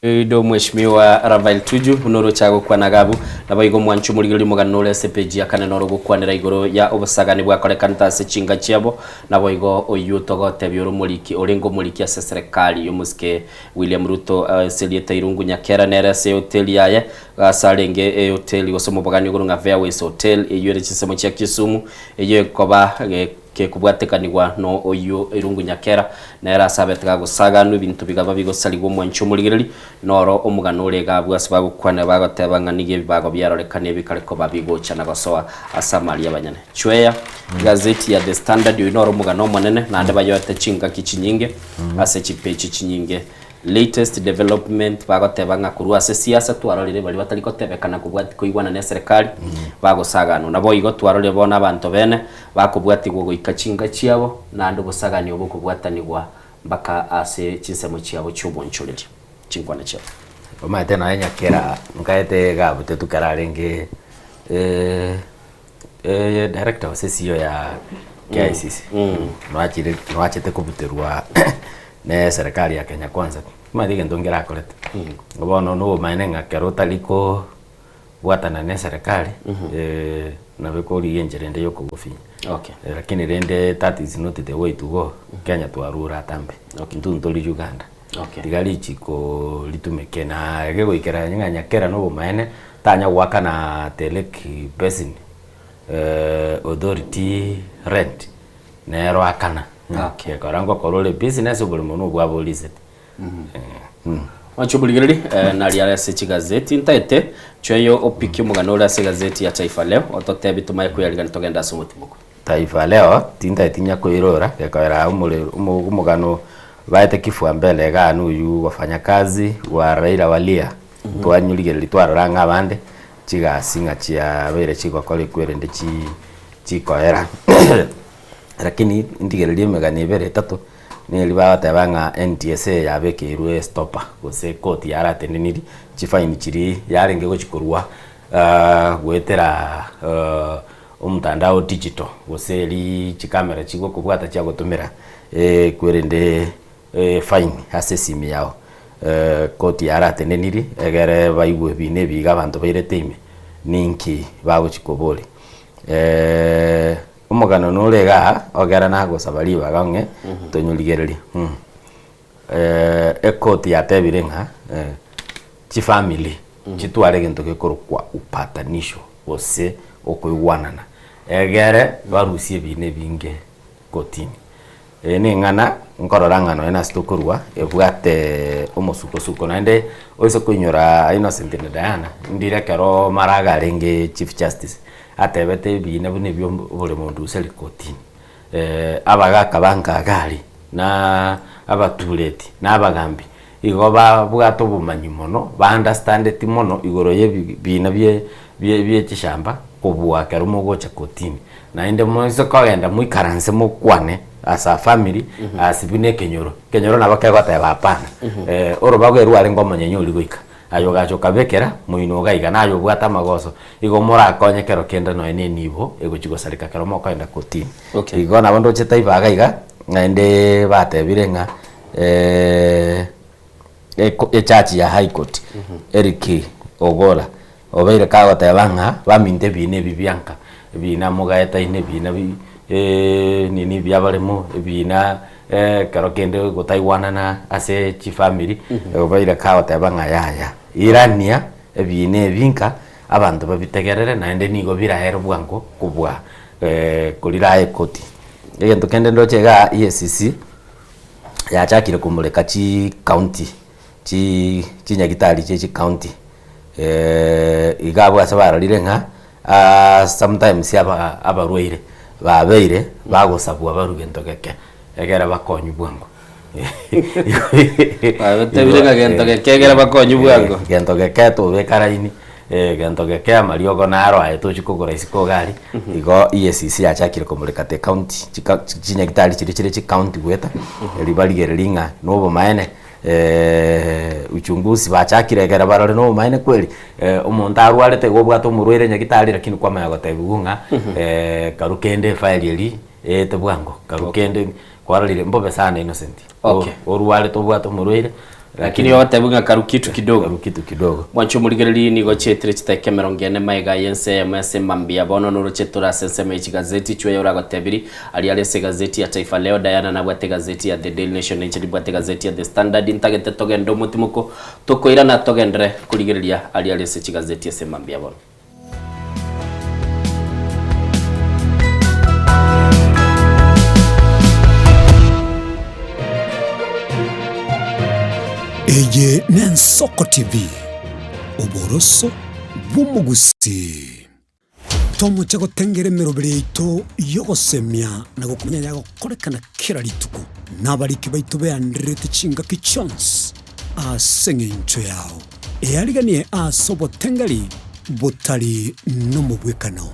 Oido Mweshimiwa Rafael Tuju buna oroche agokwana iga abwo, naboigo omwancho omorigereria omogano ore ase epeji ya kane noro ogokwanera igoro ya obosagani bwakorekanete ase chinga chiabo, naboigo oyio togotebia ore omoriki orenge omoriki ase eserekari y'omosike William Ruto ase erieta Irungu Nyakera nere ase ehoteli yaye ase arenge ehoteli gose omobogani igoro ng'a Fairways Hotel eyio ere chinsemo chia Kisumu eyio ekoba Gekobwatekanigwa no oyio Irungu Nyakera, nere ase abete gagosaganwa ebinto bigaba bigosarigwa omwanchi omorigereri, noro omogano ore iga abwo ase bagokwana bagoteba ng'a nigo ebibago biarorekane bikare koba bigocha na gosoa ase amari y'abanyene. Chweya egazeti ya The Standard oyio noro omogano omonene naende bayoete chingaki chinyinge ase chipeji chinyinge. Latest development bagoteba ng'a korwa ase siasa twarorire baria batari kotebekana kobwati koigwana ne eserekari bagosaganwa. Naboigo twarorire bono abanto bene bakobwatigwa goika chinka chiabo naende obosagani obo okobwatanigwa mpaka ase chinsemo chiabo chi'obonchoreria chinkwana chiabo. Omanyete nonya nyakera nkaete iga botetu kero arenge director gose CEO ya KICC nwachire nwachete kobuterwa ne serikali ya Kenya Kwanza omanyete egento nkerakorete bono nobomaene ng'a ekero otari ko bwatana ne serikali nabo ekorigia enchera ende ya okogofinya Okay. Lakini rende that is not the way to go Kenya twarure atambe intwe ntori Uganda Okay. Tiga richiko ritumeke na gegoikera ng'a nyakera nobomaene tanya goakana Telek Basin. Authority rent nero akana. Gekora ngokora ore business oboremo na obwabo orisete. Mwanche omorigereria, eh, nari are ase chigazeti ntaete chweyo opike omogano ore ase egazeti ya Taifa Leo ototebi tomaye koyarigani togende ase omotimoko. Taifa Leo tintaeti nya koirora gekoera omore omo omogano baete kifua mbele igaa noywo wafanyakazi wa Raila walia twanyorigereria twarora ng'a abande chigasi ng'a chiabeire chigokora ekwerende chi chikoera lakini ndigererie emegano ebere etato. Neri bagoteba ng'a NTSA yabekeirwe estopper gose ekoti yaratenenirie chifaini chiria yarenge gochi korwa goetera omotandao digital gose erii chikamera chigokobwata chiagotomera kwerende efaini ase esimi yao. Koti yaratenenirie egere baigwe ebi na ebi iga abanto bairete ime ninki bagochi koboria. Omogano nore igaa, ogera nagosaba ribaga ng'e tonyorigererie. Ekoti yatebire ng'a chifamiri chitware egento gekorokwa upatanisho gose okoigwanana, egere barusie ebina ebinge kotini. Eye neng'ana nkorora ng'a nonya nase tokorwa ebwate omosukosuko naende oise koinyora Innocent na Diana, ndire ekero Maraga arenge chief justice, atebete ebiina buna ebio oboremo onduseri kotini. Abagaka ba Nkagari na abatureti na abagambi igo babwate obomanyi mono, ba understandeti mono igoro ya ebiina bie bie bie chishamba kobua ekero mogocha kotini. Naende moise kogenda moikaranse mokwane as a family as buna ekenyoro, ekenyoro nabo kegoteba hapana orobago ere rwarenge omonyenyi oria goika, aye ogacha okabekera moino iga iga naye obwate amagoso, igo morakonye kero kende nonya na enibo egochi gosareka ekero mokoenda kotini. Igo nabo ndoche taifa iga iga, naende batebire ng'a echurch ya high court Eric Ogolla obeire kagoteba ng'a baminto ebiina ebi bianka, ebiina mogaetaine ebiina bi nini biabaremo, ebiina ekero kende gotaigwanana ase chifamiri, obeire kagoteba ng'a yaya, irania ebiina ebi nka abanto babitegerere naende nigo biraere bwango kobua korira aye koti. Egento kende ndoche igaa EACC. yachakire komoreka chicounty chi chinyagitari chie chicounty iga abwo ase barorire ng'a sometimes aba abarwaire babeire bagosabwa barwe gento geke egere bakonywe bwango. Babatebire ng'a gento geke egere bakonywe bwango. Gento geke tobeka raini. Egento geke amariogo naro aye tochi kogora isiko iga aria, igo EACC yachakire komoreka the county, chika chinyagitari chiria chire chicounty goeta, erio barigererie ng'a na obomaene uchunguzi bachakire ekero barore na obomaene kweri, omonto arwarete igo obwate omorwaire nyagitari lakini kwamanya gotebiwa ng'a karu kende efile eria eete bwango, karu kende kwarorire mbobe sana Innocent, Okay. orwarete obwate omorwaire Lakini ogotebiwa ng'a karu kitu kidogo. Karu kitu kidogo. Mwanche omorigereria nigo chietire chiteka emerongo ene magega y'ense eyemo ase mambia bono noroche tore ase ensemo ye chigazeti chweya oragotebiri aria are ase egazeti ya Taifa Leo Diana nabwate egazeti ya The Daily Nation ninche nimbwate egazeti ya The Standard ntagete togende omotimoko tokoirana togendere korigereria aria are ase chigazeti ase mambia bono. Eye n'Ensoko TV, oboroso bw'omogusii. Tomoche gotengera emeroberi yaito y'ogosemia na gokumanya yagokorekana kera rituko, na abariki baito beandererete chingaki chionsi ase engencho yao. Eariganie ase obotengeri botari nomobwekano.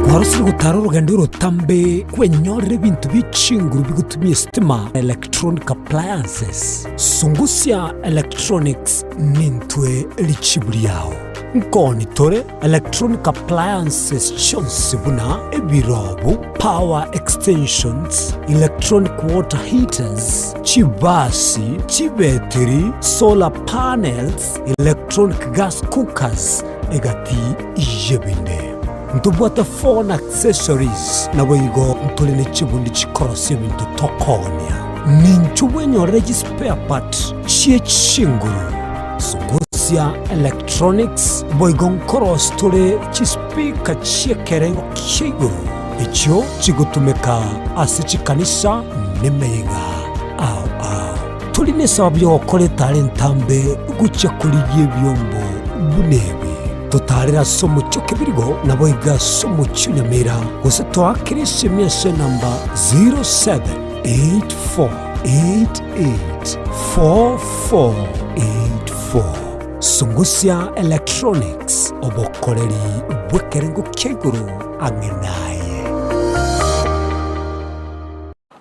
Kwarosire gotara orogendo orotambe kwenyorera ebinto bie chinguru bigotumia esitima, electronic appliances. Sungusia Electronics nintwe richibu riao. Nkoni tore electronic appliances chionsi buna ebirobu, power extensions, electronic water heaters, chibasi, chibetiri, solar panels, electronic gas cookers, egati y'ebinde. Ntobwate phone accessories, naboigo ntore ne chibundi chikorosia ebinto tokoonia. Ninchu bwenyorere chispare part chie chinguru. Sungusia. Sungusia Electronics boigo nkorosi tore chispeaker chi'ekerengo kia igoro echio chigotumeka ase chikanisa nemeyega ao ao. Tori nesababu y'ogokora etara entambe gochia korigia ebiombo buna ebi. Totaarere ase omochie o Kebirigo, naboigo ase omochie o Nyamira, gose toakere esemi ase enamba 0784884484. Sungusia Electronics, obokoreri bw'ekerengo kia igoro ang'e naye.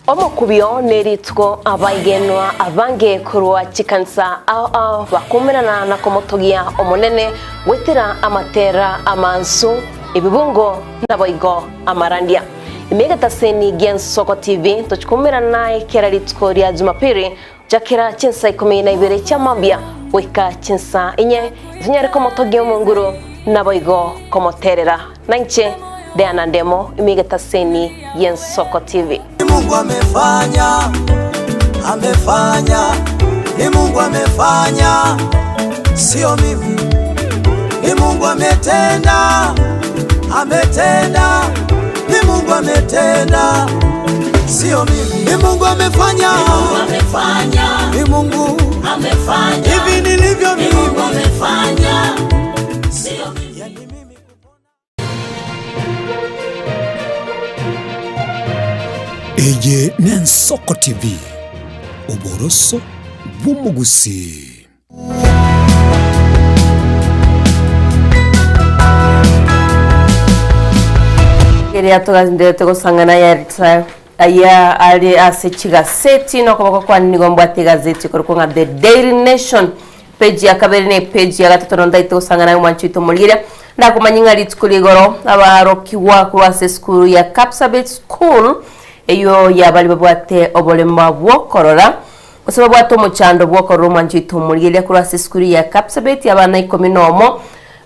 Omokubio nerituko abaigenwa abange korwa chikanisa ao ao bakumerana na komotogia Omonene goetera amatera amansu, ebibungo naboigo amarandia. Ime egetaseni gi'Ensoko TV tochikumerana naye kera rituko ria Jumapili gochakera chinsa ikomi na ibere chia mambia goika chinsa inye, tonyare komotogia Omonguru naboigo komoterera. Nainche Diana Ndemo, ime egetaseni gi'Ensoko TV. Ni Mungu amefanya, amefanya, ni Mungu amefanya, sio mimi. Ni Mungu ametenda, ametenda, ni Mungu ametenda, sio mimi. Ni Mungu amefanya, ni Mungu amefanya, ni Mungu amefanya, hivi nilivyo mimi, ni Mungu amefanya, sio mimi. Eye n'Ensoko TV, oboroso bw'omogusii. Eria togenderete gosang'ana ya aya are ase chigaseti na okoboko kwane nigo mbwate egazeti ekorokwa ng'a The Daily Nation Page ya kabere na epage ya gatato nonto aite gosang'ana aye omwanchi oito omorigereria. Ndakomanya ng'a rituko ria igoro abarokigwa korwa ase esukuru ya Kapsabet School eyio ya baria babwate oborema bw'okorora gose babwate omochando bw'okorora omwanchi oito omorigereria korwa ase esukuru ya Kapsabet abana ikomi na omo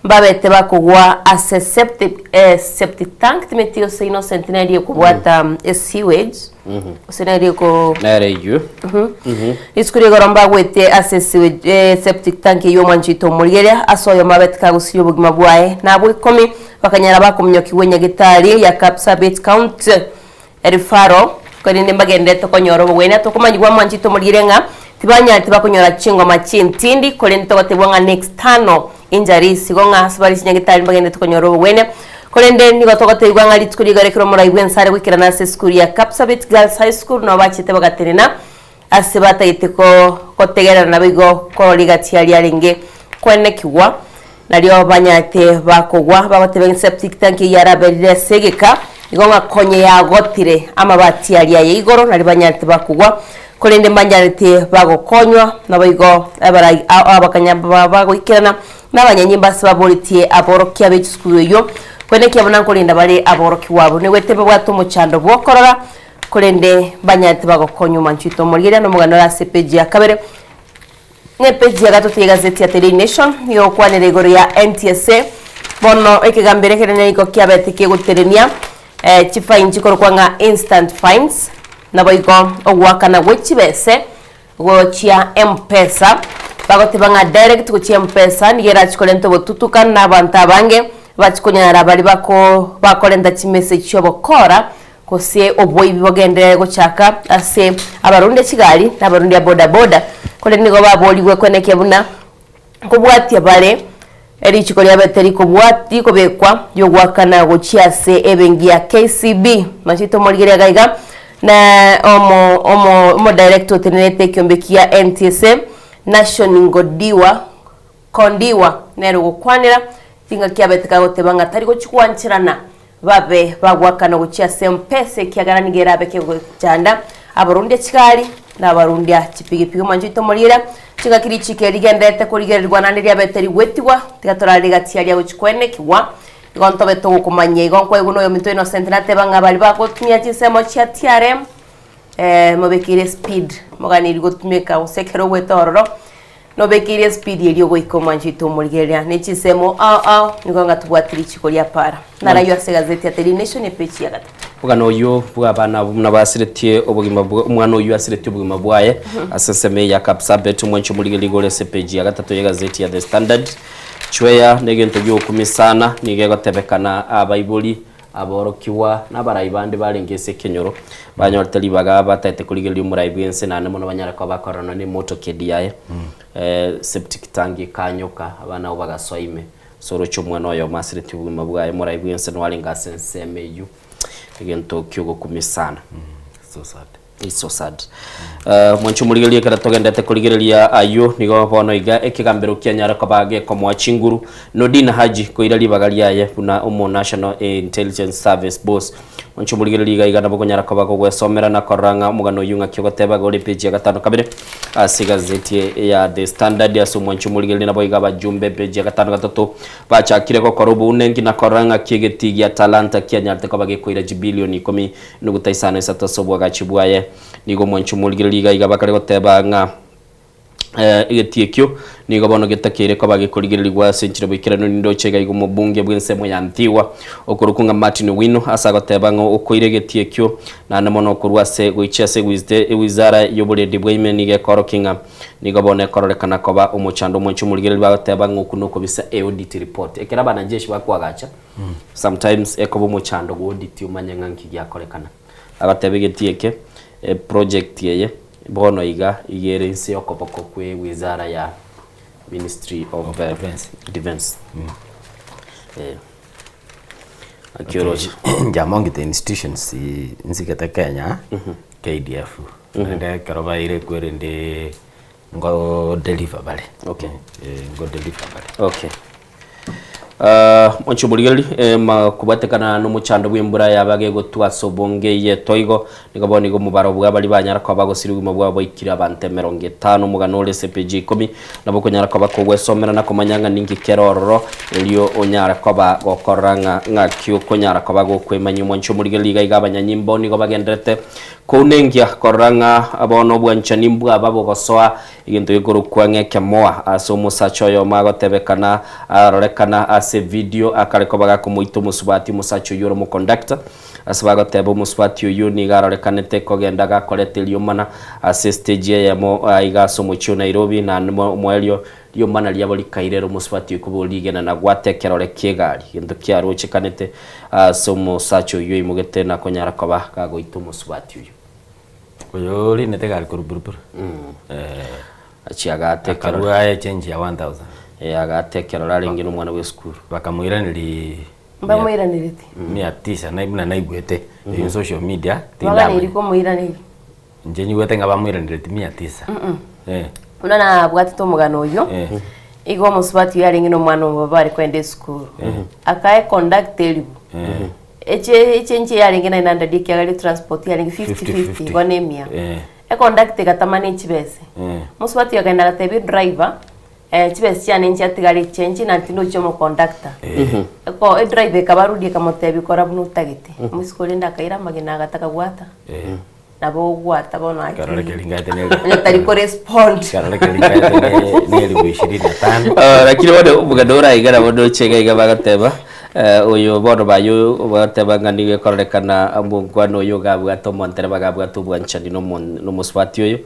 mbabete bakogwa ase septic eh, septic tank timeti gose Innocent neri ekobwata esewage gose neri eko Nere eyio. Rituko ria igoro mbagwete ase sewage eh, septic tank eyio omwanchete omorigereria ase oyomo abete kagosiria obogima bwaye. Na abwo ikomi bakanyara bakominyokigwa enyagetari ya Kapsabet County Referral, korende mbagenderete konyora obogwenia. Tokomanyigwa omwanchete omorigereria ng'a tibanyareti bakonyora chingoma chintindi, korende togotebwa ng'a ne external injuries, igo ng'a ase bare chinyagetari mbagenderete konyora obogwenia. Korende nigo togotebigwa ng'a rituko ria igoro ekero omorai bw'ense are goikerana ase esukuru ya Kapsabet Girls High School nabo bachete bagatenena ase batagete gotegerera naboigo korora rigati aria riarenge koenekigwa, nario banyarete bakogwa bagoteba ng'a septic tank eyio yaraberire ase egeka, igo ng'a konye yagotire amabati aria aye igoro nario banyarete bakogwa, korende mbanyarete bagokonywa naboigo abarai abakanya bagoikerana na abanyanyimba ase baboretie aborokia be chisukuru eyio, koenekia buna nkorinda bare aborokigwa abwo. Nigo babwate omochando bw'okorora Korende mbanyarete bagokonywa omwancho oito omorigereria nomogano ore ase epeji ya kabere na epeji ya gatato y'egazeti ya The Daily Nation nigo egokwanera igoro ya NTSA. Bono ekegambero ekenene nigo kiabete kegoterenia eh, chifaini chikorokwa ng'a instant fines naboigo ogoakana gwe chibese gochia M-Pesa. Bagoteba ng'a direct gochia M-Pesa nigo erachi korenta obotutukanu na abanto abange bachi konyara baria bako bakorenta chimessage chi'obokora gose oboibi bogenderere gochaka ase abarundia chigari na abarundia boda boda. Korende nigo baborigwe kwenekia buna nkobwatia bare richiko riabete rikobwa rikobekwa riogoakana gochia ase ebenki ya KCB. Machete omorigereria iga iga na omo omo omodirector otenerete ekiombe kia NTSA Nashon Ngodiwa Kondiwa nere ogokwanera chingaki abete kagoteba ng'a tari gochia gwancherana babe bagoakana gochia ase Mpesa ekiagera nigo erabe kegochanda abarundia chigari na abarundia chipigipigi. Omwancho oito omorigereria chingaki richiko eri rigendererete korigererigwa naende riabete rigwetigwa tiga torare rigati aria gochia koenekigwa igo ntobe togokomanyia igo nkoigwa na oyominto Innocent nateba ng'a baria bagotumia chinsemo chia TRM mobekeire speed moganiri gotumeka gose ekero ogwete ororo Nobekeire espeed eria ogoika omwancho oito omorigereria ne chinsemo ao ao nigo ng'a tobwati richiko ria para. Naraywo ase egazeti ya Daily Nation epeji ya gatato. Omogano oyio bw'abana abwo buna basiretie obogima bwa omwana oyio asiretie obogima bwaye ase ensemo eye ya Kapsabet omwancho omorigereria igoro ase epeji ya gatato y'egazeti ya The Standard. Chweya negento giokumia sana, nigo egotebekana abaibori, aborokigwa na abarai bande barenge ase ekenyoro banyorete ribaga bataete korigereria omorai bw'ense naende mono banyare koba bakororana na emotokedi yaye septic tank ekanyoka abana abwo bagasoa ime. Ase oroche omwana oyomo asiretie obogima bwaye, omorai bw'ense noarenge ase ensemo eyio, egento ki'ogokumia sana. So sad. It's so sad. Uh, mwanche omorigereria ekero togendete korigereria ayio nigo bono iga ekegambero kianyare koba gekomoa chinguru Nordin Haji koira ribaga riaye buna omo National Intelligence Service boss. Mwanche omorigereria iga iga nabo okonyara koba gogwesomera na korora ng'a omogano oyio ng'aki ogoteba iga ore page ya gatano kabere ase egazeti ya The Standard ase omwancho omorigereria naboigo abajumbe page ya gatano gatato bachakire gokora obounenki na korora ng'aki egetii gia Talanta kianyarete koba gekoira chibilioni ikomi nuguta isano isato ase obwagachi bwaye. Nigo omwancho omorigereria iga iga bakare goteba ng'a Egetii ekio nigo bono getakeire koba gekorigererigwa ase enchera boikeranu nindoche iga iga omobunge bw'ensemo ya Nthiwa okorokwa ng'a Martin Owino ase agoteba ng'a okoira egetii ekio naende mono okorwa ase goichia ase ewizara y'oborendi bwa ime nigo ekorokia ng'a nigo bono ekororekana koba omochando omwanchi omorigereri bagoteba ng'a okwo nokobisa eaudit report ekero abanajeshi bakoagacha sometimes ekoba omochando bwa audit omanye ng'a nki giakorekana. Agateba egetii eke eproject eye Bono iga iga ere inse y'okoboko kwe wizara ya Ministry of Defence. Defence. Eh. Naki oroche. Inche among the institutions nsigete Kenya, KDF. Naende ekero baire kwerende ngo deliver bare. Okay. Eh, ngo deliver bare. Okay. Omochie omorigereria, kobwatekana nomochando bw'embura yaba gegotwa ase obonge eyetwa igo, nigo bono igo omobaro bwa baria banyara koba bagosiria obogima bwabo bwaikire abanto emerongo etano, omogano ore ase epeji ya ikomi, nabo okonyara koba kogwesomera na komanya ng'a ninki kere ororo, erio onyare koba gokorora ng'a ng'aki okonyara koba gokwemanyia. Omochie omorigereria iga iga abanyanyimbo nigo bagendererete kounenkia korora ng'a bono obwanchani mbwaba bogosoa Egento gekorokwa ng'a ekemoa ase omosacha oyomo agotebekana arorekana ase evidio akare koba gakomoita omosubati omosacha oyio ore omoconductor ase bagoteba omosubati oyio nigo arorekanete kogenda gakoreta eriomana ase estage eyemo aiga ase omochie o Nairobi naende omoerio riomana riabo rikairera omosubati oyio koba origena na gwata ekerore kiegari gento kiarochekanete ase omosacha oyio oimogete na konyara koba gagoita omosubati oyio. Oyo orinete egari korwa Buruburu. Achia agate ekerore. Akarua aye echange ya 1000. Eh, agate ekerore arenge nomwana bwe esukuru. Bakamoiraneria Mbamoiranereti. mia tisa na buna naigwete in social media Baganeiri komoiraneria. Inche nyigwete ng'a bamoiranereti mia tisa. Eh. Buna nabwatete omogano oyio, Eh. igo omosubati oyo arenge nomwana obo bare kogenda esukuru. Akae conductor eribu. Eh. Eche echenji yarenge 900 ekiagera etransport yarenge 50-50 igo na emia. Econductor egatama ne chibese. Mosubati oyo akagenda agatebia edriver, chibese chiane nchiatigara echenji na tindochi omoconductor. Eko edriver ekabarudia ekamotebia kora buna otagete. Omosike oria rende akaira amagena agataka gwata. Nabo ogwata bono aki. Karore keringate ne Onye tari korespond. Karore keringate ne ne elifu ishirini na tano. Ah, lakini bono omogano oraigara bono oche iga iga bagoteba eh, oyo bono bayo bagoteba ng'a nigo ekororekana omongwana oyo iga abwate omontereba iga abwate obwanchani na omo na omosubati oyo,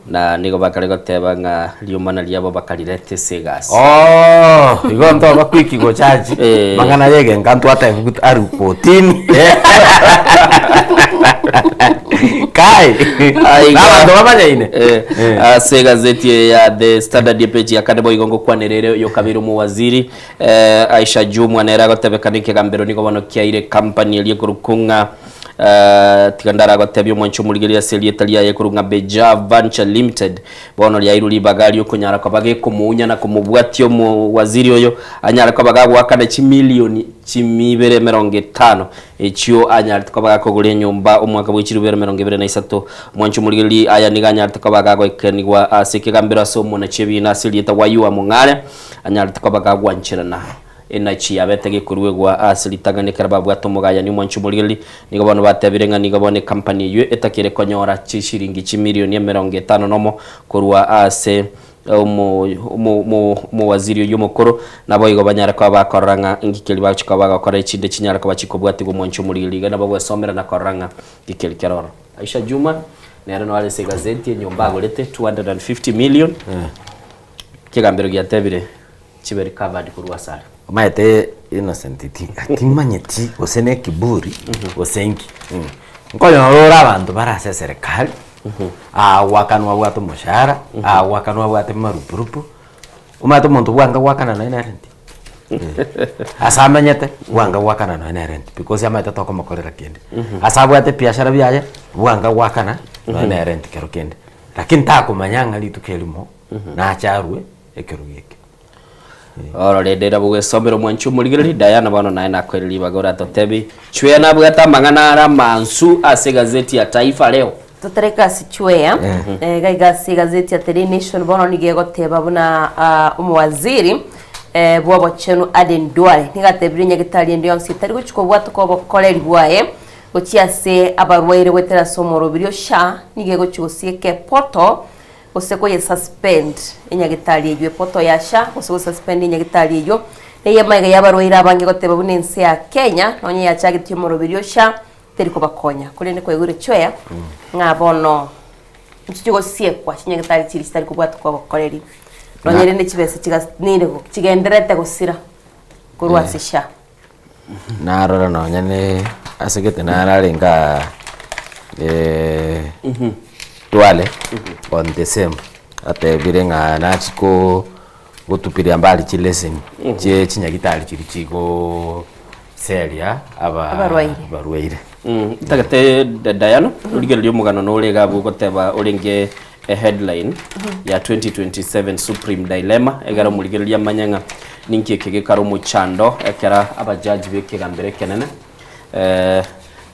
na nigo bakare goteba ng'a riomana riabo bakarireta ase egasi. Oh, igo ntoba quick gochachi Eh. mang'ana ya egenka ntwateba aru kotini kai Aiga. abanto bamanyaine Eh, ase egazeti eye ya The Standard epeji ya kane boigo ngokwanera ere oyo kabere omowaziri eh, Aisha Jumwa nere agotebekana ekegambero nigo bono kiaire company eria ekorokwa ng'a eh, tiga ndaragotebia omwancho omorigereria ase erieta riaye ekorokwa ng'a Beja Venture Limited Bono riairwe ribaga ri'okonyara koba gekomounya na komobwatia omowaziri oyo, anyare koba gagoakana chimilioni chimibere emerongo etano, echio anyarete koba gakogora enyomba omwaka bwe chilifu ibere emerongo ebere na isato. Omwancho omorigereria aya nigo anyarete koba gagoikeraniwa ase ekegambero ase omonachi ebiina ase erieta Wayua Mong'are, anyarete koba gagwancherana. Enachi yabete gekoruegwa ase ritang'ani ekero babwate omogayani omwanchi omorigereria. Nigo bono batebire ng'a nigo bono ekampani eyio etakire konyora chishiringi chimilioni emerongo etano nomo korwa ase Omo omo omo omowaziri oyio omokoro, naboigo banyare koba bakorora ng'a ngikeri bagochia koba bagokora echinde chinyare koba chikobwatigwa omwancho omoriri iga nabo gwesomera na korora ng'a ngikeri kere ororo. Aisha Juma, nere noare ase egazeti enyomba agorete 250 million, ekegambero giatebire chibe recovered korwa ase are. Omanyete Innocent ti timanyeti gose ne ekiburi gose inki, nkonyora ore abanto bare ase eserekari, agoakanwa abwate omoshahara, agoakanwa abwate marupurupu, omanyete omonto bwange goakana nonya ne rent, ase amenyete bwange goakana nonya ne rent because amanyete tokomokorera kende, ase abwate ebiashara biaye, bwange goakana nonya ne rent kero kende, lakini takomanya ng'a rituko erimo nache arwe ekerogo ekio. Oro rende nabo gwesomera omwanchi omorigereria, Diana bono naye nakoire ribaga oratotebi Chweya nabwate amang'ana are amansu ase egazeti ya Taifa Leo. Totareka ase Chweya, eh, iga iga ase egazeti ya The Daily Nation bono nigo egoteba buna ah, omowaziri eh, bw'obochenu Aden Duale nigo atebirie nyagetari ende yonsi etari gochia kobwatoka obokoreri bwaye gochia ase abarwaire goetera ase omorobiri o SHA nigo egochia gosieka epoto gose koye suspend enyagetari eywo epoto ya SHA gose go suspend enyagetari eywo neye amaiga y'abarwaire abange goteba buna ense ya Kenya nonye yachagetie omoroberi o SHA teri kobakonya korende kwaigure chweya ng'a bono nchiche gosiekwa chinyagetari chiria chitari kobwatwa kwa obokoreri nonye rende chibesa chigas nere chigendererete gosira korwa ase SHA. Narora nonya ne ase gete narare nkaa Duale on the same atebire ng'a nachi ko gotupiria mbari chileseni chie chinyagitari chiria chigo seria aba Abarwaire. abarwaire. Ntagete Diana origererie omogano nore iga abwo ogoteba orenge e headline ya 2027 Supreme Dilemma egere omorigereria amanye ng'a ninki eke gekare omochando ekera abajaji b'ekegambero ekenene eh,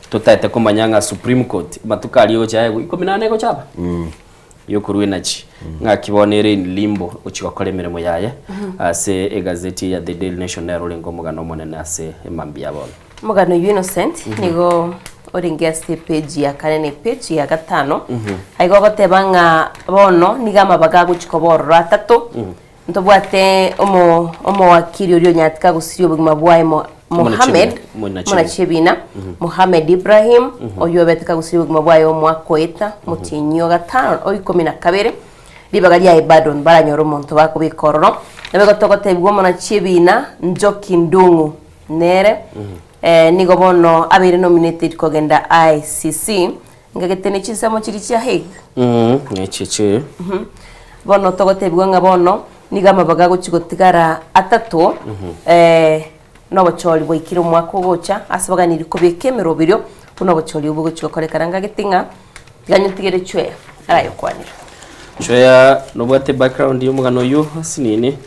totaete komanya ng'a Supreme Court matuko aria egocha yaegwa ikomi nane egocha aba yokorwa enachi ng'aki bono ere in limbo gochia gokora emeremo yaye ase egazeti ya The Daily Nation nero orenge omogano omonene ase emambia ya bono. Omogano oyio Innocent nigo orenge ase epeji ya kane na epeji ya gatano. Aiga ogoteba ng'a bono nigo amabaga agochia koba ororo atato. Ntobwate omo omowakiri oria onyatika agosiria obogima bwaye Mo- Mohammed Omonachebina Mohammed Ibrahim oyio obete kagosiria obogima bwaye omwaka oeta motienyi o gatano o ikomi na kabere ribaga riaye bado mbaranyore omonto bakobeka ororo. Nabo igo togotebigwa omonachebina Njoki Ndung'u Nere nigo bono abeire nominated kogenda ICC, ngagete ne chinsemo chiria chia Hague. Nechichi. Bono togotebigwa ng'a bono nigo amabaga agochia gotigara atato, nobochori bwaikire omwaka ogocha ase baganiri kobeka emeroberio buna obochori obwo bogochia gokorekana ngagete ng'a tiga nyotigere chweya arayokwanera. Chweya nobwate background ya omogano oyio asinini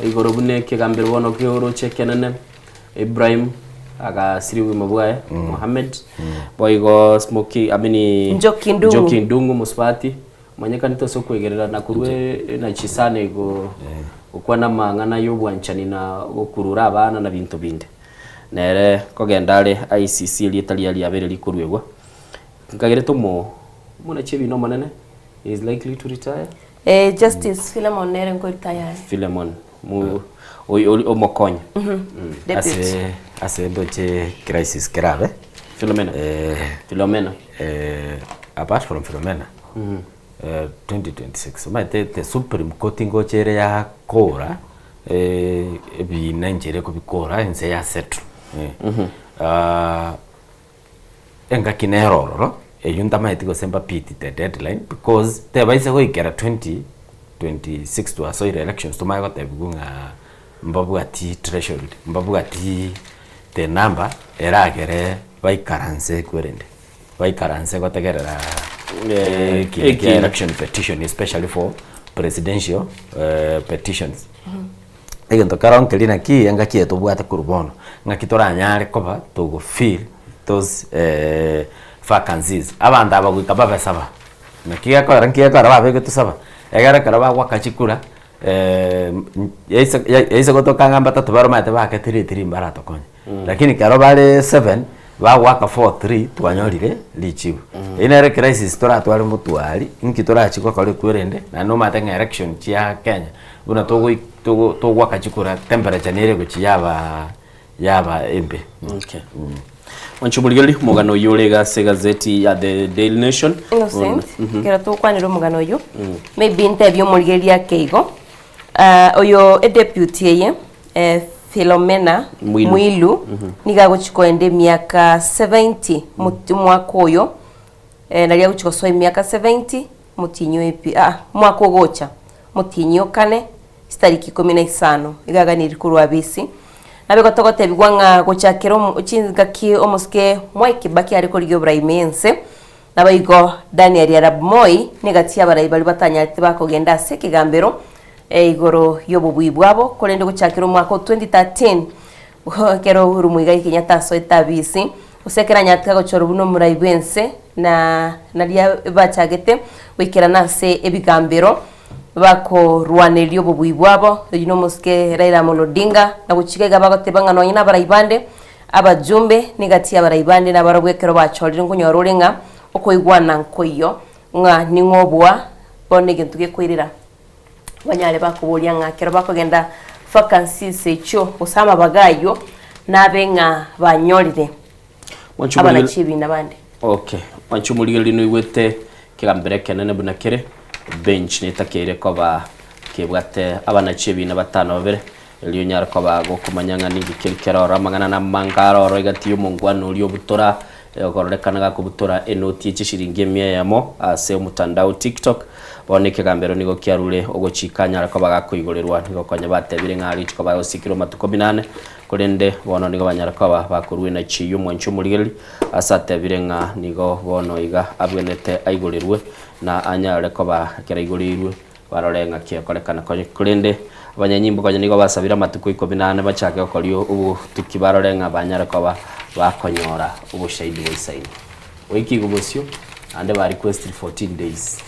igoro buna ekegambero bono kioroche ekenene Ibrahim agasiria obogima bwaye Mohammed boigo Smoky I mean Njoki Ndung'u. Njoki Ndung'u mosubati omanyekanete ase okwegerera na korwa energy sana igo gokwana amang'ana ya obwanchani na gokurura abana na binto binde. Nere kogenda are ICC erieta riaye riabeire rikoruegwa nkagerete omo omonachi ebina omonene he is likely to retire. Eh, Justice Philemon nere nkoritaya are. Philemon mu oyo ori omokonyi. Deputy. Ase ase ndoche crisis kerabe. Philomena. Eh, Philomena. eh, apart from Philomena eh, 2026 omanyete the supreme court ngocha ere yakora eh, ebina enchera ekobikora ense ya settle eh. Ah, Engaki nere ororo, eyio ntamaeti gose mbabeat the deadline because tebaisa goikera 2026 twasoire elections tomanye gotebigwa ng'a mbabwati threshold, mbabwati the number eragere baikaranse kwerende, baikaranse gotegerera ekiina kia election petition especially for presidential petitions. Egento kero nkeria naki engaki eye tobwate korwa bono, ng'aki toranyare koba togo fill those vacancies. Abanto aba goika babe saba, naki gekogera nki gekogera babegetwe saba, egere ekero bagoaka chikura yaisa yaisa gotoka ng'a mbatato bare omanyete baake three three mbaratokonye. Lakini ekero bare seven. Bagoaka 4-3 twanyorire richibu. Eyio nere crisis toratware motwari, inki torachie gokora ekwe rende, naende nomanyete ng'a election chia Kenya, buna togoi togo togoaka chikura temperature nere egochia yaba yaba embe. Okay. Mwanche omorigereria, omogano oyio ore iga ase egazeti ya The Daily Nation. Innocent, Mhm. ekero tokwanera omogano oyio, Mm. maybe ntebie omorigereria ake igo, Ah, oyo edeputy eye eh, Philomena Mwilu. Mwilu Mhm. nigo agochi koenda emiaka 70 mot- omwaka oyo eh, naria agochi gosoa emiaka 70 motienyi oepi ah, omwaka ogocha motienyi okane chitariki ikomi na isano iga aganiri korwa abisi. Nabo igo togotebigwa ng'a gochakera omo chingaki omosike Mwai Kibaki are korigia oborai ime y'ense, Naboigo Danieli Arap Moi negati y'abarai baria batanyarete bakogenda ase ekegambero igoro y'obobui bwabo, korende gochakera omwaka o 2013 ekero Uhuru Muigai Kenyatta asoete abisi, gose ekero anyarete agochorwa buna omorai bw'ense na naria bachagete goikerana ase ebigambero bakorwaneria obobui bwabo, oyio nomosike Raila Amolo Odinga, na gochika iga bagoteba ng'a nonye nabarai bande Abajumbe negati y'abarai bande nabarabwo ekero bachorire nkonyora ore ng'a okoigwana nkoiyo, ng'a ning'o obua, bono egento gekoirera. Banyare bakoboria ng'a ekero bakogenda vacancies echio gose amabaga ayio nabe ng'a banyorire Mwanche abana omorigereria- chiebina bande. Okay, mwanche omorigereria noigwete ekegambero ekenene buna kere, bench netakeire koba kebwate abana chiebina batano babere, Erio onyare koba gokomanya ng'a ninki keri kere ororo, amang'ana namange are ororo egati y'omongwana oria obutora, okororekana gakobutora enoti ye chishiringi emia eyemo ase omotandao TikTok. Bono ekegambero nigo kiarure ogochika anyare koba gakoigorerwa, nigo konya batebire ng'a richiko bagosikirwe amatuko minane, korende bono nigo banyare koba bakorua enachi eyio omwanchi omorigereria ase atebire ng'a nigo bono iga abwenerete aigorerwe na anyare koba ekero aigoreirwe Barore ng'aki ekorekana. Korende abanyanyimbo konya nigo basabire amatuko ikomi na ane bachake gokoria obotuki barore ng'a banyare koba bakonyora oboshahidi boisaine. Goika igo bosio, naende ba requestire 14 days.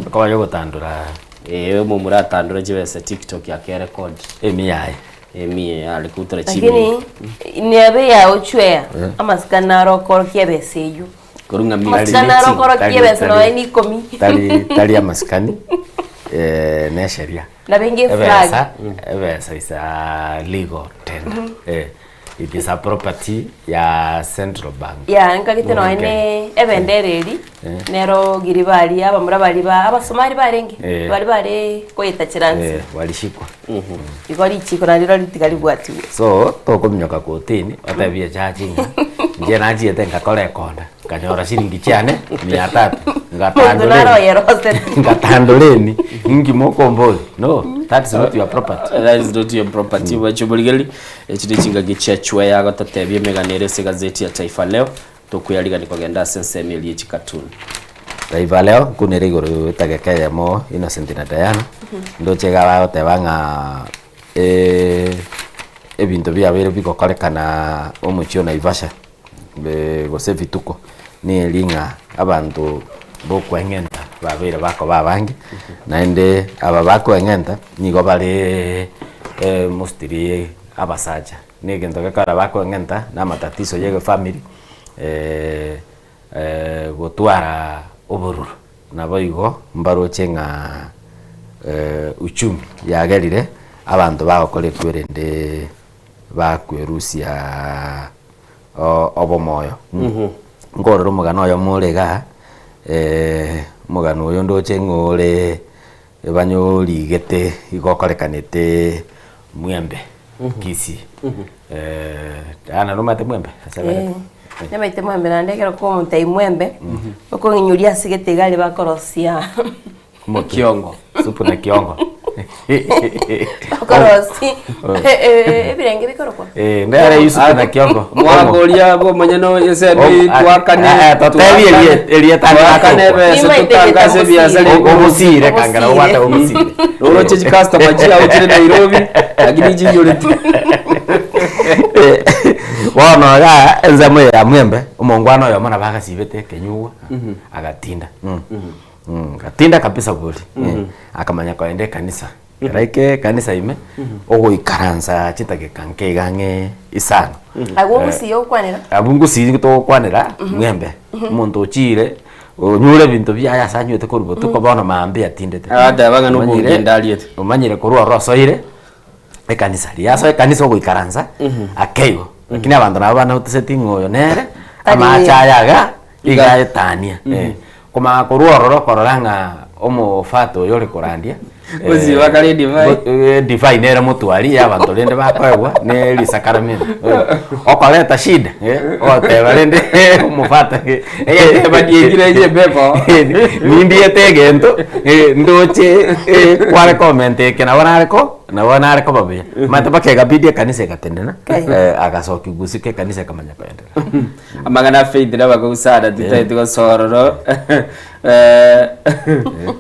Okonya gotandora. Ee, omomura atandore chibesa tiktok akerekodi. Emi yaye. Emi eye are kobutora chimia. Lakini nebe yagochwea amasikani naro okorokia ebesa eywo. Korwa ng'a Amasikani meeting. naro okorokia ebesa nonya na ikomi. Tari tari amasikani eh, ne sheria. Nabo inge flag. Ebesa, ebesa is a legal tender. Eh, it is a property ya Central Bank. Ya nkagete nonya ne ebendera eri Eh. nero giri baria abamura baria ba abasomali barenge Eh. bari bare koyetachera nse. Eh, walishikwa. Igo richiko nario ritiga ribwatigwe. So tokominyoka kotini otebie echachi ng'a inche nachiete ngakora ekonda nkanyora shiringi chiane mia tatu Monto naro oyerosete. ngatandoreni inki mokombori no that is not your property. That is not your property. Bwache omorigereria, echi ne chingaki chia chweya agototebia emegano ere ase egazeti ya Taifa Leo, tokweyarigani kogenda ase ensemo eria ye chikatuni. Taifa Leo nkunere igoro etageka eyemo Innocent na Diana ndoche iga bagoteba ng'a ebinto biabeire bigokorekana omochie o Naivasha gose ebituko neri ng'a abanto bokoeng'enta babeire bakoba abange naende aba bakoeng'enta nigo bare mostly abasacha na egento gekogera bakoeng'enta na amatatizo ya efamiri gotwara obororo. Naboigo mbaroche ng'a uchumi yagerire abanto bagokora ekwerende bakwerusia obomoyo. Nkorora omogano oyomo ore igaa, omogano oyo ndoche ng'a ore banyorigete igo okorekanete mwembe Kisii. Diana nomanyete mwembe ase aberete? Nimanyete mwembe naende ekero komonto mwembe, okong'inyuria ase gete iga aria bakorosia Kiongo. Supu na kiongo. Bakorosia ebirenge bikorokwa. Eh, ndere yusufu na kiongo. Mwakoria bomonyene ensemo twakane. Totebi erieta twakane ebesa totangase ebiasara. Obosire kangera obwate obosire. Oroche chicustomer chiao chire Nairobi lakini chinyoreti. Bono iga ensemo eye ya Mwembe, omongwana oyomo nabo agasibete ekenyugwa, agatinda. Agatinda kabisa bori. Akamanya kogenda ekanisa. Ekero aike ekanisa ime, ogoikaransa chidakika nke iga ang'e isano. Agwo Gusii ogokwanera? Abwo Gusii togokwanera, mwembe, omonto ochire, onyure ebinto biaye ase anywete korwa botuko bono maambia atindete. Agateba ng'a Omanyire- nobongende ariete. Omanyire korwa ororo osoire, ekanisa. Riria asoa ekanisa ogoikaransa, ake igo. Lakini abanto nabo banotiseti ng'a oyo nere, Tari amache aya iga, iga aetania. Komanya korwa ororo okorora ng'a omofata oyo ore korandia, Gose bakare edivai. edivai nere motwari ya abanto rende bakoegwa ne risakaramento. Okoreta shida, ogoteba rende omofata nindiete egento, ndoche kware komenta eke nabo nare ko nabo nare koba buya. Omanyete mpaka ekabidi ekanisa egatenena, agasokia gusika ekanisa ekamanya koendelea. Amang'ana a faith nabakong'u sana titaeti gosoa ororo Eh,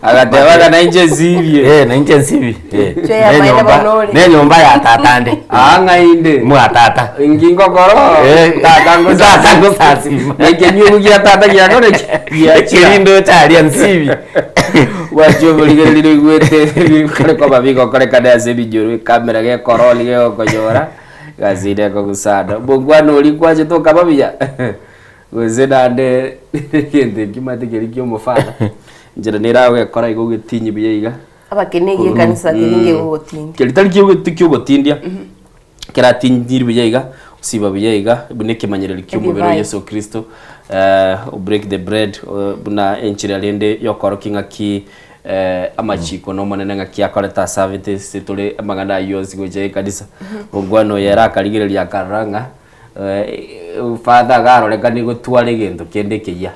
agateba ng'a nainche nsibie Eh, nainche nsibie Eh, Chwe ya ne maene nyomba- bono ore. ne nyomba ya tata nde aa ng'ainde mwa tata inki ngokoro Eh, tata tata ngosasima. Ekenyugu gia tata giakore giachia ekerindo charia nsibi Gwachia omorigereria oigwete bikore koba bigokorekana ase ebinyoro ekamera gekoroni gegokonyora Egasi ere ekogusana. Omongwana oria kwachete okaba buya, gose naende egento ekio omanyete keria kia omofana, enchera nere agokora iga ogetinyi buya iga. Abakene egie ekanisa keria ngegogotindia. Keria tari kiogotu kiogotindia, keratinyiri buya iga, osiba buya iga, buna ekemanyererio kia omobere o Edivai. Yeso Kristo, o break the bread, buna enchera rende yokorokia ng'aki Amachiko n'Omonene ng'aki akorete ase abete ase tore amang'ana ayio onsi gocha ekanisa. Omwana oyo ere akarigereria akarora ng'a father agarorekane gotwara egento kende ekeyia.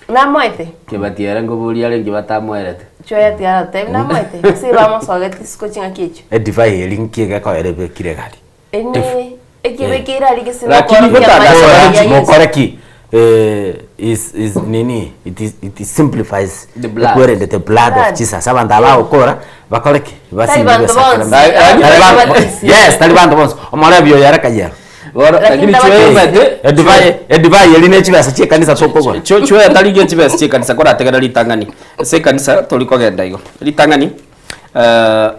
Namoete? Kebati ere nkoboria arenge batamoerete. Chwaya tiga aratebia namoete? Ase bamosogeti isiko ching'aki echio. Edivai eria nki egekoera ebekire egari? Ene ekibekeire aria gese Lakini nokorokia gotangasa amaiso barabwo ya Yeso. Mokore ki? Eh, is is nini it is it simplifies The blood. ekwerende the blood of Blood. Jesus abanto aba bagokora bakore ki Tari banto bonsi. Tari Tari banto- batisi. yes tari banto bonsi omorebi oyo ere kayero Bono, Lakini lakini tabatisi. chwemete edivai edivai eri ne chibesa chia ekanisa tokogora chwe tari gie chibesa chia ekanisa korategera ritang'ani ase ekanisa tori kogenda igo ritang'ani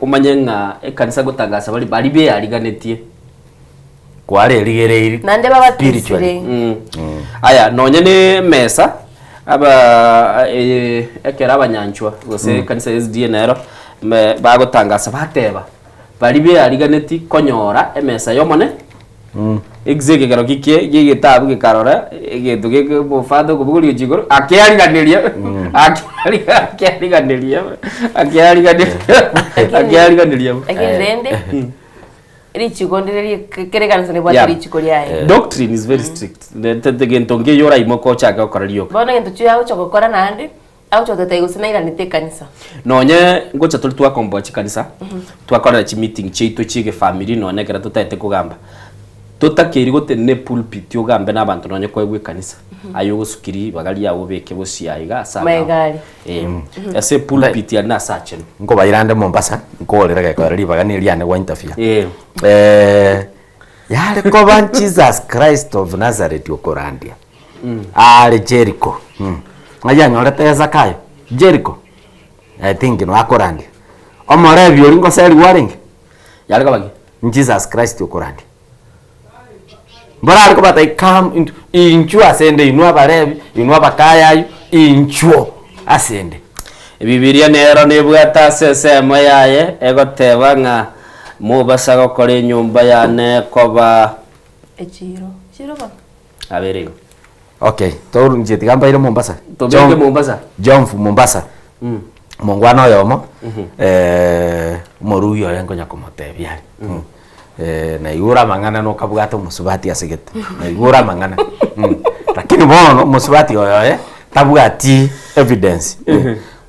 omanye ng'a ekanisa gotangasa bari bari beariganetie Kwarerigereiri Naende babatisire. spiritually. Aya, nonye ne emesa, aba eye ekero abanyanchwa gose ekanisa ya SDA nero me bagotangasa bateba, baria beariganeti konyora emesa y'omone, egise ekegero gikie gie egetabu gekarora egento geke omofather okobogoria gochia igoro, akeariganeria akeariga akeariganeria akeariganeria akeariganeria. Lakini rende Richiko ndire ri kera ekanisa nebwate Yeah. richiko riaye. Doctrine is very strict. Tete gento nkeiyo oraimoke ochake gokora rioka. Bono egento chiria agocha gokora naende, agocha gototebia gose nairanete ekanisa. Nonye ngocha tore twakomboa chikanisa, twakorera chimeeting chiaito chia egefamiri nonye ekero totaete kogamba, totakeiri gotenena epulpit ogambe na abanto nonye koegwa ekanisa, aye ogosuki ribaga riago obeke bosio aiga ase Magega agao. aria. Eh, ase epulpit aria nase achenu. Nkobaira ande Mombasa, nkorera gekorera ribaga neri riane gwa interfere. Eh. Eh, yare koba Jesus Christ of Nazareth okorandia are Jericho. Mm. Ng'ai anyorete Zakayo? Jericho. I think no akorandia. Omorebi oria ngoserigwa arenge? Yare koba ki? Jesus Christ okorandia. Mborare kobatebia come into inchuo asende inwe abarebi, inwe abakayayu, inchuo asende. Ebibilia nero nebwate ase ensemo yaye egoteba ng'a mobasa gokora enyomba yane koba. Echiro, echiro bono. Abere igo. Okay, toru inche tiga mbaire Mombasa. Tobeke Jom- Mombasa. Jomvu Mombasa. Omongwana oyomo, omorugi oye nkonya komotebia are. Naigure amang'ana nokabwate omosubati ase gete, naigure amang'ana lakini bono omosubati oyo oye tabwati evidence.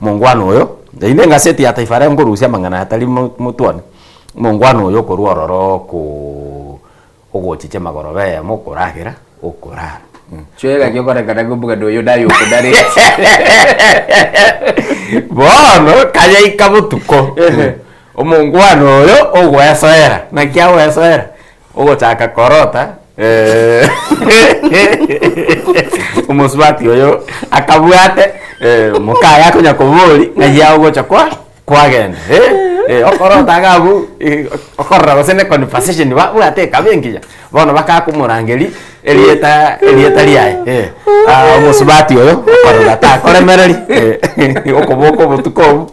Omongwana oyo, eywo na engaseti ya Taifa Leo nkorusia amang'ana aya tari mo motwane, omongwana oyo okorwa ororo okooo ogochicha amagoroba eyemo okoragera okorara. Chwega giokorekana ng'omogano oyo naye okonarete. Bono kayaika botuko. Omongwana oyo ogwesoera, naki agwesoera? Ogochaka korota omosubati oyo akabwate mokaye akonya koboria ng'ai agocha kwa. Kwagenda eh, eh, okorota iga abwo eh, okorora gose ne conversation babwate ekaba engiya, bono bakakomorangeria erieta erieta riaye eh. Ah, omosubati oyo okorora takoremereri eh, okoboka obotuko obwo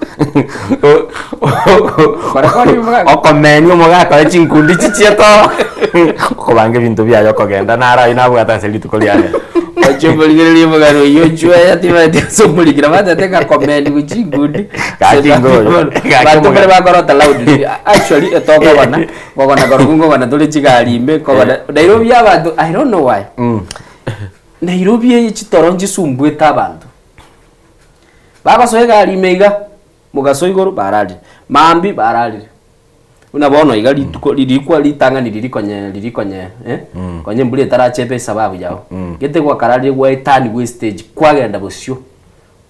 okomenya omogaka oye chinkundi chichiete oo okobanga ebinto biaye okogenda naro aywo nabwate ase rituko ria rero. Oche omorigererie omogano oyio ochweya tibaeti ase omorikera batete ng'a commend gochia chinkundi Gaki ngoyo. Gaki banto mbare omogano. bakorota loudly actually etokogona kogona korokwo nkogona tore chigari ime kogona Nairobi abanto I don't know why Nairobi eye chitoro nchisumbuete abanto bagosoa egari ime iga mogaso igoro bararire maambia bararire. Buna bono iga rituko ririkwa ritang'ani riria konye riria konye eh, konye embura etaracha ebe esababu yao. Gete gwakararire gwaetanigwa estage kwagenda bosio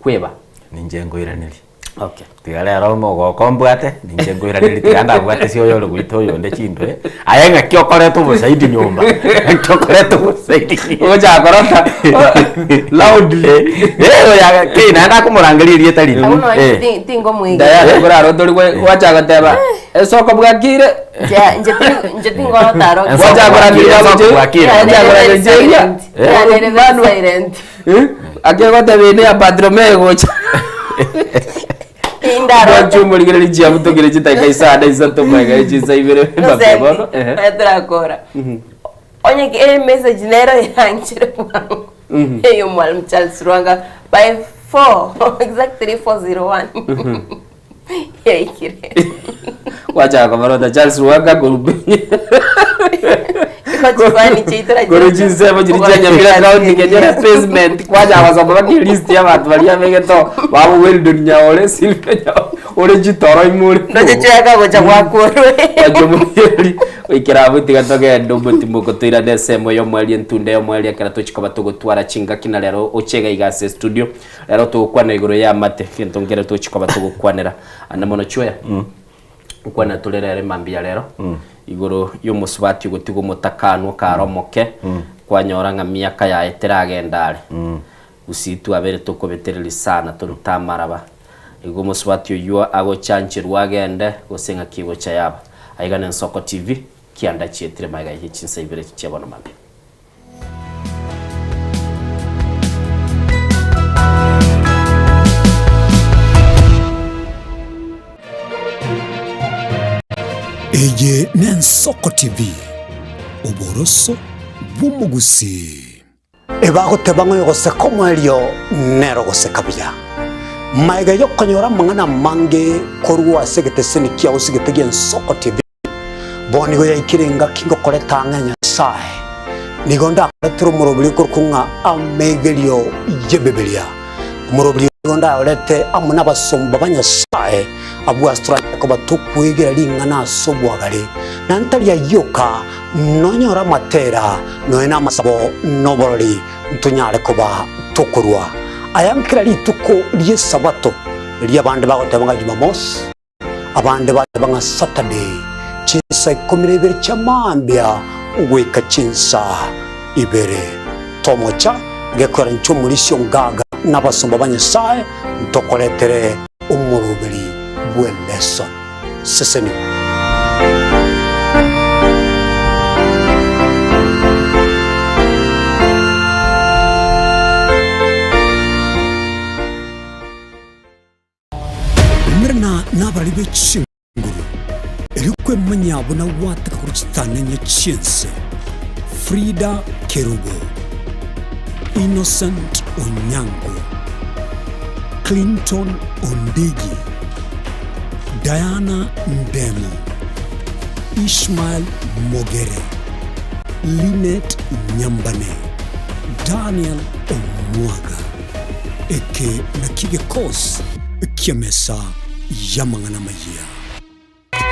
kweba. Ninche nkoiranerie. Okay. Tiga rero omogoko mbwate, ninche nkoiranerie tiga ndabwate oyo ore goita oyonde chindoe, aye ng'aki okoreta obosaidi nyomba, ng'aki okoreta obosaidi Ogochaka korota loudly. Eh, oyo ki naende akomorangeria erieta riria. Abwo nonya Eh. ti- tingomwegena. Dayana korara otori gwe- gwachaka goteba esoko bwakire Nche- nche ti- nche tingorota aro. Ensoko Gwachaka korangeria Ensoko goche- bwakire. gwachaka korangeria Silent. Eh. Yanere very silent. Eh, akegoteba ene ya Bartolomeo egocha Indarote. Mwanche omorigereria chiabutokire chidakika isano isato magega chinsa ibere mbape bono ehe. Nosendi turakora. Onye ki emessage nero yaanchire bwango. Eyo Mwalimu Charles Lwanga by 4 exactly 401. Yaikire. Gwachaka kobarota Charles Lwanga korubenye Iko chifani chiaito Koru chinsemo chiri chia Nyamira county kenyora basement kwachaka gosoma mpaka elist ya abanto baria abegete oo babo Weldon Nyaore, Sylvia Nyaore ore chitoro ime ore Ndoche chiaka gocha gwakorwe. Mwanche goikera abwo tiga togende omotimoko toirane ensemo ya omweri entunda ya omweri ekero tochi koba togotwara chingaki na rero oche iga iga ase estudio rero togokwana igoro ya amate gento nkere tochi koba togokwanera ande mono chwea nkwana tore rero emambia rero igoro ya omosubati ogotiga omotakanwa kare omoke kwanyora ng'a miaka yaye teragenda are Gusii twabere tokobetereria sana torute amaraba. Igo omosubati oyio agochancherwa agende gose ng'aki egocha yaba. Aiga n'Ensoko TV, kianda chietire magega ye chinsa ibere chia bono mambia. Eye n'Ensoko TV, oboroso bw'omogusii. Ebagoteba ng'a oyogoseka omoerio nere ogoseka buya. Magega y'okonyora amang'ana amange korwa ase egeteseni kiao gose egete gi'Ensoko TV, bono nigo yaikire engaki ngokoreta ang'e Nyasae. Nigo ndakoretere omoroberi okorokwa ng'a Amegerio y'Ebibilia. Omoroberi oyo nigo ndayorete amo nabasomba ba Nyasae, abwo ase toranyare koba tokwegera ring'ana ase obwagare, na ntari ayio oka, Nonyore amatera, nonya namasabo, na oborori, ntonyare koba tokorua aya kera rituko ri'Esabato, riria abande bagoteba ng'a Jumamosi, abande bateba ng'a Saturday, chinsa ikomi na ibere chia mambia goika chinsa ibere. Tomocha gekoera inche omorisia ongaga na abasomba ba Nyasae ntokoretere omoroberi bw'elesson. Sesenigwa. Umerana nabarari be chinguru, erio kwemanya buna gwataka korwa chitanenye chi'ense. Frida Kerubo, Innocent Onyango, Clinton Ondigi, Diana Ndemo, Ishmael Mogere, Linet Nyambane, Daniel Omwaga. Eke nakio gekosi ki'emesa y'amang'ana amayia.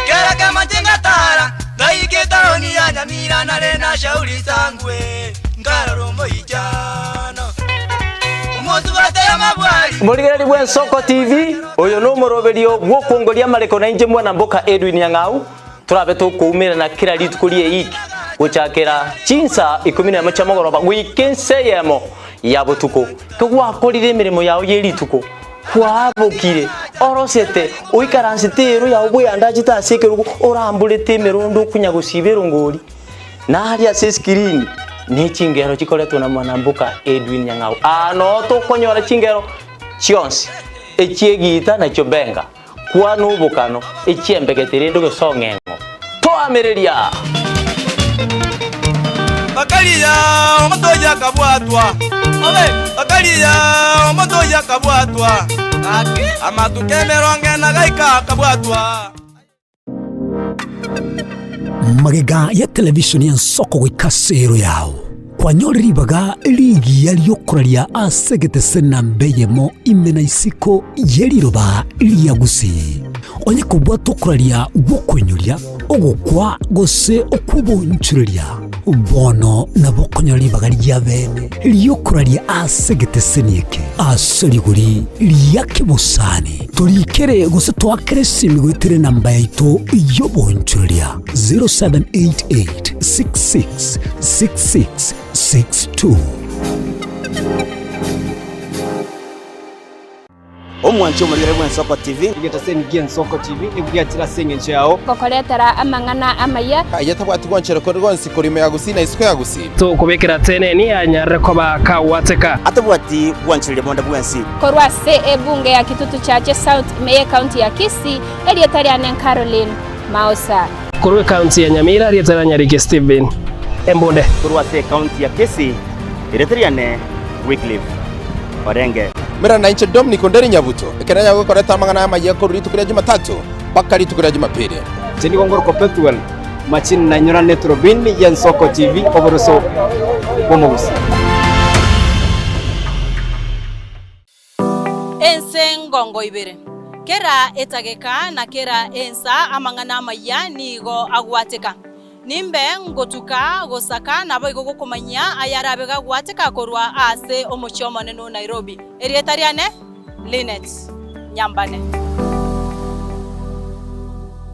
Kera kemache ngatara, ngaika etaoni ya Nyamira nare na Shauri Sangwe, nkarora omoichano. Omosubati amabwari. Morigereri bw'Ensoko TV, oyo nomoroberio bw'okwongoria amareko na inche mwana mboka Edwin Nyang'au, torabe tokoumerana kera rituko ri'eiki gochakera chinsa ikomi nemo chia mogoroba goika ense eyemo ya botuko. Kegwakorire emeremo yao ye rituko, kwabokire. Orosete, oikaransete ero yao bweyandachete ase ekerogo, oramborete emerondo okonya gosiba erongori, na aria ase escreen ne chingero chikoretwa na mwanamboka Edwin Nyang'au. Aa noo tokonyora chingero chionsi, echi'egiita na chiobenga, kwana obokano, echi'embegete rende ogesong'eng'o. Toamereria! Bakaria omonto oyio akabwatwa, bakaria omonto oyio akabwatwa, amatuko emerongo ena gaika akabwatwa. Magega ya televishoni y'ensoko goika ase ero yao, kwanyore ribaga rigiya ri'okoraria ase egetese namba eyemo ime na isiko ye riroba ria Gusii. Onye kobwata okoraria gw'okoinyoria, ogokwa gose okw'obonchoreria, bono nabo okonyora ribaga ria bene ri'okoraria ase egeteseni eke ase rigori ria kebosani. Torikere gose toakere esimi goetera enamba yaito y'obonchoreria 0788 66 66 62. Omwanchi omorigere bw'Ensoko TV. Egetaseni gi'Ensoko TV nigo giachire ase engencho yao. Gokoretera amang'ana amaya. Aye tabwati gwanchera kore gonsi korwa ime ya Gusii na isiko ya Gusii. Tokobekera teneni anyarire koba kagwateka. Atabwati gwanchereria bonde bwensi. Korwa ase ebunge ya Kitutu Chache South ime y'ecounty ya Kisii, erieta riane Caroline Maosa. Korwa ecounty ya Nyamira, erieta ria Nyariki Stephen Embunde. Korwa ase ecounty ya Kisii, erieta riane Wycliffe Orenge. Mera nainche Dominic Onderi Nyabuto, ekero nanyare gokoreta amang'ana amayia korwa rituko ria Jumatatu mpaka rituko ria Jumapili. Inche nigo ngorokwa Pethuel Machini na inyora neturubini y'Ensoko TV oboroso bw'omogusii. Ense ngongo ibere. Kera etageka na kera ensa amang'ana amayia nigo agwateka. Nimbe ngotuka gosaka naboigo gokomanyia ayarabe gagwateka korwa ase omochie omonene o Nairobi. Erieta riane Linet Nyambane.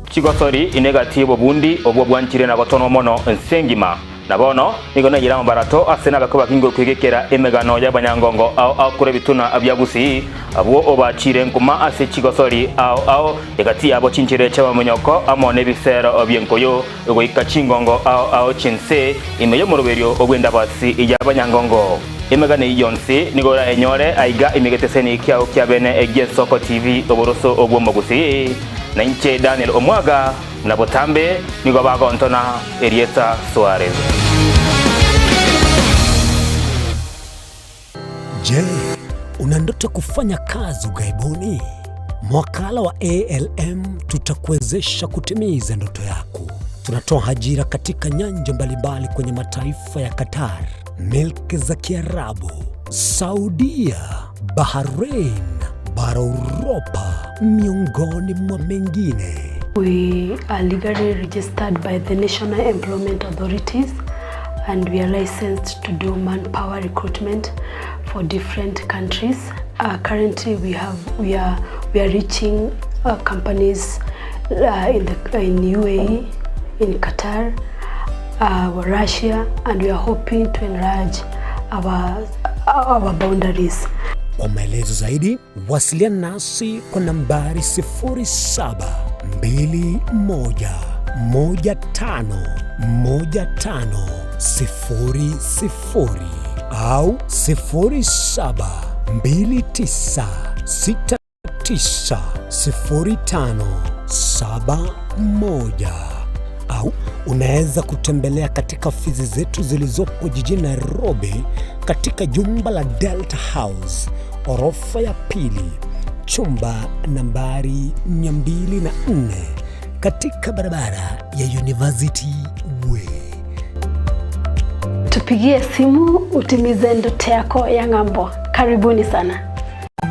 Chigosori inegati y'obobundi obwo bwanchire na gotonwa mono ense engima. Na bono nigo naiyire amabarato ase nabakwe bakingwe kwegekera emegano y'abanyangongo ao ao korwa ebituna bia Gusii, abwo obachiire nkuma ase chigosori ao ao, egati yabo chinchera chi'amaminyoko amo nebisero bi'enkoyo, goika chingongo ao ao chi'ense, ime y'omoroberio bw'endabasi y'abanyangongo. Emegano eyio yonsi nigo orayenyore aiga ime egeteseni kiao kia bene gi'Ensoko TV oboroso bw'Omogusii. Na inche Daniel Omwaga. Na botambe nigo bagontona erieta Suarez. Je, una ndoto ya kufanya kazi ughaibuni? Mwakala wa ALM tutakuwezesha kutimiza ndoto yako. Tunatoa ajira katika nyanja mbalimbali kwenye mataifa ya Qatar, milki za Kiarabu, Saudia, Bahrain, bara Uropa, miongoni mwa mengine. We are legally registered by the National Employment Authorities and we are licensed to do manpower recruitment for different countries. Uh, currently we have we are we are reaching uh, companies uh, in the in UAE, in Qatar, uh, Russia and we are hoping to enlarge our, our boundaries. Kwa maelezo zaidi wasiliana nasi kwa nambari 0721151500 au 0729690571 au unaweza kutembelea katika ofisi zetu zilizopo jijini Nairobi katika jumba la Delta House orofa ya pili chumba nambari 204 katika barabara ya University Way. Tupigie simu utimize ndoto yako ya ng'ambo. Karibuni sana.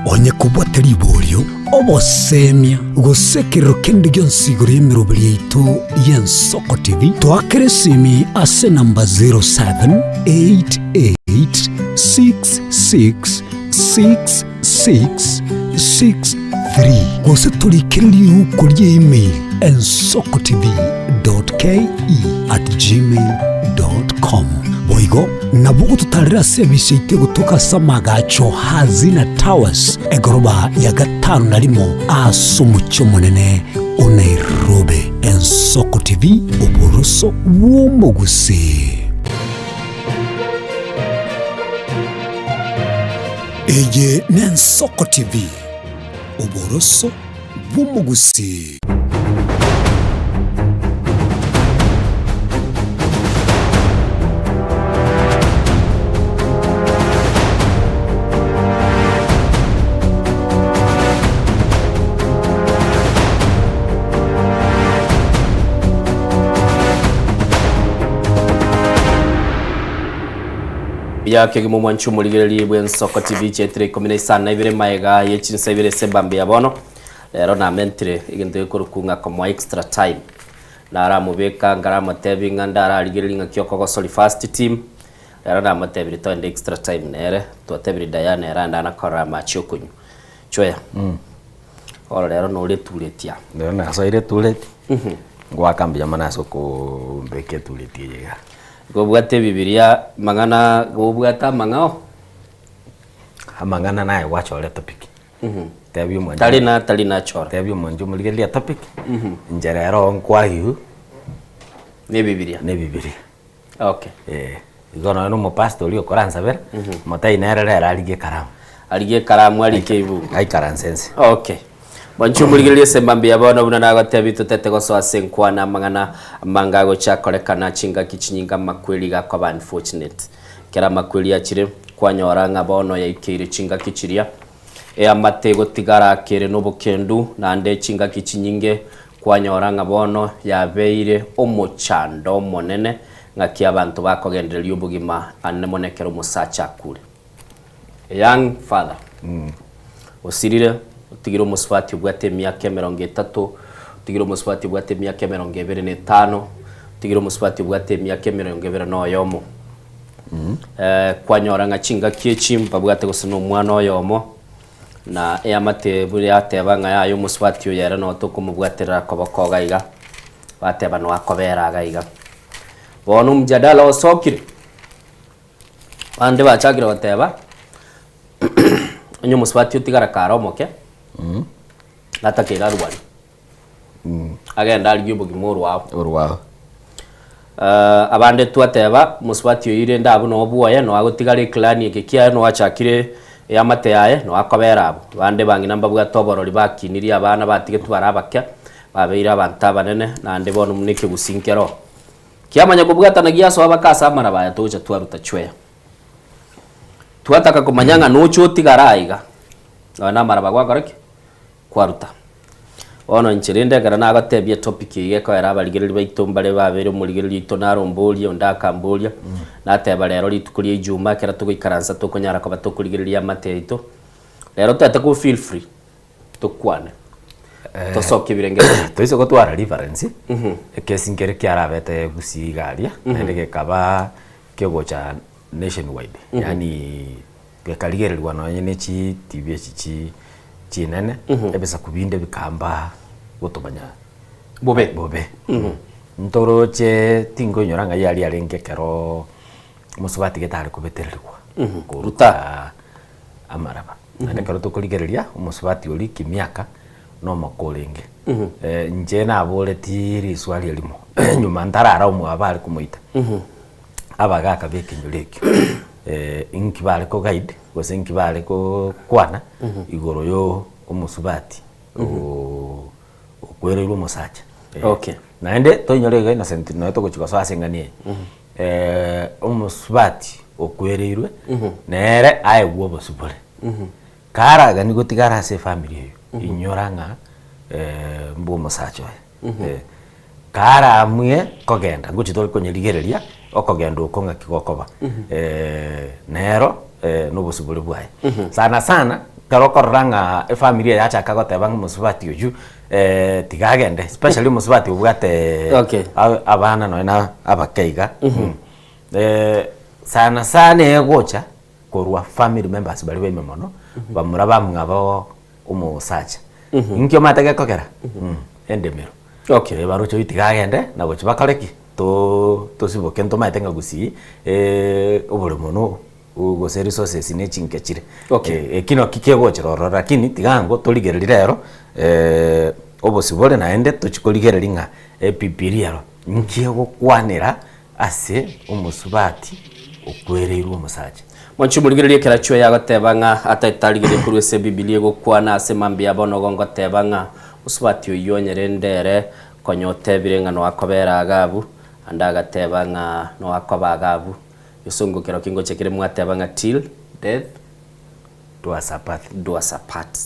Onye kobwate riborio, obosemia, gose ekerero kende gionsi igoro y'emeroberi yaito y'Ensoko TV, toakere esimi ase enamba 0788666663 gose torikere riuko ria email ensokotv.ke@gmail.com. Boigo nabo ogototarera ase ebisa yaito egotoka ase amagacho Hazina Towers, egoroba ya gatano na rimo ase omochie omonene o Nairobi. Ensoko TV, oboroso bw'omogusii. Eye n'Ensoko TV, oboroso bw'omogusii. Buya kegima omwanchi omorigereria bw'Ensoko TV chiaetire ikomi na isano na ibere maega ye chinsa ibere ase embambe ya bono. Rero namentire egento gekorokwa ng'a komoa extra time. Naramobeka nkaramotebia ng'a ndararigereria ng'aki okogosori first team, rero namotebirie togende extra time nere, twatebirie Diana ere ande anakorera amache okonywa. Chweya, bono rero nore etureti aa. Rero nasoire etureti, ngoaka mbuya mono ase okombeka etureti eye igaa. Gobwate ebibiria mang'ana gobwate amang'ao? Amang'ana naye gwachora etopic. Tebia omwanchi Tari na tari nachora. Tebia omwanchi omorigereria etopic, inche rero nkwagiwu Na ebibiria. Na ebibiria. Okay. Eh, igo nonya na omopastor oria okoransabera, motebie nere rero arigie ekaramu. Arigie ekaramu arike ebuku. Aikaranse inse. Okay. Mwanche omorigereria ase mambia bono buna nagotebia totete gosoa ase enkwana amang'ana amange agocha akorekana chingaki chinyinge amakweri gakoba unfortunate. Ekero amakweri achire, kwanyora ng'a bono yaikeire chingaki chiria eamate egotigara kere nobokendu, naende chingaki chinyinge kwanyora ng'a bono yabeire omochando omonene ng'aki abanto bakogendereria obogima ane mono ekero omosacha akure. A young father osirire, otigire omosubati obwate emiaka emerongo etato, otigire omosubati obwate emiaka emerongo ebere na etano, otigire omosubati obwate emiaka emerongo ebere na oyomo. Kwanyora ng'a chingaki echi mbabwate gose na omwana oyomo, na eamate buna yateba ng'a yaya omosubati oyo ere noo tokomobwaterera koboko iga iga, bateba noo akobera iga iga. Bono omjadala osokire. Abande bachakire goteba, onye omosubati otigara kare omoke, natakeire arwane, agende arigie obogima orwao. Orwao. Abande twateba, omosubati oyio rende abwo noo bwoye, noo agotigara eclan eke kiaye noo achakire eamate yaye, noo akobera abwo. Abande bang'ina mbabwate oborori bakinirie abana batigetwe bare abake, babeire abanto abanene, naende bono buna ekegusii nkero. Kiamanya kobwatana giasoa baka ase amaraba aya togocha twaruta chweya. Twataka komanya ng'a noche otigare aiga, nonya na amaraba gwakora ki? Kwaruta. Bono inche rende ekero nagotebia etopic eye ekoera abarigereria baito mbare babeire omorigereria oito naromborie onde akamboria, nateba rero rituko ria ijumaa ekero togoikaransa tokonyara koba tokorigereria amate aito, rero toete ko feel free. Tokwane. Tosokie ebirengererio. Toise gotwara reference, ekesi nkere kiarabete Gusii iga aria, naende gekaba kegocha nationwide, yaani gekarigererigwa nonye ne chi TV echi chi chinene, ebisaku binde bikamba gotomanya Bobe. bobe. Ntoroche tinkoinyora ng'ai aria arenge ekero omosubati gete are kobetererigwa koruta amaraba. Naende ekero tokorigereria omosubati oria kimiaka nomoka orenge. Inche naboretie riswali erimo nyuma ntarara omwabo are komoita, abagaka ba ekenyoro ekio inki bare ko guide gose inki bare kokwana igoro yo omosubati okwereirwe omosacha. Okay. Naende toinyore iga Innocent nonya togochia gosoa ase eng'ana eye, omosubati okwereirwe nere aegwe obosibore, karaganie gotigara ase efamiri eywo, inyora ng'a mbwa omosacha oye, karamue kogenda ngochia tore konyerigereria okogenda okwo ng'aki gokoba, nero nobosibore bwaye. Sana sana ekero okorora ng'a efamiri eye yachaka goteba ng'a omosubati oywo tiga agende especially omosubati obwate Okay. abana nonya na abake iga. Sana sana egocha korwa family members baria baime mono, bamura bamwabo omosacha. Inki omanyete gekogera? Endemero. Okay. Baroche oywo tiga agende na gochia bakore ki? Too tosiboke ntomaete ng'a gusii oboremo no gose resources ne chinke chire. Okay. Eki naki kegochera ororo lakini tiga ango torigererie rero obosibore naende tochi korigereria ng'a ebibiria ero nki egokwanera ase omosubati okwereirwe omosacha. Mwanche omorigererie ekero achwe yagoteba ng'a atatarigereria korwa ase Ebibilia egokwana ase mambia bono igo ngoteba ng'a mosubati oyio onye rende ere konya otebire ng'a noakobera iga abwo, ande agateba ng'a noakoba iga abwo, gesongo kero kingocha kere mwateba ng'a till death do us apart. Do us apart.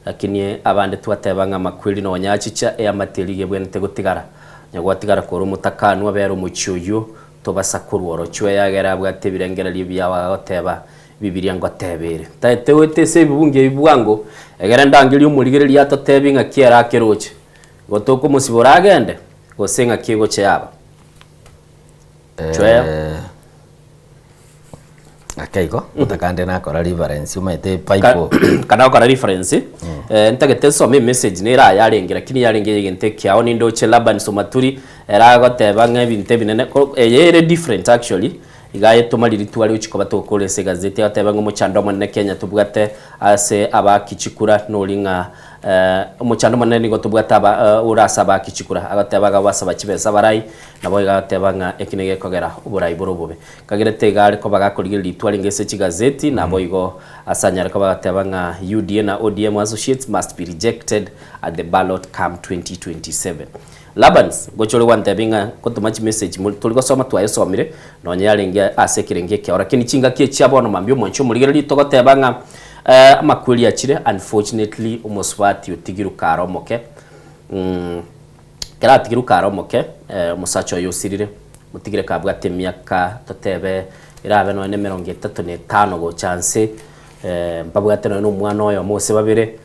Lakini abande twateba ng'a amakweri nonya achicha eamate eria iga ebwenerete gotigara, onye gwatigara kore omotakanwa bera omochie oyio tobasa korwa orochwo eyagere abwate ebirengererio ebiao agagoteba Bibilia ngoteba ere. Ntaete goeta ase ebibungo ebi bwango, egere ndangerie omorigereria atotebie ng'aki ere akeroche. Igo tokomosibora agende, gose ng'aki egocha yaba. Chweya. Ake igo, otakande nakora reference omanyete Bible. Kana gokora reference, ntagete nsome emessage nere aya yarenge lakini yarenge ya egento ekiao nindoche Laban Somaturi ere agoteba ng'a ebinto ebinene ko eye ere different actually iga ayetoma riria tware gochia koba togokora ase egazeti agoteba ng'a omochando omonene Kenya tobwate ase abaaki chikura nori ng'a Omochando omonene nigo tobwate aba ore ase abaaki chikura, agoteba iga basaba chibesa abarai, nabo iga agoteba ng'a eki nigo gekogera oborai bore obobe. Kagerete iga are koba gakorigereria ritwa ringa ase chigazeti, naboigo ase anyare koba agoteba ng'a UDA na ODM associates must be rejected at the ballot come 2027. Labans, ngocha ore gwantebia ng'a ngotoma chimessage more tori gosoma twayesomire, nonye yarenge ase ekerengo ekiao, lakini chingaki echi bono mambia omwanchi omorigereria togoteba ng'a amakweri achire unfortunately omosubati otigirwe kare omoke, ekero atigirwe kare omoke omosacha oye osirire, omotigire kabwate emiaka totebe erabe nonye na emerongo etato na etano gocha nse, mbabwate nonye na omwana oyomo gose babere.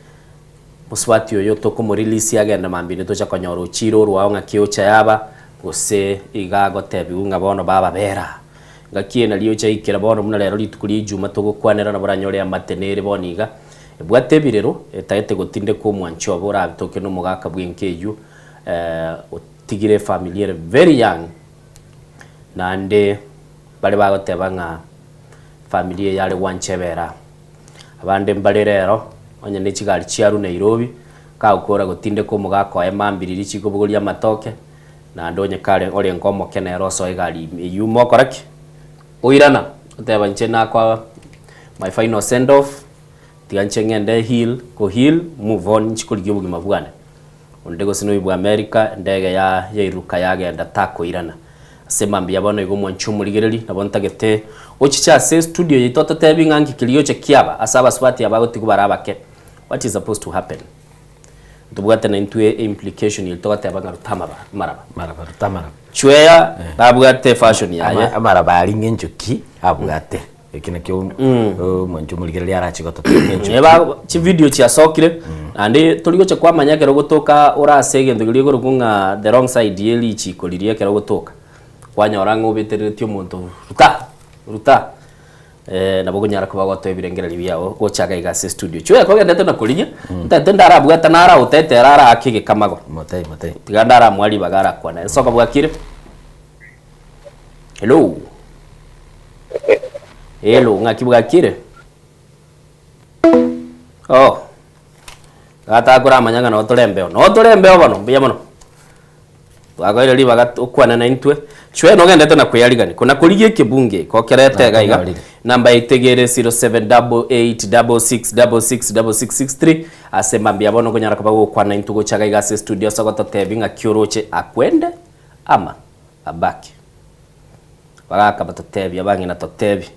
Mosubati oyo tokomorelease agende mambia inde tocha konyora ochiire orwao ng'aki ocha yaba, gose iga agotebiwu ng'a bono baba bera. Ngaki eye nario ocha ikera bono buna rero rituko ria ijuma togokwanera nabo oranyore eamate nere bono iga, ebwate ebirero, etagete gotindeka omwanchi obo orabitoke nomogaka bwenka eywo otigire efamiri ere very young, naende bare bagoteba ng'a efamiri eye yare gwancha ebere aa. Abande mbare rero, onye ne chigari chiarwa Nairobi, kagokora gotindeka omogaka oye mambia riria chikobogoria amatoke, naende onye kare orenge omoke nere osoe egari ime eywo mokora ki? Oirana, oteba inche nakoa my final send off, tiga inche ng'ende heal, ko heal, move on inche korigia obogima bwane. Onde gose noibwe America, endege ya yairuka yagenda takoirana. Ase mambia bono igo mwanche omorigereri, nabo ntagete ochiche ase estudio yaito ototebi ng'a nki keria oche kiaba ase abasubati aba gotigwa bare abake. What is supposed to happen? Ntobwate naintwe eimplication eri togoteba ng'a ruta amaba amaraba. Amaraba, ruta amaraba. Chweya nabwate efashion yaye. Amaraba aria ng'encho ki abwate? Eki nakio omwancho omorigereria arache gototebia enchera. Eba chividio chiasokire naende tori gocha kwamanya ekero ogotoka ore ase egento keria ekorokwa ng'a the wrong side ye richiko riria ekero ogotoka, kwanyora ng'a obetereretie omonto ruta ruta nabo okonyara koba gotoa ebirengererio biago gocha iga iga ase estudio. Chwe kogendete na korigia, ntagete ndarabwata naraotete ere araake egekamago. Motebie motebie. Tiga ndaramoa ribaga arakwane. Nsoka bwakire? Hello. Hello, ng'aki bwakire? Oh. Gatakoramanya ng'a noo tore embeo. Noo tore embeo bono, mbuya mono. Twakoeire ribaga okwane na intwe. Chwe nogendete na kweyarigani. Kona korigia ekebunge kokerete iga iga. Namba yaito iga ere 078866666663 ase mambia bono okonyara koba gokwana intwe gocha iga iga ase estudio ase ogototebi ng'aki oroche akwende ama abake. Bagaka batotebie, abang'ina totebie.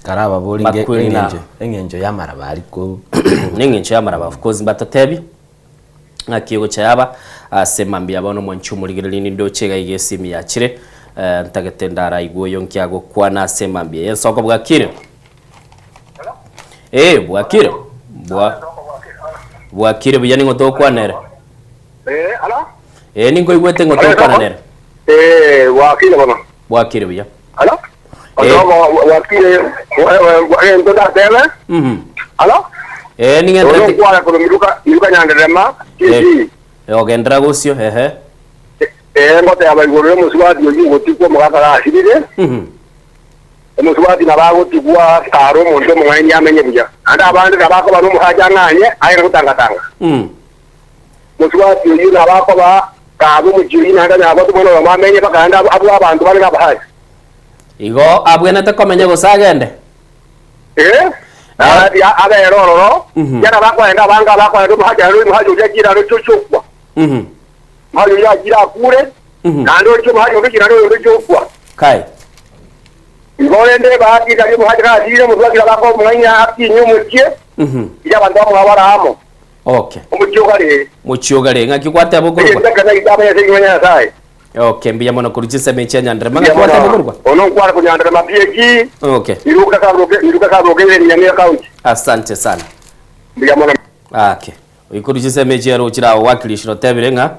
Karababori nge- Makweri na- eng'encho eng'encho y'amaraba aria ko Neng'encho y'amaraba of course mbatotebie ng'aki egocha yaba ase mambia bono mwanche omorigereria nindoche iga iga esimi yachire eh, ntagete ndaraigwe oyo nki agokwana ase mambia eye ensoko bwakire Eh, bwakire bwa bwakire buya ning'o tokwanere Eh, alo? Eh, ninkoigwete ng'o tokwana nere Eh, bwakire bono. Bwakire buya. Alo? Eh. Otogo bwakire egento ndatebe. Mhm. Alo? Eh, ning'enderete. Oyo kwara korwa miruka miruka nyanderema Eh, TC. eh, ogenderera gosio, ehe. Ee, ngoteba igoro y'omosubati oyio ogotigwa omogaka gasirire, omosubati nabo agotigwa kare omonto omong'aini amenye buya, naende abande nabo akoba nomosacha ang'anye agende gotangatanga. Omosubati oyio nabo akoba kabe omochie oyio naende anyare goeta omwana oyomo amenye mpaka naende abue abanto bare nabasacha. Igo abwenerete komenya gose agende? Ee, abere ororo, ekiagera nabo akoenda abange abakoenda omosacha ere omosacha oria achire aroche ochia okwa. Omosacha oyio achire akure, naende oriche omosacha onde ochire naende oyonde ochia okwa. Kai. Igo rende ebahati tari omosacha gasirire, omosubati nabo akoba omong'aini akinye omochie, riria abanto bamwabo bare amo. Okay. Omochie ogare. Mochie ogare. Ng'aki gwateba okorokwa? Egento ekero naito amo Nyasae ekinywa Nyasae. Okay, mbuya mono korwa chinsemo echi chia Nyanderema. Mbuya Ng'aki gwateba mono. okorokwa? Ono nkware konyanderema PAG. Okay. Iruka sabuke, iruka sabuke ire Nyamira County. Asante sana. Mbuya mono. Okay. Oikorwa chinsemo echi ere ochire agowakilishire otebire ng'a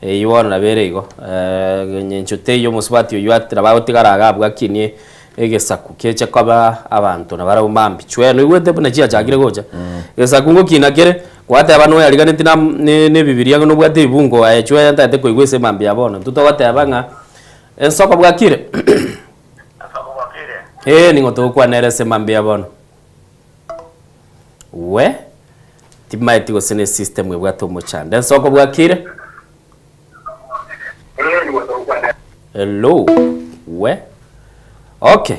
eyio bono nabo ere igo. Engencho teiyo omosubati oyio ati nabo agotigara iga abwo akinie egesaku keche koba abanto nabarabwo mambia. Chwee noigwete buna chiachakire gocha. Egesaku ngokina kere, gwateba noyariganeti na ne ebibiria ng'a nobwate ebibungo aye chwee ntagete koigwa ase mambia ya bono. Intwe togoteba ng'a ensoko bwakire? Ee ning'o togokwana ere ase mambia ya bono? We, timaeti gose ne system ebwate omochando. Ensoko bwakire? Hello. We. Okay.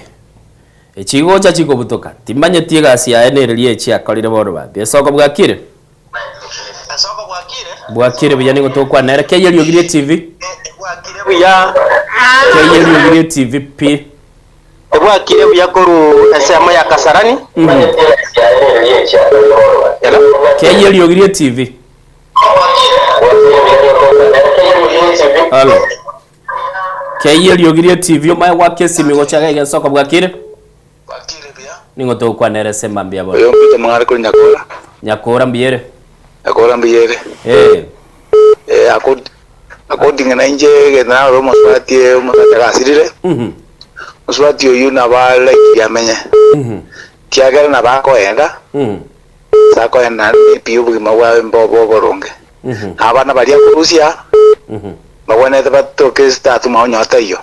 Echi gocha chikobutoka. Timanyeti egasi yaye nereria echi akorire bono babi. Ensoko bwakire? Bwakire buya nigo tokwana nere. Keyia eriogi rie TV. Buya. Keyia eriogi rie TV pi. Ebwakire buya korwa ensemo ya Kasarani. Hello? Keyia eriogi rie TV. Halo. Keyia eriogi rie TV omaye gwaka esimi gocha iga iga ensoko bwakire? Ning'o togokwana ere ase mambia bono? Oyo mpite mware kori Nyakora. Nyakora mbuya ere? Nyakora mbuya ere. Eh. Eh, accord- according na inche egento narora omosubati omosacha gasirire, omosubati oyio nabo are likely amenye. Kiagera nabo akoenda, ase akoenda naende maybe obogima bwaye mbobe oboronge. Na abana baria akorusia, mbagwenerete batoke esitatu mwaonye taiyo.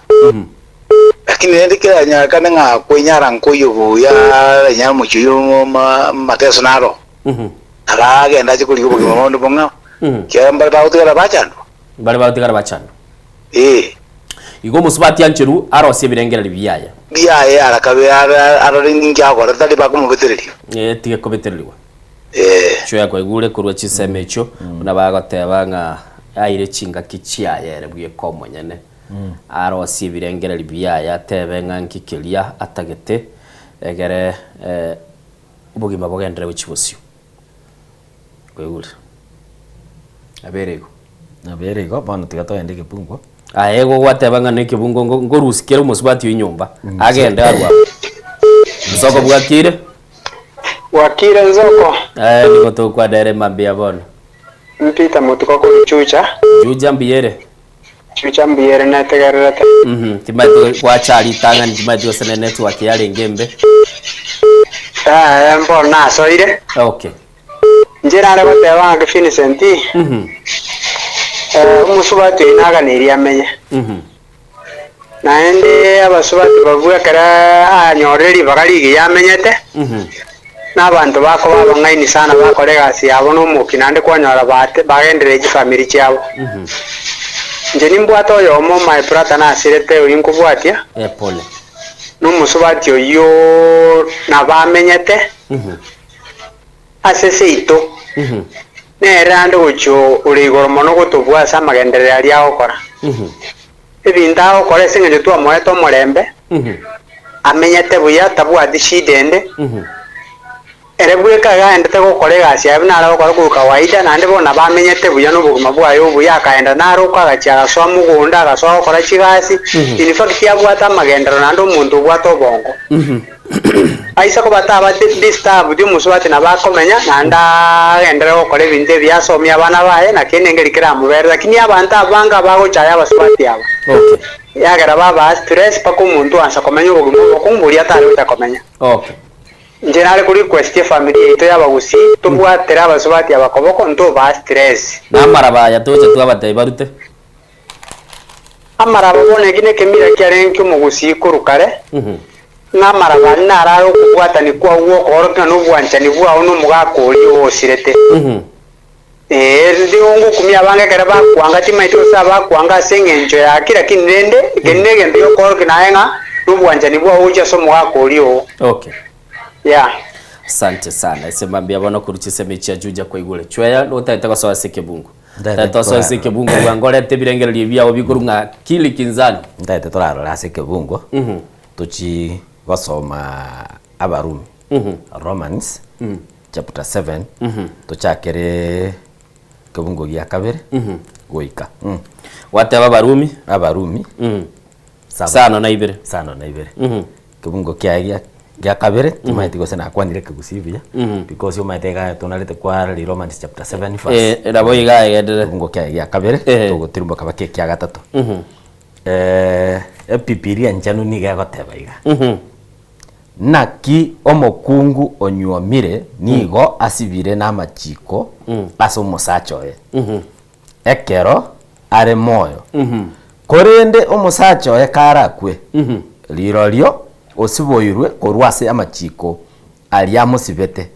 Lakini rende keranyarekane ng'a kwenyara nkoiyo buya aranyare omochie oyio amateso naro, nabo agende ache korigia obogima bonde bong'ao, ekiagera mbare bagotigara bachandwa. Mbare bagotigara bachandwa. Ee. Igo omosubati ancherwe arosie ebirengererio biaye. Biaye arakabe arore ninki agokora, tari bakomobetereria. Ee, tige kobetererigwa. Ee. Chwea kwaigure korwa chinsemo echio, buna bagoteba ng'a aire chingaki chiaye ere bweka omonyene. Arosie ebirengererio biaye atebe ng'a nki keria atagete egere obogima bogenderere gochia bosio. Kwaigure? Nabere igo. Nabere igo, bono tiga togende ekebungo. Aye igo gwateba ng'a nekebungo ngo ngorusia kere omosubati oyio nyomba, agende arwe abwo. Nsoko bwakire? Bwakire Nsoko. Eh, nigo tokwana ere mambia bono. Mpita motuko korwa Juja. Juja mbuya ere? Chucha mbuya ere netegererete. Mhm, timanyeti gwacha ritang'ani timanyeti gose ne network yarenge embe. Yaya mbono nasoire. Okay. Inche nare goteba ng'aki Vincent, eh, omosubati oyio naganeirie amenye. Naende abasubati babwo ekero anyorire ribaga rigiya amenyete, na abanto bakoba abang'aini sana bakora egasi yabo nomokia naende kwanyora bate bagenderere chifamiri chiabo. Inche nimbwate oyomo my brother nasirete oyio nkobwatia, Eh, pole. nomosubati oyio nabo amenyete ase seito, nere ande gochia ore igoro mono gotobua ase amagenderero aria agokora. Ebinto agokora ase engencho twamoete omorembe, amenyete buya, tabwati shida ende, ere bweka iga aendete gokora egasi yaye buna are gokora korwa kawaida, naende bono nabo amenyete buya na obogima bwaye obuya, akaenda naro oko agachia agasoa mogondo, agasoa gokora chigasi, in fact abwate amagenderero naende omonto obwate obongo. Aise koba tabati disturbed, omosubati nabo akomenya naende agenderere gokora ebinto ebiya asomie abana baye, na kende nkeri keramoberere. Lakini abanto abange abagochaya abasubati aba, yagera babaa stress mpaka omonto oansa komenya obogima obokong'u boria atare gocha komenya. Inche nare ko request efamiri yaito y'abagusii tobwatere abasubati aba koboko ntobaa stress. Namaraba aya toche twabatebia barute. Amaraba bono eki nekemira kiarenge ki'omogusii korwa kare, ng'a amaraba aria naro are okobwatania kwao gw'okoorokia ng'a nobwanchani bwao nomogaka oria ogosirete. Ee, nigo ngokumia abange ekero bakwanga, timaeti gose abakwanga ase engencho ya ki, lakini rende eke negento gi'okoorokia naye ng'a nobwanchani bwao gochia ase omogaka oria oo. Okay. Yeah. Asante sana. Ase mambia bono korwa chisemi chia Juja kwaigure. Chweya notagete gosoa ase ekebungo. Ntagete Tagete osoe ase korarora. ekebungo bwango orete ebirengererio biao bikorwa ng'a kili kinzani. Ntagete torarore ase ekebungo, tochi gosoma Abarumi, Romans, chapter 7, tochakere ekebungo gia kabere goika. Gwateba Abarumi? Abarumi. Sano na ibere. Sano na ibere. Kebungo kiaye gia gia kabere timaeti gose nakwanire ekegusii buya because omanyete iga tonarete kwarari Romans chapter 7 verse. Eh, nabo iga egenderere. Kebungo kiaye gia kabere togotirimboka mpaka ekia gatato. Ebibilia enchenu nigo egoteba iga, Naki omokungu onyuomire nigo asibire namachiko ase omosacha oye, ekero are moyo, korende omosacha oye karakwe, rirorio osiboirwe korwa ase amachiko aria amosibete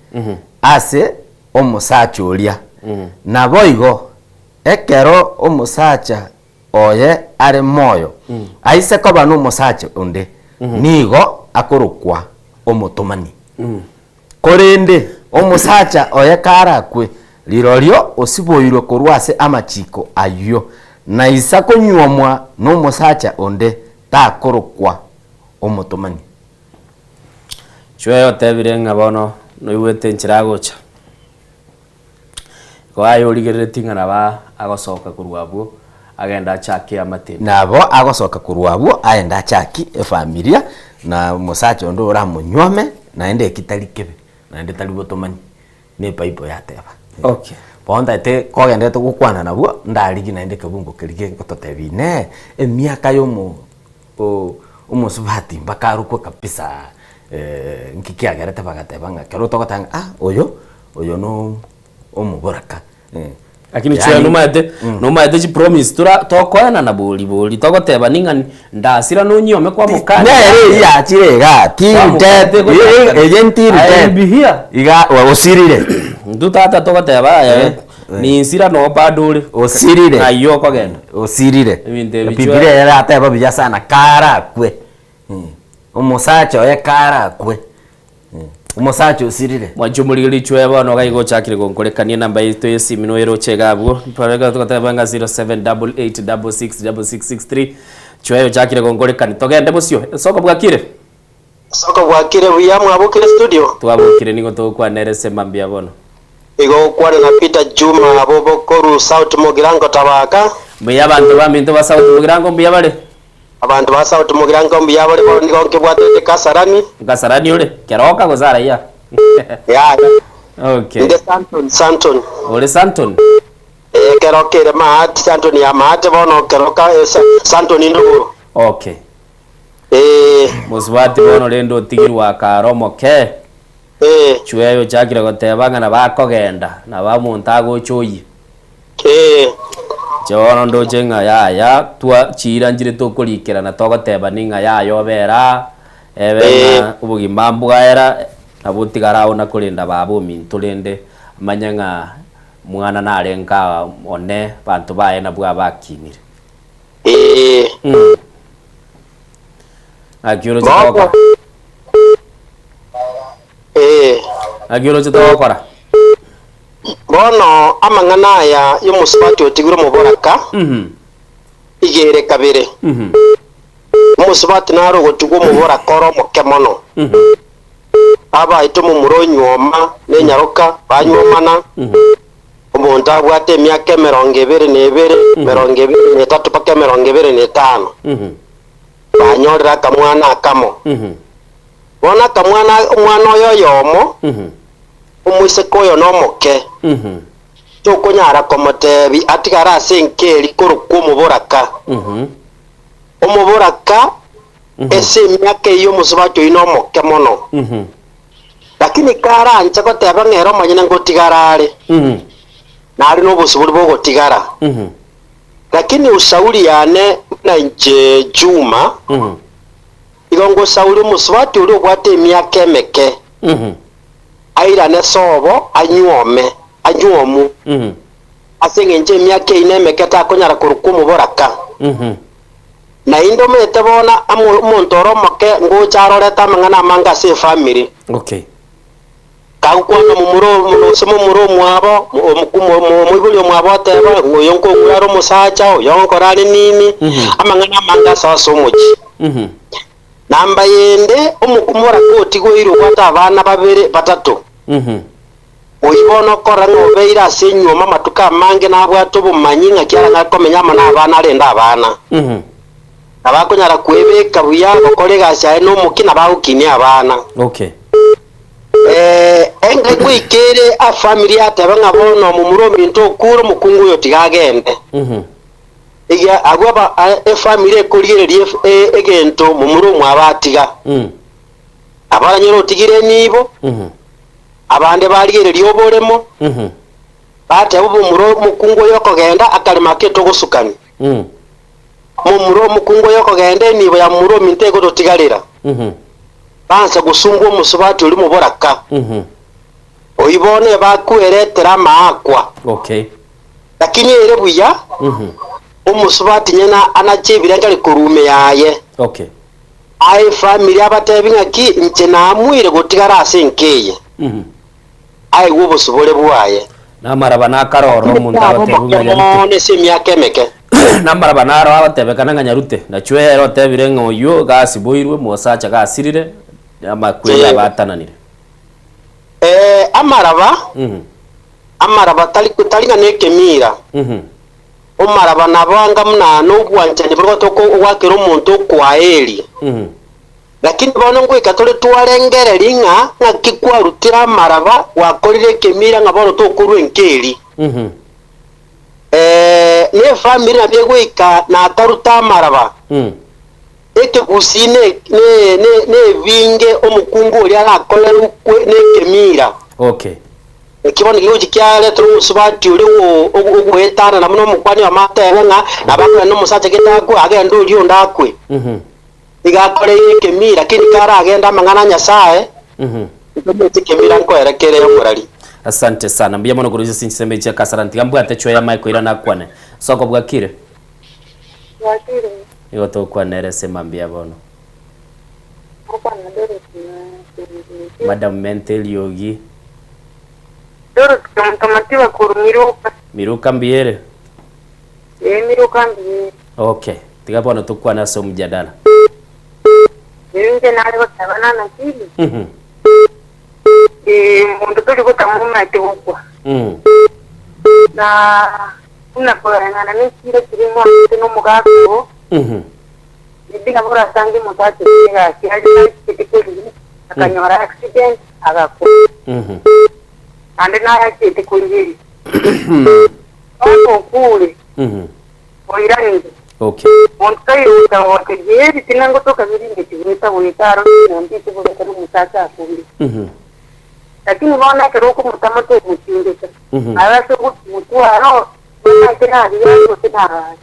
ase omosacha oria. Naboigo ekero omosacha oye are moyo, aise koba nomosacha onde, nigo akorokwa omotomani. Korende omosacha oye karakwe, rirorio osiboirwe korwa ase amachiko ayio, na isa konyuomwa nomosacha onde, takorokwa omotomani. Chweya otebire ng'a bono noigwete enchera agocha. Igo aye origereretie ng'a nabo agosoka korwa abwo agende achake eamate. Nabo agosoka korwa abwo aende achaki efamilia na omosacha onde oramonyuome naende eki tari kebe naende tari botomani ne ebible yateba. Okay. Bono ntagete kogenderete gokwana nabwo ndarigie naende ekebungo keria gegototebia inee emiaka ya omo o- omosubati mpaka arokwe kabisa nki kiagerete bagateba ng'a ekero togoteba ng'a ah oyo Oyo no omoboraka eh. Lakini Yaani- chwe nomaete nomaete chipromise tora tokoenana bori bori togoteba ning'a ndasira nonyiome kwa mokani Nere eyio yachire igaa till death eye till I will be death here. iga osirire Intwe tata togoteba aya Eh, ninsira noo bado ore Osirire. Ng'ai okogenda osirire Ebinto ebi Bibilia chwe- erateba buya sana karakwe omosacha oye karakwe Omosacha osirire. Mwanche omorigereria chwe bono iga igo ochakire gonkorekania enamba yaito y'esimi noyeroche iga abwo mpare togoteba ng'a 0788666663 chwe ochakire gonkorekania togende bosio esoko bwakire? Soko bwakire buya mwabokire studio? Twabokire nigo togokwana ere ase mambia bono. Igo gokwana na Peter Juma abwo bokoru South Mugirango Tabaka. Mbuya abanto baminto ba South Mugirango mbuya bare? Abanto ba South Mugirango mbuya bare bono nigo nkebwatete Kasarani. Kasarani ore? Keroka gose araiya? Yaya. Okay. Inde Santon, Santon. Ore Santon? Eh, Keroka ere Maate, Santon ya Maate bono Keroka eh, Santon Indogoro. Okay. Eh. Mosubati bono rende otigirwe akare omoke. Eh. Chweya ochakire goteba ng'a nabo akogenda, nabo omonto agocha oyie. Eh. Inche bono ndoche ng'a yaya, twa chiira nchire tokorikerana togotebani ng'a yaya obere aa, ebe ng'a obogima mbwaera, nabo otigare agwo na korenda baba ominto rende amanye ng'a mwana narenge aa one, abanto baye nabwo abakinire. Eh. Naki oroche togokora? Eh. Naki oroche togokora? Bono amang'ana aya y'omosubati otigire omoboraka iga ere kabere. Omosubati nare ogotigwa omoboraka ore omoke mono. Abaete omomura onyuoma na enyaroka, banyuomana, omonto abwate emiaka emerongo ebere na ebere, emerongo ebere na etato mpaka emerongo ebere na etano, banyorire akamwana akamo. Bono akamwana omwana oyo oyomo, Omoiseke oyo nomoke, tokonyara komoteebia atigare ase enka eria korokwa omoboraka. Omoboraka ase emiaka eyio omosubati oyio nomoke mono. Lakini karanche goteba ng'a ere omonyene ngotigara are, nare nobosibore bw'ogotigara. Lakini ushauri yane Buna inche Juma, igo ngosauri omosubati oria obwate emiaka emeke, airane sobo anyuome, anyuomwe, ase engencho emiaka eyio nemeke takonyara korokwa omoboraka. Naende omanyete bono amo omonto ore omoke ngocha arorete amang'ana amange ase efamiri. Okay. Kagokwana momura gose momura omwabo, omoibori omwabo oteba, Oyo nkong'ura are omosacha, oyo nkore are nini, amang'ana amange ase ase omochie. Namba yende, omokumoraka otigoirwe obwate abana babere batato, oyio bono okorora ng'a obeire ase enyuomo amatuko amange nabwate obomanyi ng'aki aranyare komenya amo nabana arende abana. Nabo akonyara kwebeka buya gokora egasi yaye nomokia nabo agokinia abana. Okay. Eh, enga goika ere afamiri yateba ng'a bono omomura ominto okure omokungu oyo tiga agende. Egia agwo aba a- efamiri ekorigereria ef- e- egento momura omwabo atiga. Abaranyore otigire enibo, abande barigereria oboremo, bateba omomura omokungu oyo okogenda akarema ake togosukani. Momura omokungu oyo okogenda enibo ya momura ominto egototigarera. Bansa gosumbwa omosubati oria omoboraka. Oyio bono ebakweretera amaakwa. Okay. Lakini ere buya omosubati nyene anache ebirengeri korwa ime yaye. Okay. Aye efamiri abatebi ng'aki inche naamwire gotigara ase enka eye. Aegwe obosibore bwaye. Namaraba nakarora omonto Taba agotebiwa omoke ng'a nyarute. mono ase emiaka emeke. Namaraba naro agotebekana ng'a nyarute. Nachwo ere otebire ng'a oyio gasiboirwe, mosacha gasirire, amakweri Eh. abatananire. Eh, amaraba, amaraba tari, tari ng'a nekemira. Omaraba nabo anga buna nobwanchani boria toko ogwakera omonto okwaeria. Lakini bono ngoika tore twarengereria ng'a ng'aki kwarutire amaraba gwakorire ekemira ng'a bono tokorua enka eria. Eh, ne efamiri nabo egoika nataruta amaraba. Ekegusii ne ne ne nebinge omokungu oria arakorerwe kwe nekemira. Okay. Eki bono kegochia kiaretera omosubati oria ogo ogo ogoetanana buna omokwani oyomo atebe ng'a nabo akogenda omosacha gete akwe agende oria onde akwe. Iga akoreire ekemira, lakini karagende amang'ana a Nyasae, ntomanyeti ekemira nkoera kere omorari. Asante sana. Mbuya mono korwa ase chinsembe chia Kasarani. Tiga mbwate chwe ya Michael irane akwane. Soko bwakire? Bwakire. Nigo togokwana ere ase mambia bono. Ngokwana Dorothy na Madam mente eriogi. Dorothy Kemunto Matiba korwa Miruka. Miruka mbuya ere? Ee Miruka mbuya ere. Okay. Tiga bono tokwane ase omjadala. Inche nare goteba nanakili, monto tori gotamomaete gokwa. Na buna koreng'ana nechira chiria mwanchete nomogaka oo, maybe nabo orasange omosacha oria egasi aria nachete korigia, akanyora accident agakwa. Naende naye achete korigeria. Bono okure, oiranire. Okay. Monto taiyo gocha gotebia ebitina ngotoka birinde tigoeta goeta aro nonya ntibwete ekero omosacha akure. Lakini bono ekero okomotama tomochindeka, aye ase ogochimotwara oo omanyete naria are gose nabare.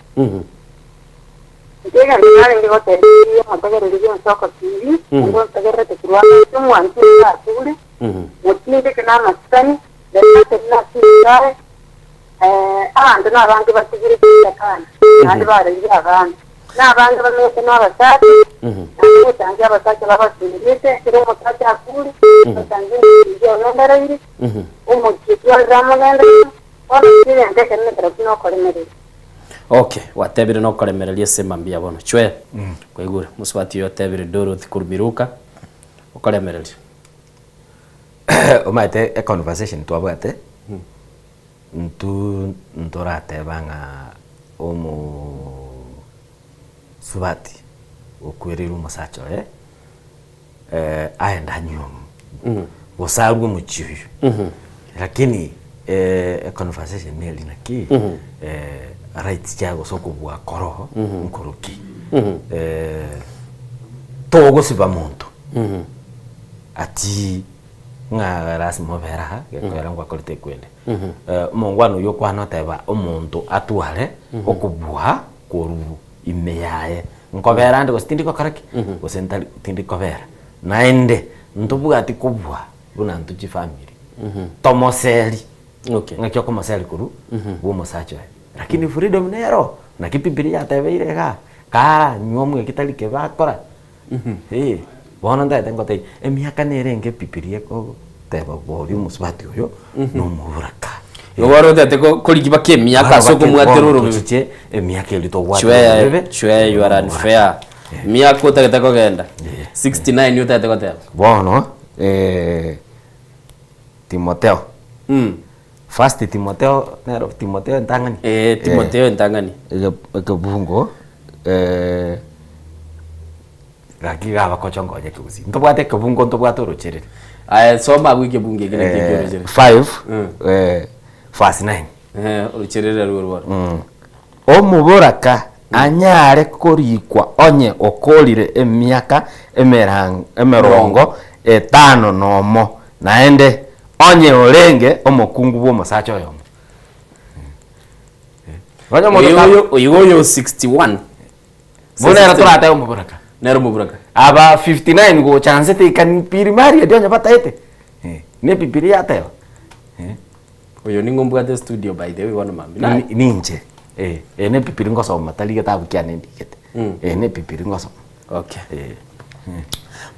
Inche egento narenge gotebia omotegereri bw'ensoko TV, nigo ntegererete korwa ase omwanchi oyo akure, motindeke namasikani, reta atenene ase Nyasaye, Abanto nabange batigire chitakana, naende barerire abana. Nabange bamenyete nabasacha, naende gochangia abasacha babasungerete, ekero omosacha akure, bachangie omochie oyio ogendereire, omochie twarire amogenderero, bono inche egento ekenene kerokio nokoremereria. Okay, gwatebire nokoremereria ase mambia bono. Chwe, kwaigure, mosubati oyo otebire Dorothy korwa Miruka, okoremereria. Omanyete econversation twabwate. Intwe ntorateba ng'a omosubati okwereire omosacha oye aende anyuomwe, gose arwe omochie oyio, lakini econversation neri naki rights chiaye gose okobua koro nkoroki. Togosiba monto ati. Ng'a lasima obere aa, gekoera ngwakorete ekwende. Omongwana oyio okwana oteba omonto atware okobua korwa. ime yaye, nkobera ande gose tindi gokora ki? Gose ntari tindi kobera. Naende, ntobwati kobua buna intwe chifamiri, tomoseri, ng'aki okomoseri korwa bwa omosacha oye. Lakini freedom nero, naki bibilia yatebeire igaa, karanywe omweki tari kebe akora, eh, bono ntagete ngotebie, emiaka nere enke ebibilia ekoteba boria omosubati oyo, na omoboraka. Igo bono otagete ko- korigia mpaka emiaka ase okomwatera orobebe. Tochiche emiaka eria tobwate Chweya, orobebe. chweya you are unfair. Miaka otagete kogenda, 69 otagete goteba. Bono eh, Timotheo. First Timotheo nero Timotheo entang'ani. Eh, Timotheo entang'ani. Eke- Ekebungo eh, gaki gabakocha nkonye ekegusii. Ntobwate ekebungo ntobwate orocherere. Aye soma abwo ekebungo eke naki Eh, ekeorocherere. 5 eh, verse 9. Eh, orocherere rwo rworo. Omoboraka anyare korikwa onye okoorire emiaka emerongo etano nomo, naende onye orenge omokungu bw'omosacha oyomo. Onye omonto Oyo ta- oyo oyo oyo 61. Bono ere toratebe omoboraka. Nere omoboraka. Aba 59 gocha nse they can be remarried onye bataete. Ne Bibilia yateba. Oyo ning'o mbwate studio by the way bono mambia naye. Ninche eh, eye ne Bibilia ngosoma tari getabu kiane ndigete. Eye ne Bibilia ngosoma. Okay.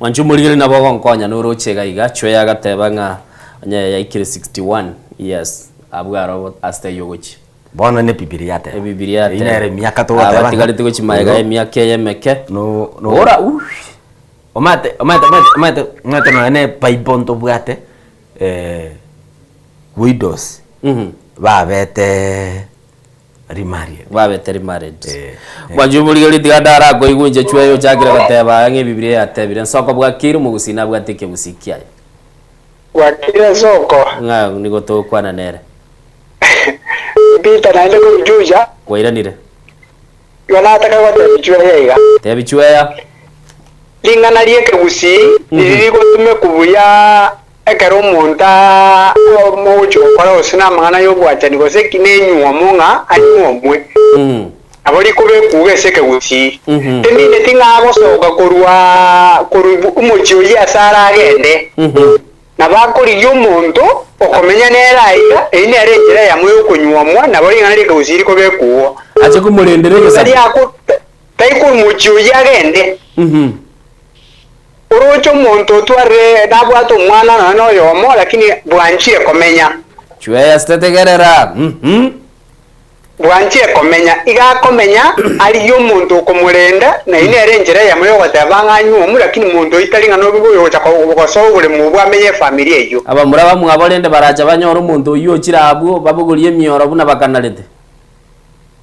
Mwanche omorigeri nabo ogonkonya noroche iga iga, Chweya agateba ng'a onye yaikire 61 years abwo aro ase taiyo ogochia. Bono ne Bibilia yateba. Ebibilia yateba. Eyio nere emiaka togoteba ng'a Abatigarete gochia magega oyo emiaka eye emeke. no no Ora uff. Omanyete omanyete omanyete omanyete omanyete nonya ne ebible ntobwate widows babete remarried. Babete remarried. Mwanche omorigeri tiga ndarakoigwe inche chweya ochakire goteba aya ng'a ebibilia yatebire nsoko bwakire omogusii nabwate ekegusii kiaye. Bwakire nsoko. Ng'a nigo togokwana nere. Peter naende korwa Juja. Kwairanire. Igo nataka gotebia chweya iga. Tebi chweya. Ring'ana ri'ekegusii riria rigotumekwa buya ekero omonto omogochia gokora gose namang'ana y'obwanchani gose eki nenywomo ng'a anywomwe. Nabo rikobekwa iga ase ekegusii. Timineti ng'a agosoka korwa korwa omochie oyio ase aragende. Nabo akorigia omonto okomenya nere aiga, eyio nere enchera eyemo y'okonywomwa, nabo ring'ana ri'ekegusii rikobekwa oo. Ache komorendera egesaku. Tari ako, tari komochia oyio agende. Oroche omonto otwarire nabwate omwana nonya noyomo, lakini bwanchire komenya. Chweya sitetegerera. Bwanchire komenya, iga akomenya arigie omonto okomorenda, na eyio nere enchera eyemo y'ogoteba ng'a anywe omu, lakini monto oyio tari ng'a nobe oyogocha gosoa oboremo obwo amenye efamiri eyio. Abamura bamwabo rende baracha banyore omonto oyio ochire abwo, babogorie emioro buna bakanarete.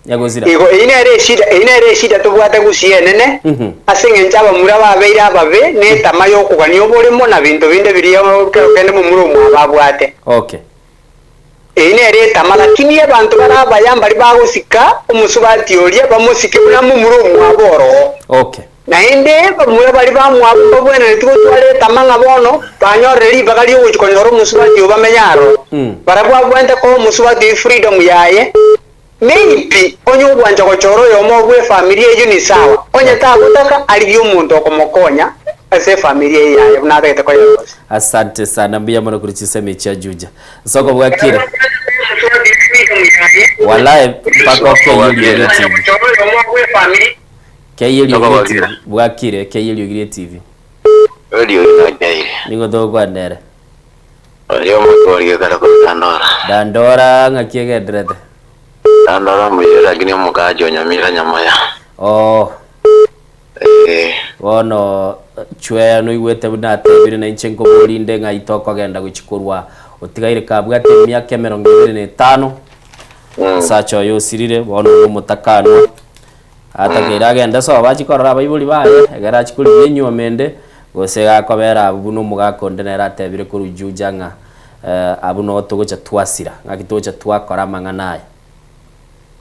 Nyagosira. Igo eyio nere eshida, eyio nere eshida tobwate gusii enene, ase engencho abamura babeire ababe netama y'okogania oboremo na binto binde biria kero kende momura omwabo abwate. Okay. Eyio nere etama, lakini abanto bare abaya mbaria bagosika omosubati oria, bamosike buna momura omwabo oroho. Okay. Naende bamura baria bamwabo mbabwenereti gotwara etama ng'a bono banyorire ribaga ri'ogochia konyora omosubati oyo bamenye aroro. Barabwo abwenerete koa omosubati oyio freedom yaye. Maybe onye ogwancha gochora oyomo bw'efamiri eyio ni sawa, onye tagotaka arigie omonto okomokonya ase efamiri eyio yaye buna atagete koyerosia. Asante sana mbuya mono korwa chinsemo chia Juja. Nsoko bwakire. Walai mpaka okeiyerie TV. Keiyerie TV. Bwakire keiyerie TV. Nigo togokwanera. Oria omokuani gekare korwa Dandora. Dandora ng'aki egenderete? Dandora mbuya lakini omokachi o Nyamira Nyamaya. Oh. Eh. Bono chweya noigwete buna atebire na inche nkoborie inde ng'ai tokogenda gochia korwa otigaire kabwate emiaka emerongo ebere na etano. Omosacha oye osirire bono oyo omotakanwa. Atakeire agende sobo achie korora abaibori baye, ekero achie korigia enyuoma ende, gose gakobera abwo buna omogaka onde nere atebire korwa Juja ng'a abwo noo togocha twasira, ng'aki togocha twakora amang'ana aya.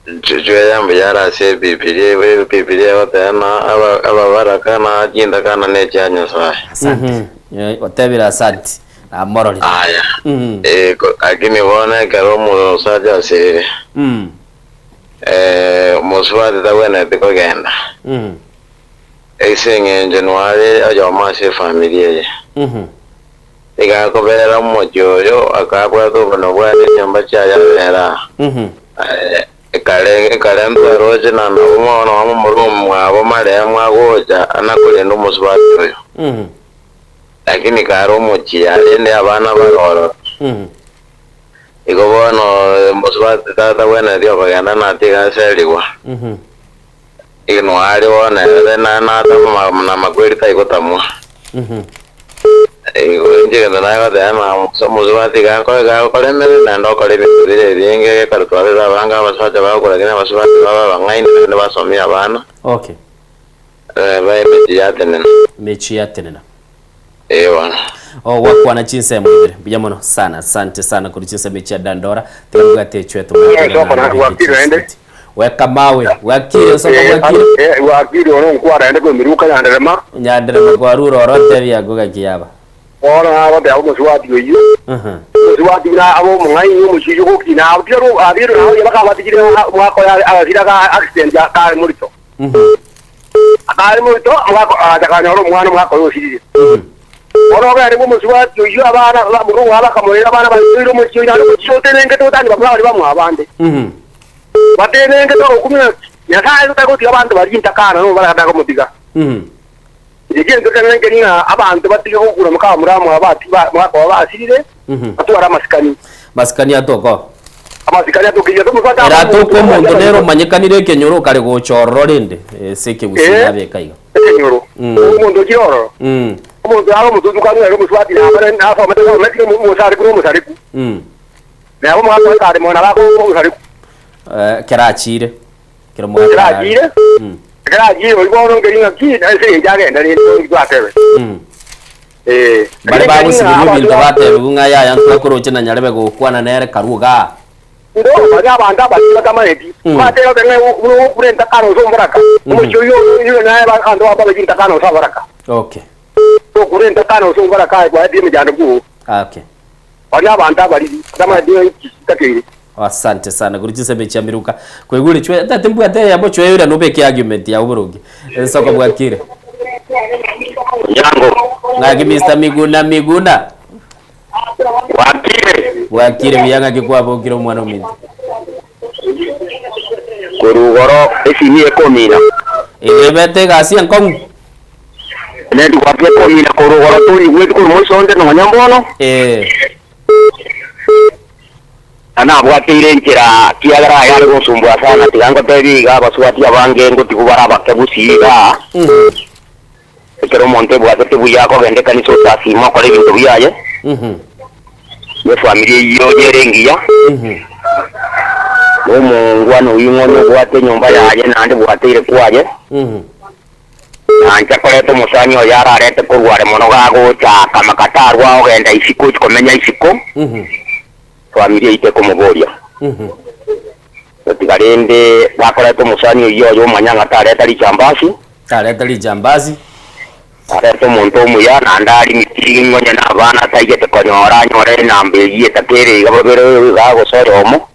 Juju eye mbuya ere ase Ebibilia, Ebibilia egoteba ng'a ababaraka na chintakana nechia Nyasae. Asante. Otebire asanti, namororire. Aya, lakini bono ekero omosacha asirire. Eh, omosubati tagwenereti kogenda. Ase eng'encho noare oyomo ase efamiri eye. Iga akobera omochie oyo, akabwata obono bwaye ne chinyomba chiaye abere aa. Ekare ekare ntwaroche na nabo bono momura omwabo marehemu agocha anakorenda omosubati oyo. Lakini kare omochie arende abana bare ororo. Igo bono omosubati tatagwenereti okogenda natiga aserigwa. Inwe aria bono ere natama na amakweri taigotamwa. Igo inche egento nagoteba ng'a omosubati iga gakore emeremo naende okore ebinto bire ebinge ekero twarorire abange abasacha bagokora lakini abasubati babe abang'aini naende basomie abana. Okay. Bae emechie yatenena. Emechie yatenena. Ee bono. Oh, gwakwana chinsemo ibere. Mbuya mono sana. Asante sana korwa chinsemo echi chia Dandora. Tiga mbwate echwe tumwakire Nsoko na gwakire naende. Weka mawe. Gwakire nsoko gwakire. Eh, gwakire ono nkwara naende kwemiruka nyanderema. Nyanderema kwarure oro tebi yago gaki yaba. Bono nagoteba omosubati oyio. Omosubati buna abe omong'aini omochiyo gokina abwo abiro nabo bakabatigire omwaka oyo agasira accident kare morito. Akare morito, omogaka agacha akanyora omwana omogaka oye osirire. Bono ogende bw'omosubati oyio abana bamorwa bakamorera abana baitoire omochie oyo naende omochie otenengete otani bamura baria bamwabo bande. Batenengete ogokumia ng'a Nyasae tari gotiga abanto baria intakana nobo baratake komotiga. Egento ekenene nkeri ng'a abanto batige gokura mokamura mwabo bati mogaka obo basirire, batware amasikani. Masikani atoka. Amasikani atoka ase omosubati Ere atoka omonto nere omanyekanire ekenyoro okare gocha ororo rende ase ekegusii Eh, nabeka iga. ekenyoro. Mm. Omonto ochire ororo. Mm. Omonto are omotutukanu ere omosubati nabare nasomete someti omosariku na omosariku. Mm. Nabo omogaka oye kare mono nabo akoba omosariku. Eh, kera achire. Kera omogaka Ekero arare. achire, Mm. ekero achire oria bono nkeri ng'aki ase eng'encho agenda rende bono twatebe. Mm. Eh, Bare lakini nkeri ng'a bagosiberia abanto ebinto ba- batebigwe ng'a yaya ntwakoroche na nyarebe gokwana nere karue igaa. Ndo baria abanto abaria batamaneti Mm. bateba ng'a buna ogokura entakana ase omoraka omochie oyio oyio naye abanto babe chintakana ase abaraka Okay. okure entakana ase omoraka aye kwaetire emechando bwoo Okay. baria abanto abariri batamaneti ng'a inki chitakeire. Asante sana korwa chinsemo echi chia Miruka. Kwaigure chwe tata mbwate eyemo chweyoira nobeke argument yao boronge. Ensoko bwakire. Nyango. Ng'aki Mister Miguna Miguna. Bwakire. Bwakire buya ng'aki kwabokire omwana ominto. Korwa igoro esimi ekomina. Ebete egasi enkong'u. Network ekomina korwa igoro tonyigweti korwa moisonde nonya mbono. Eh. Na nabwateire enchera, kiagera aye are gonsumbua sana, tiga ngotebie iga, abasubati abange ngotigwa bare abake gusii igaa, ekero omonto ebwatete buya akogenda ekanisa osasima okora ebinto biaye, na efamiri eyio onye ere engiya, na omongwana oyio ng'a onye obwate enyomba yaye naende bwateire kwaye, Nanche koreta omosani oye ararete korwa are mono gagocha akamaka tarwa ogenda isiko ochia komenya isiko, famiri yaito ekomoboria. Gotiga rende gakoreta omosani oyio oye omanya ng'a tareta richambasi. Tareta richambasi. Tareta omonto omuya naende aria mitingi onye na abana ataigete konyora anyore enamba eyio etakere iga babere iga gose oyomo.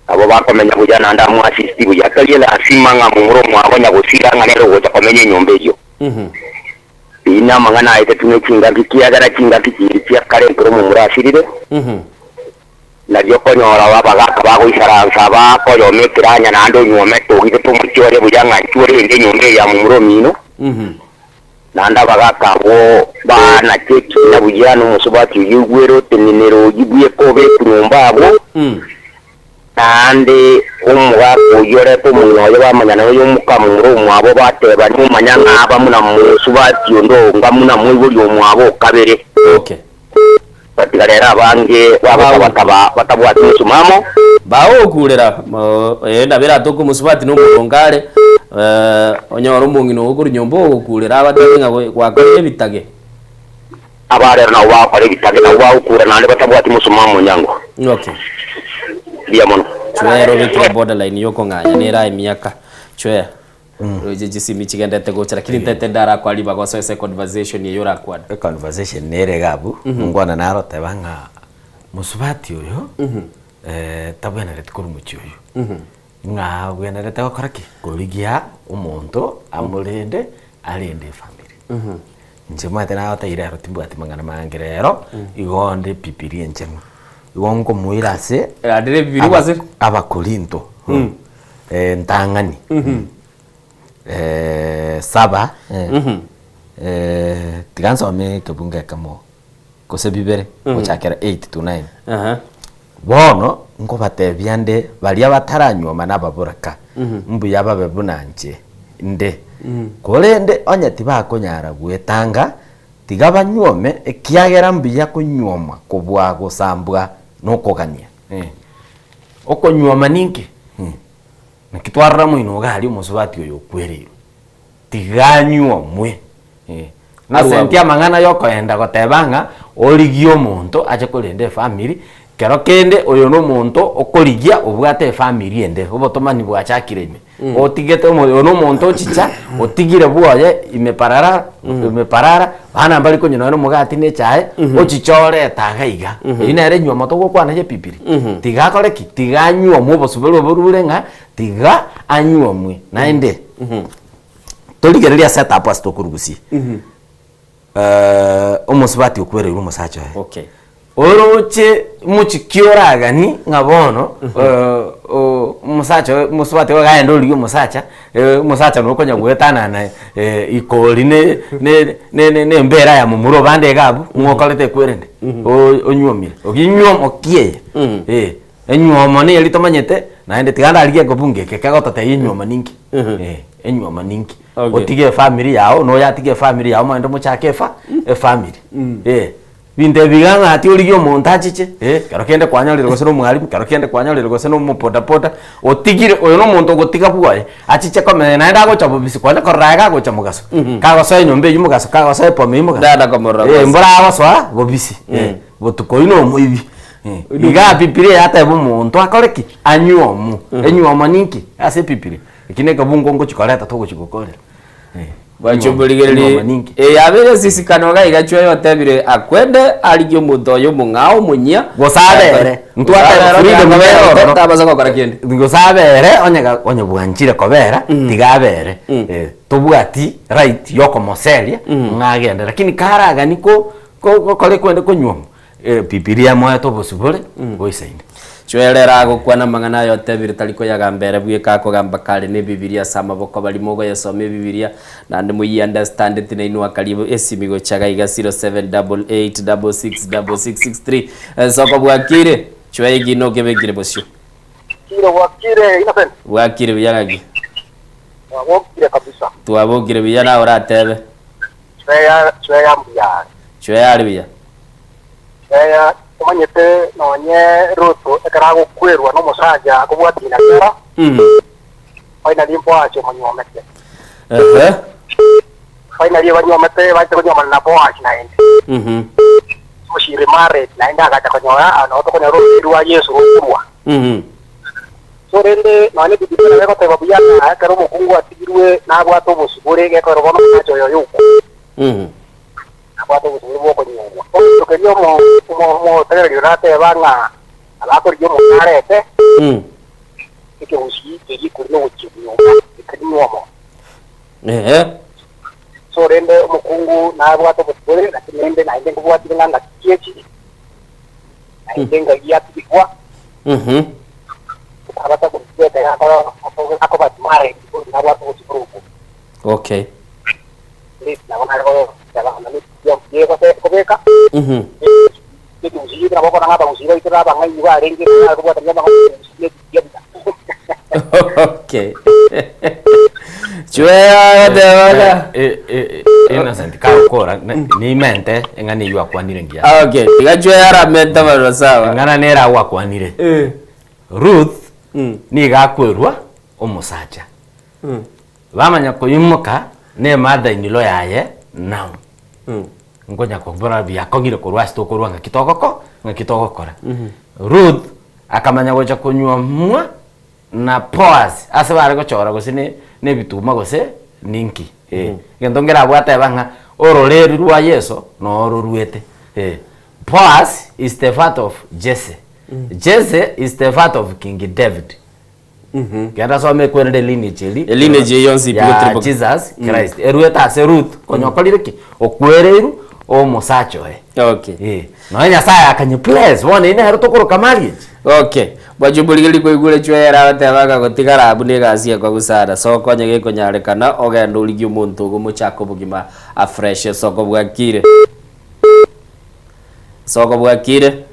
Nabo bakomenya buya naende amoassist buya. Tari elasima ng'a momura omwabo nyagosira ng'a nere ogocha komenya enyomba eyio. Eyio namang'ana aetetwe ne chingaki kiagera chingaki chiria chia kare ekero omomura asirire, nario okonyora abagaka bagoisaransa bakoyoma ekeranya naende onyuomete ogitete omochie oye buya ng'a inchuo rende enyomba eye ya momura omino. Naende abagaaka abwo banache ekiina buya, na omosubati oyio oigwere otenenere oyio bweka obekwe nyomba abwo, naende omogaka oyio orete omong'ina oye bamanyana noyo omokamomura omwabo, bateba, Nimomanya ng'a aba muna mosubati onde onga muna moibori omwabo o kabere. Okay. Batiga rero abange bagotabataba batabwati mosumamo. Bagokurera, ee, nabo eratoke omosubati na omoronge are, onyore omong'ina oo korwa nyomba ogokurera abatebie ng'a gwakorire ebitage. Aba rero nabwo bagokora ebitage, nabwo bagokura naende batabwati mosumamo onyango. Okay. Mbuya mono. Chwera obekire borderline yokong'anya nere aye emiaka. Chwera. Roche chisimi chigendete gocha lakini ntaete ndarakwa ribaga osoe ase econversation eye orakwane. Econversation nere iga abwo, omongwana naro oteba ng'a mosubati oyo tabwenereti korwa mochie oyo. Ng'a abwenerete gokora ki? Korigia omonto amorende arende efamiri. Inche omanyete nagotebi rero timbwati mang'ana mange rero, igo onde ebibiria enchenu. Igo nkomoira ase Naende na ebibiria gwasire? Abakorinto entang'ani saba tiga nsome ekebungo ekemo gose bibere gochakera 8 to 9. Bono nkobatebia nde baria bataranyuoma nababoraka, mbuya babe buna inche nde. Korende onye tibakonyara gwetanga, tiga banyuome, ekiagera mbuya konyuomwa kobua gosambwa nokogania. Okonyuoma ninki? Naki twarora moino iga aria omosubati oyo okwereirwe, tiga anyuomwe. Nasenti amang'ana yokoenda goteba ng'a origie omonto ache korenda efamiri, kero kende oyo na omonto okorigia obwate efamiri ende, obotomani bwachakire ime. Otigete omo oyo na omonto ochicha otigire bwoye ime parara ime parara, bana mbari konywa nonye na omogati na echae, ochicha oreta iga iga. Eywo nere enywomo togokwana ya epipiri. Tiga akore ki? Tiga anyuomwe obosuberi obo borure ng'a tiga anyuomwe. Naende. Torigereria ase etapu ase tokorugusia. Omosubati okwereirwe omosacha oye. Okay. Oroche mochiki oragani ng'a bono omosacha oye omosubati oye gaende origie omosacha, omosacha noyo okonya goetanana ikori ne ne ne ne embera ya momura obande iga abwo, ng'o okorete ekwerende onyuomire. Oginyuomo ki eye? Eh. Enyuomo neri tomanyete, naende tiga ndarigie ekebungo eke kegototebia enyuomo ninki. Eh, enyuomo ninki. Okay. Otige efamiri yago, na oyatige efamiri yago mogende mochake efa efamiri. Eh, binto ebi iga ng'a ati origie omonto achiche, eh, kero kende kwanyorire gose na omwalimu, kero kende kwanyorire gose na omobodaboda, otigire, oyo na omonto ogotiga bwoye, achiche komenya naende agocha bobisi, kwanya korora aye kagocha mogaso, kagosoa enyomba eywo mogaso, kagosoa epoma eywo mogaso, Nana komorora eh, bwosi. mbora agosoa bobisi, eh, botuko oywo na omoibi. Iga Bibilia yateba omonto akore ki? Anyuomwe. Enyuomo ninki? Ase Ebibilia. Eki na ekebungo ngochi koreta togochi gokorera. Bwanche Enyuomo omorigererie ninki? eyabeire esisikano iga iga chwe otebire akwende arigie omonto oyo omong'ao omonyia Gose abere. Ntwateba freedom nere ororo. tabasa gokora kende. Gose abere onye ga onye bwanchire kobera tiga abere. Tobwati right yokomoseria ng'a agende lakini karagani ko ko gokora ekwende konyuomwa. Bibilia moete obosibore boisaine. Chwerera agokwana amang'ana aya otebire tari koyagamba ere bweka akogamba kare ne Ebibilia ase amaboko baria mogoyesoma Ebibilia naende moyi understandeti nainwe akaria esimi gocha iga iga 0788666663 ensoko bwakire chwee egina okebekire bosio. Bwakire bwakire Innocent. Bwakire buya ng'aki? Twabokire kabisa. Twabokire buya nawe oratebe. Chweya chweya mbuya are. Chweya are buya. Chweya omanyete nonye Rutu ekero agokwerwa nomosacha akobwatia ng'ina kera, finally Boaz omonyuomete. Ehe. Finally banyuomete bache konyuomana na Boaz naende. So she remarried naende agacha konyora ah, nabo tokonyora ororeri rwa Yesu rokorwa. So rende nonye Bibilia nabo egoteba buya ng'a ekero omokungu atigirwe nabwate obosibore, gekorerwa bono omosacha oyo oyokwa, nabwate obosibore bw'okonyuomwa. Bono keria omo omo omotegereri orateba ng'a abakorigia omonto arete, ekegusii keria kori nogochia nyomba, ekeri nyuomo. Ehe. So rende omokungu nabwate obosibore, lakini rende naende nkobwatire ng'a ngaki ki echi, naende ngaki atigigwa. Abasa gochia ekero akoba married nabwate obosibore obwo. Okay. Nabo nare goteba ng'a naki kobeka ekegusii nabo okona ng'a abagusii baito na abang'aini barenge nabo kobwatania amang'ana ekegusii ne ebibilia. Okay. Chwea goteba Innocent kagokora nimente eng'ana eywo akwanire ngiya. Ah, okay. Tiga chwea aramenta barora sawa. Eng'ana nere agwo akwanire. Ruth nigo akwerwa omosacha. Bamanya koimoka ne mother in law yaye Naomi. Nkonya kobora biakong'ire korwa ase tokorwa ng'aki togoko ng'aki togokora. Ruth akamanya gocha konyuomwa na Boaz ase bare gochora gose ne nebituma gose ninki eh. Egento nkere abwo ateba ng'a ororeri rwa Yeso noo roruete eh. Boaz is the father of Jesse, Jesse is the father of King David. Genda soma ekwerere lineage eri. Elineage eyio yonsi pi ya gotirimboka. Jesus Christ. Eruete ase Ruth konya okorire ki? Okwereirwe omosacha oye. Okay. Eh. Nonya Nyasaye akanye bless bono eye nero tokoroka marriage. Okay. Bwachumburigeri koigure chwera agoteba ng'a gotigara abwo na egasi ekong'u sana. So okonye gekonyarekana ogende origie omonto ogomochaka obogima afresh. Soko bwakire. Soko bwakire.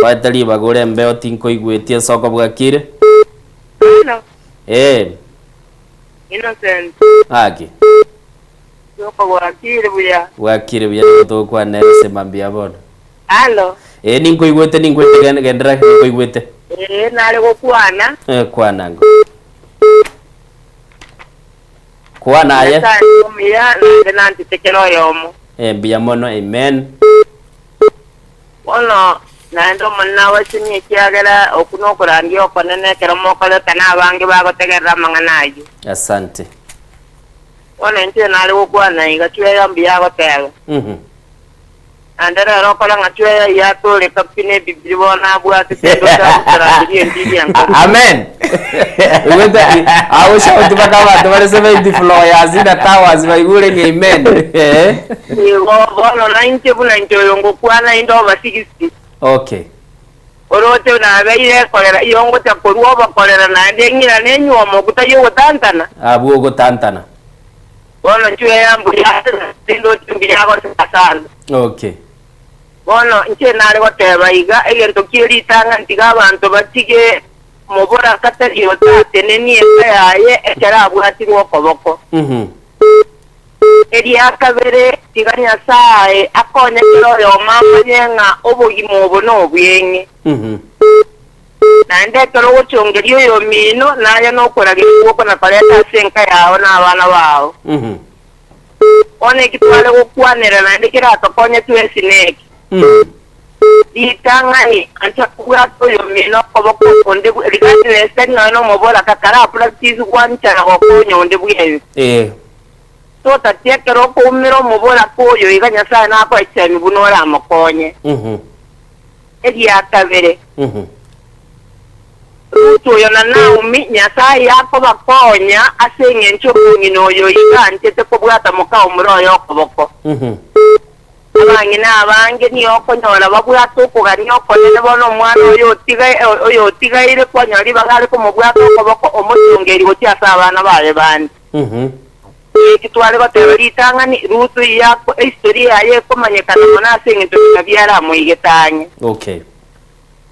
Kwaete ribaga ore embeo tinkoigwetie ensoko bwakire. Hello, Eh, Innocent. ng'aki? Soko bwakire buya. Bwakire buya nigo togokwana ere ase mambia bono. Hello. Eh, ninkoigwete ninkoigwete gen- genderera ninkoigwete. Eh, nare gokwana. Eh, kwana ngo. Kwana aye. Nyasaye omuya naende nanchete kera oyomo. Eh, mbuya mono amen. Bono naende Omonene abasenie, ekiagera okwo nokorandia okonene ekero mokoreta na abange bagotegerera amang'ana ayio. Asante. Bono inche nare gokwana iga, Chweya mbuya agoteba. Naende rero okore ng'a chweya eyio atooreka pi n'Ebibiri bono abwate tendo chiagotoranderia enchiri enkoro. Amen. Oigwete agoshout mpaka abanto bare 70 floor ya Zina Towers baigure ng'a amen. Eh. Igo bono nainche buna inche oyo ngokwana inde over 60. Okay. Oroche nabeire ekorera, iyo ngocha korua obokorera naende ng'irane enywomo okwo tari ogotantana. Abwo ogotantana. Bono nchweya mbuya naende ndoche mbuya agoseka sana. Okay. Bono inche nare goteba iga, egento kie ritang'ani tiga abanto batige moboraka tari otatenenie enka yaye ekero abwatirwe okoboko. Eria kabere, tiga Nyasae akonye kera oyomo amanye ng'a obogima obo nobweng'e. Naende ekero ogochongeria oyomino, naye nokorageria gwoko na koreta ase enka yao na abana bao. Bono eki tware gokwanera naende keratokonye twensi neki. Ritang'ani, ancha kobwata oyomino okoboko onde regardless tari nonya nomoboraka kara practice gwanchana gokonya onde bwensi. Totatie ekero okoumera omoboraka oyo iga Nyasae nakoe chisemi buna oramokonye. Eria kabere, Rutu oyo na Naomi, Nyasae akobakonya ase engencho omong'ina oyo iga anchete kobwata moka omura oye okoboko. Abang'ina abange nigo okonyora babwate okogania okonene bono omwana oyo oyotigaire kwanyora ribaga are komobwata okoboko omochongeri gochia ase abana baye bande. Eki tware goteba ritang'ani, Rutu iyakwa ehistoria yaye ekomanyekana mono ase eng'encho ng'ina biaramoigete ang'e. Okay.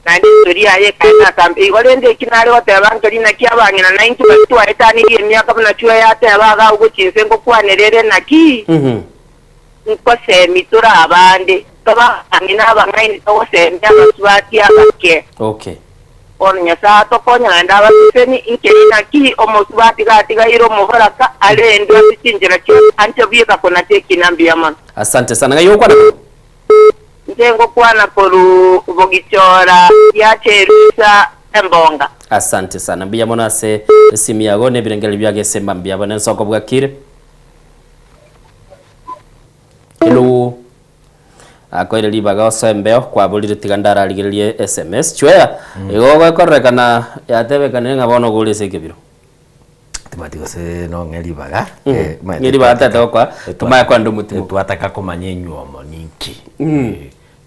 Naende ehistoria yaye ekaeta atambe. Igo rende eki nare goteba nkeri naki abang'ina naintwe baria twaetanirie emiaka buna chwe yateba iga agwo chinse ngokwanera ere naki? Nkosemi tore abande, tobe abang'ina abang'aini togosemia abasubati abake. Okay. Bono Nyasae atokonye naende abaseseni, inche naki omosubati gatigaire omoboraka arendwe ase chinchera chionsi, anche bweka konacha ekina mbuya mono. Asante sana. Ng'ai ogokwana korwa? Inche ngokwana korwa Bogichora ya Cherusa embonga. Asante sana. Mbuya mono ase esimi yago na ebirengererio biago ase mambia bono ensoko bwakire. Hello. Akoire ribaga osoe embeo kwaborire tiga ndararigererie sms chweya igo gokorerekana yatebekanire ng'a bono ogore ase ekebiro. Timati gose nong'e ribaga Ng'e ribaga tete gokoa tomanye kogenda omotimo. Twataka komanya enywomo ninki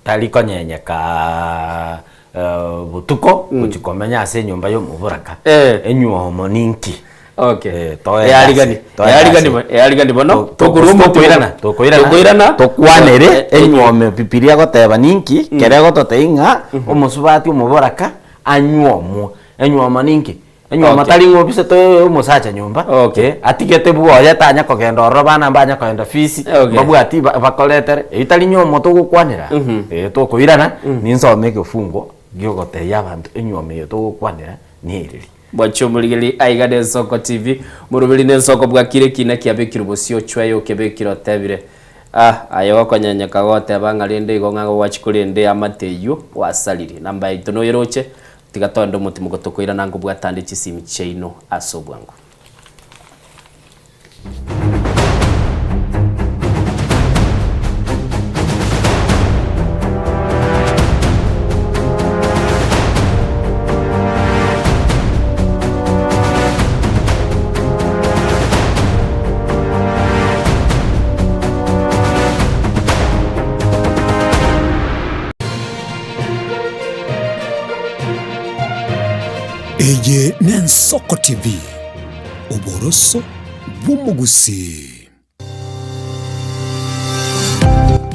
tari konyenyeka botuko gochia komenya ase enyomba ya omoboraka enywomo ninki Okay. Toe Earigani. ase, toe Earigani ase. bo- earigani bono. Tokorwa omotwe. Tokoirana, tokoirana. Tokoirana. Tokwanere Eh, eh, enyuome Bibilia egoteba ninki, kere egototebia ng'a omosubati omoboraka anyuomwe. Enyuomo ninki? Enyuomo Okay. tari ng'a obisete omosacha nyomba, Okay. eh, atigete bwoye tanya kogenda ororo bana mbanya kogenda fees, Okay. mbabwati ba- bakoretere, eyio tari nyuomo togokwanera. Eh, tokoirana, ninsome egefungo giogotebia abanto enyuomo eye togokwanera nereri. Mwanche omorigereria aiga n'Ensoko TV, moroberi n'Ensoko bwakire ekina kiabekirwe bosio ochweyo okebekire otebire ah aye gokonyenyeka goteba ng'a rende igo ng'a gwachi korende amate eyio gwasaririe. Namba yaito noyeroche, tiga toende omotimoko tokoirana nkobwatande chisimi chiaino ase obwango. Eye n'Ensoko TV, oboroso bw'omogusii.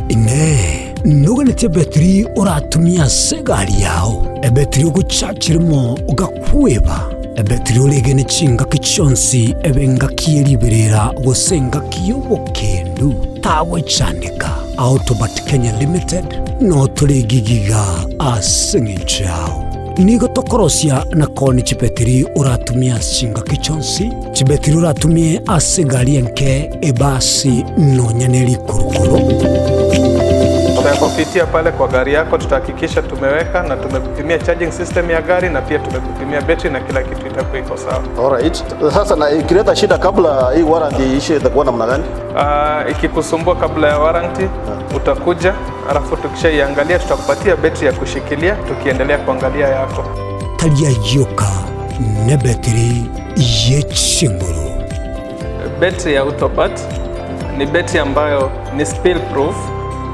Inee! Noganetie ebetiri oratumie ase egari yao, ebetiri ogochachera mo ogakweba, ebetiri oregene chingaki chionsi ebe engaki ye riberera gose engaki y'obokendu? Tagwechandeka. Autobat Kenya Limited notore egigiga ase eng'encho yao. Nigo tokorosia na koonia chibetiri oratumie ase chingaki chionsi, chibetiri oratumie ase egari enke, ebasi, nonya ne rikurukuru. Tutakupitia pale kwa gari yako, tutahakikisha tumeweka na tumekupimia charging system ya gari na pia tumekupimia betri na kila kitu itakuwa iko sawa. Alright. Sasa na ikileta shida kabla hii warranty iishe itakuwa namna gani? Ikikusumbua kabla ya warranty utakuja, alafu tukishaiangalia tutakupatia betri ya kushikilia tukiendelea kuangalia yako. Tari ayio ka nebetiri ye chinguru. Betri ya Autobat ni betri ambayo ni spill proof,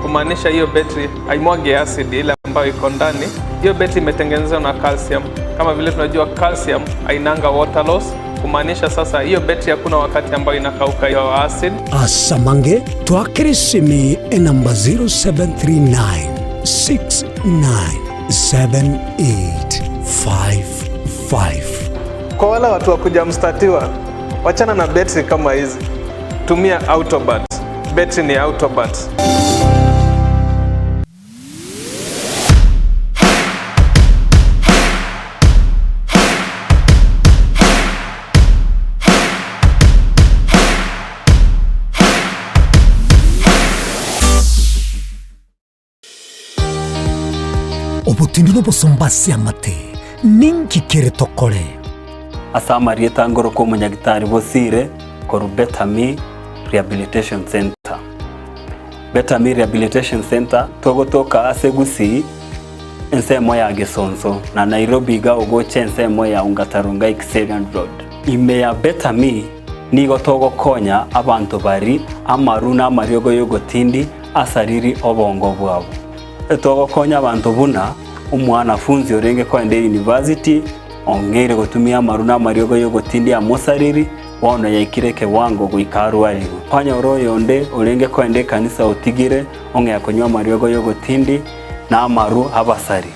kumaanisha hiyo betri haimwagi acid ile ambayo iko ndani. Hiyo betri imetengenezwa na calcium. Kama vile tunajua calcium hainanga water loss, kumaanisha sasa hiyo betri hakuna wakati ambayo inakauka hiyo acid. Asamange twakere esimi enamba 0739 697855. Kwa wale watu wa kuja mstatiwa, wachana na betri kama hizi, tumia Autobat. Betri ni Autobat. Obotindi nobosomba ase amate, ninki kere tokore? Ase amarieta ngorokwa omonyagitari Bosire korwa Better Me Rehabilitation Centre. Better Me Rehabilitation Centre togotoka ase Gusii ensemo ya Gesonso na Nairobi iga ogocha ensemo ya Ongata Rongai Kiserian Road. Ime ya Better Me nigo togokonya abanto bari amaru na amariogo yogotindi asariri obongo bwabo. Togokonya abanto buna omwanafunzi orenge kogenda university ong'eire gotumia amaru na amariogo yogotindi amosariri bono yaikire ekewango goika arwarigwe. Kwanyora oyonde orenge kogenda ekanisa otigire ong'ea konywa amariogo yogotindi na amaru abasari.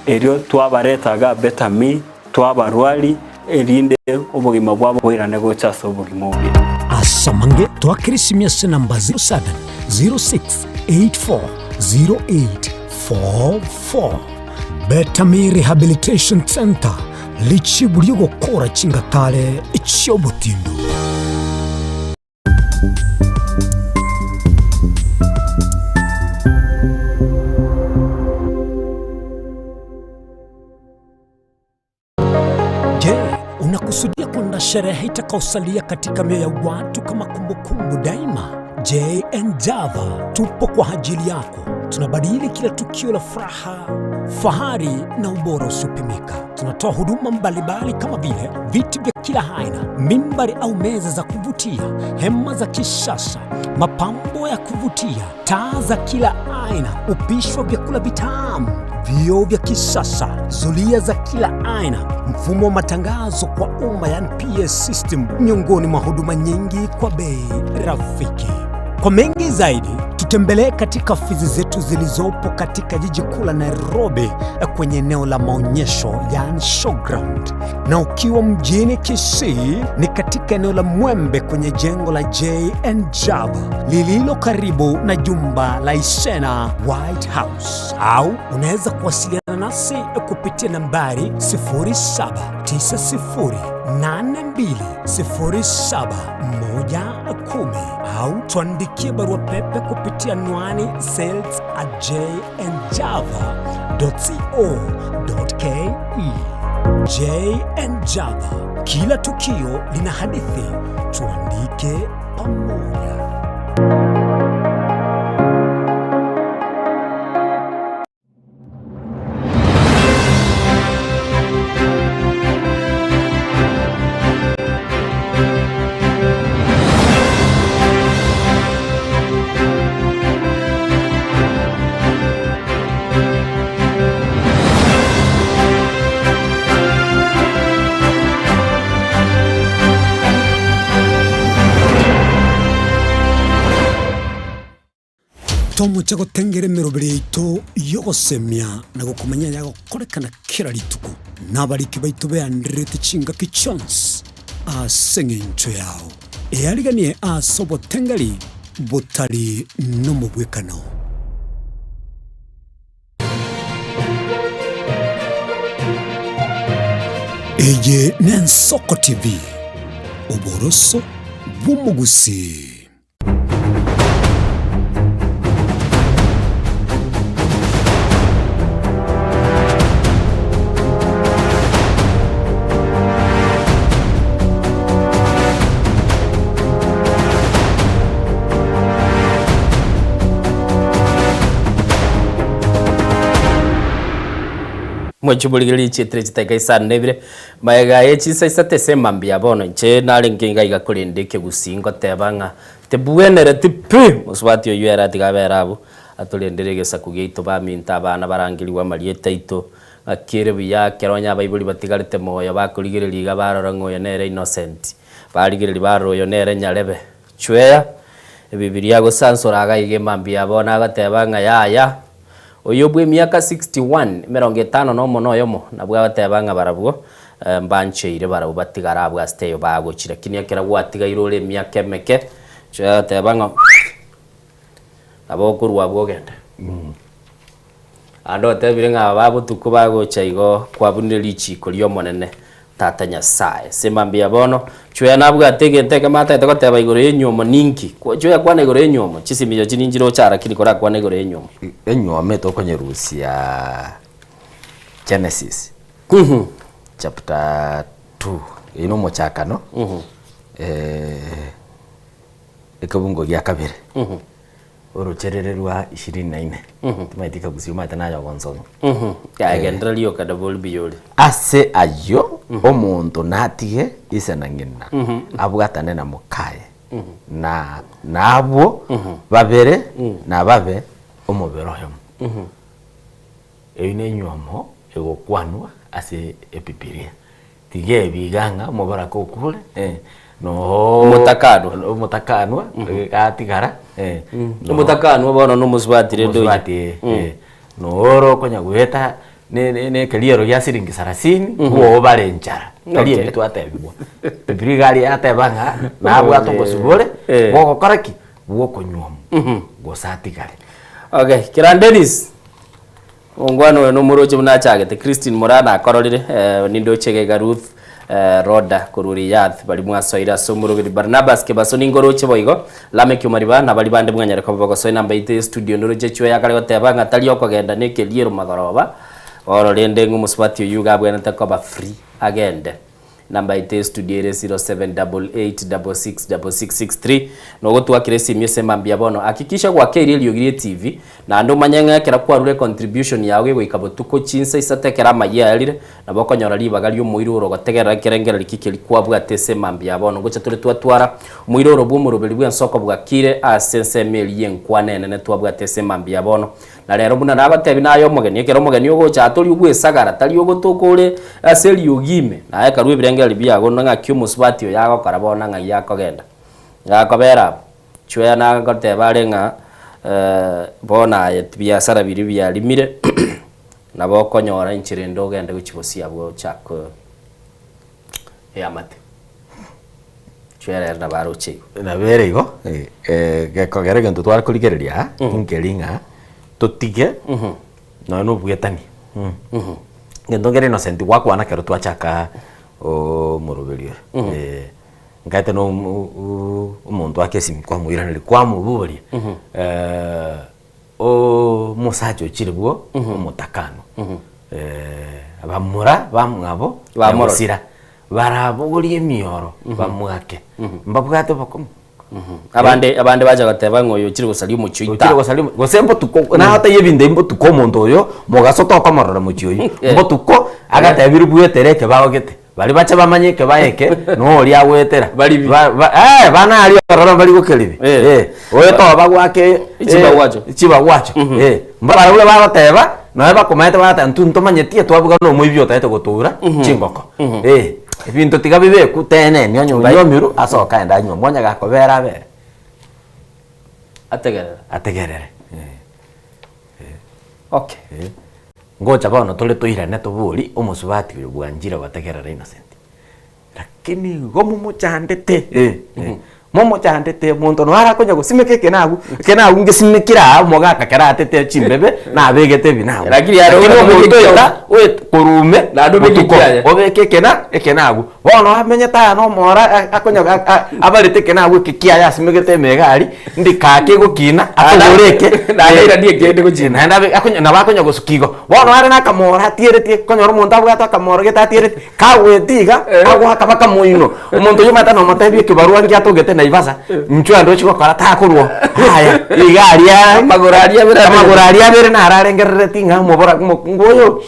Erio twabareta iga Better Me twabarwari erinde obogima bwabo boirane gocha ase obogima obuya. Asamange twakere esimi ase namba 0706840844. Better Me Rehabilitation Centre, richibu ri'ogokora chingatare chi'obotindu. Je, unakusudia kuandaa sherehe itakayosalia katika mioyo ya watu kama kumbukumbu daima? JN Java tupo kwa ajili yako. Tunabadili kila tukio la furaha, fahari na ubora usiopimika. Tunatoa huduma mbalimbali kama vile viti vya kila aina, mimbari au meza za kuvutia, hema za kisasa, mapambo ya kuvutia, taa za kila aina, upishi wa vyakula vitamu, vioo vya kisasa, zulia za kila aina, mfumo wa matangazo kwa umma yani PS system, miongoni mwa huduma nyingi kwa bei rafiki. Kwa mengi zaidi, tutembelee katika ofisi zetu zilizopo katika jiji kuu la Nairobi kwenye eneo la maonyesho yani showground, na ukiwa mjini Kisii ni katika eneo la Mwembe kwenye jengo la JN Java lililo karibu na jumba la Isena White House, au unaweza kuwasiliana nasi kupitia nambari 0790820710 au tuandikie barua pepe kupitia anwani sales@jnjava.co.ke. JN Java, kila tukio lina hadithi, tuandike pamoja. Tomoche gotengera emeroberi yaito y'ogosemia na gokomanya ayagokorekana kera rituko, na abariki baito beandererete chingaki chionsi ase engencho yao. Eariganie ase obotengeri botari nomobwekano. Eye n'Ensoko TV, oboroso bw'omogusii. Mwanchumorigereria chietire chiteka isano na ibere, magega ye chinsa isato ase emambia bono inche narenge iga iga korenda ekegusii ngoteba ng'a tebwenereti pi mosubati oyio ere atiga abere abwo atorendere egesaku giaito baminto abana barangerigwe amarieta aito ng'aki ere buya ekero onye abaibori batigarete moyo bakorigereria iga barora ng'a oyo nere innocent barigereria barora oyo nere nyarebe chweya ebibiria agosansora iga iga emambia bono agoteba ng'a yaya. Oyo bw'emiaka 61, emerongo etano nomo na oyomo, nabwo agoteba ng'a barabwo mbancheire barabwo batigare abwo ase eyo bagochia. Lakini ekero gwatigaire ore emiaka emeke, inche agoteba ng'a nabo okorwa abwo ogende. Naende otebire ng'a aba botuko bagocha igo kwabunire richiko ri'Omonene Tata Nyasae. Ase mambia bono, chweya nabwate egento ekemo atagete goteba igoro y'enyuomo ninki? Chweya kwana igoro y'enyuomo, chisimicho chi ninchire ocha lakini korakwane igoro y'enyuomo. Enyuomo etokonyerusia Genesis chapter 2 eyio nomochakano ekebungo gia kabere. Orocherere rwa ishirini na ine. Timanyeti kagusi omanyete naye ogonsomia. Yaya genderera rioka nabo mbuya ore. Ase ayio omonto natige ise na ng'ina, abwatane na mokaye, na nabwo babere nababe omobere oyomo. Eyio nenywomo egokwanwa ase Ebibilia. Tiga ebiga ng'a omoboraka okure, eh, noo Omotakanwa. omotakanwa, gatigara, eh, noo- Omotakanwa bono na omosubati rende oyo. omosubati, eh, eh, nooro okonya goeta ne- ne- ne ekeriero gia siringi sarasini, bwogo bare enchara. Tari Okay. ebi twatebigwa. Bibilia iga aria yateba ng'a nabwate obosibore, Eh. bogokora ki? Bwokonyuomwa, gose atigare. Okay, kera Dennis. Omongwana oyo nomoroche buna achagete. Christine Moraa nakororire, nindoche iga iga Ruth Rhoda korwa Riyadh baria mwasoire ase omoroberi Barnabas Kebaso ningoroche boigo Lameck Omariba na baria bande mwanyare koba bagosoa enamba yaito ye studio ndoroche chwe yakare goteba ng'a tari okogenda na ekeriero magoroba bono rende ng'a omosubati oyio iga abwenerete koba free agende. Number yaito ye studio ere 0788666663 Nogotwakera esimi ase mambia bono. Hakikisha gwakeirie eriogi rie TV naende omanye ng'a ekero kwarure econtribution yao gegoika botuko chinsa isato ekero amayia aerire nabo okonyora ribaga riomoiroro oro gotegerera ekerengererio ki keria kwabwate ase mambia bono. Ngocha tore twatwara omoiroro bw'omoroberi bw'ensoko bwakire ase ensemo eria y'enkwana enene twabwate ase mambia bono. Na rero buna nagotebi naye omogeni, ekero omogeni ogocha aa tori ogwesagara, tari ogotoka ore ase eriogi ime, naye karue ebirengererio biago ng'aki omosubati oyo agokora bono ng'ai akogenda. Gakobera abwo, chweya nagoteba are ng'a bono aye biasara biria biarimire, nabo okonyora enchera ende ogende gochia bosio abwo ochake eamate. Chweya rero nabo aroche igo. Nabo ere igo, gekogera egento tware korigereria aa, nkeri ng'a totige nonya na obwetani. Egento nkere innocent gwakwana ekero twachaka omoroberio oyo, nkaete na omonto ake esimi kwamoiraneria kwamoboria omosacha ochire bwo omotakano abamura bamwabo Bamorora. nyagosira barabogorie emioro bamwake mbabwate obokong'u Abande abande bacha goteba ng'a oyo ochire gosaria omochie oito Ochire aa. gosaria omo- gose mbotuko nagotebia ebinto ebi mbotuko omonto oyo mogaso tokomorora mochie oyio mbotuko agatebirwe bwetere ekebao gete Baria bache bamanye ekebae eke, noria agoetera. Baribi. Ba, ba, eh, bana aria ororo mbari gokeribi. Eh. Eh, oyo toba gwake Chibagwacho. chibagwacho. Eh, mbarabwo bagoteba, nonya bakomaete bagoteba intwe ntomanyetie twabuga na omoibi otaete gotoura chingoko. Eh, ebinto tiga bibeku teneni onye onywomirwe ase okaenda anywomu onye gakobera abere. Ategerere. Ategerere, eh. Okay. Eh. Ngocha bono tore toirane tobori omosubati oyo bwanchire gotegerera Innocent. Lakini igo momochandete eh, eh, momochandete omonto noyo arakonya gosimeka ekenagu, ekenagu ngesimekire aa omogaka kero atete chimbebe nabegete ebinagu. Lakini aro Lakini obeke omonto ekiago. oeta oet korume Naende obeke botuko, ekiaye. obeke ekena ekenagu. Bono amenyete aya na omora a- akonya a- a- abarete ekenagu eke kiaye asimegete emega aria, ndika kegokina atogore eke Naende airanie ekende gochia. Naende abe akonya nabo akonya gosuka igo. Bono are na akamoro atieretie, konyora omonto abwate akamoro gete atieretie, kagwete iga, agoaka mpaka moino. Omonto oyio omanyete nomotebia ekebarua ngiatogete Naivasha, inchuo ande ochie gokora takorwa oo, aya iga aria Amagoro aria abere amagoro aria abere naro arengereretie ng'a omobora omokungu oyo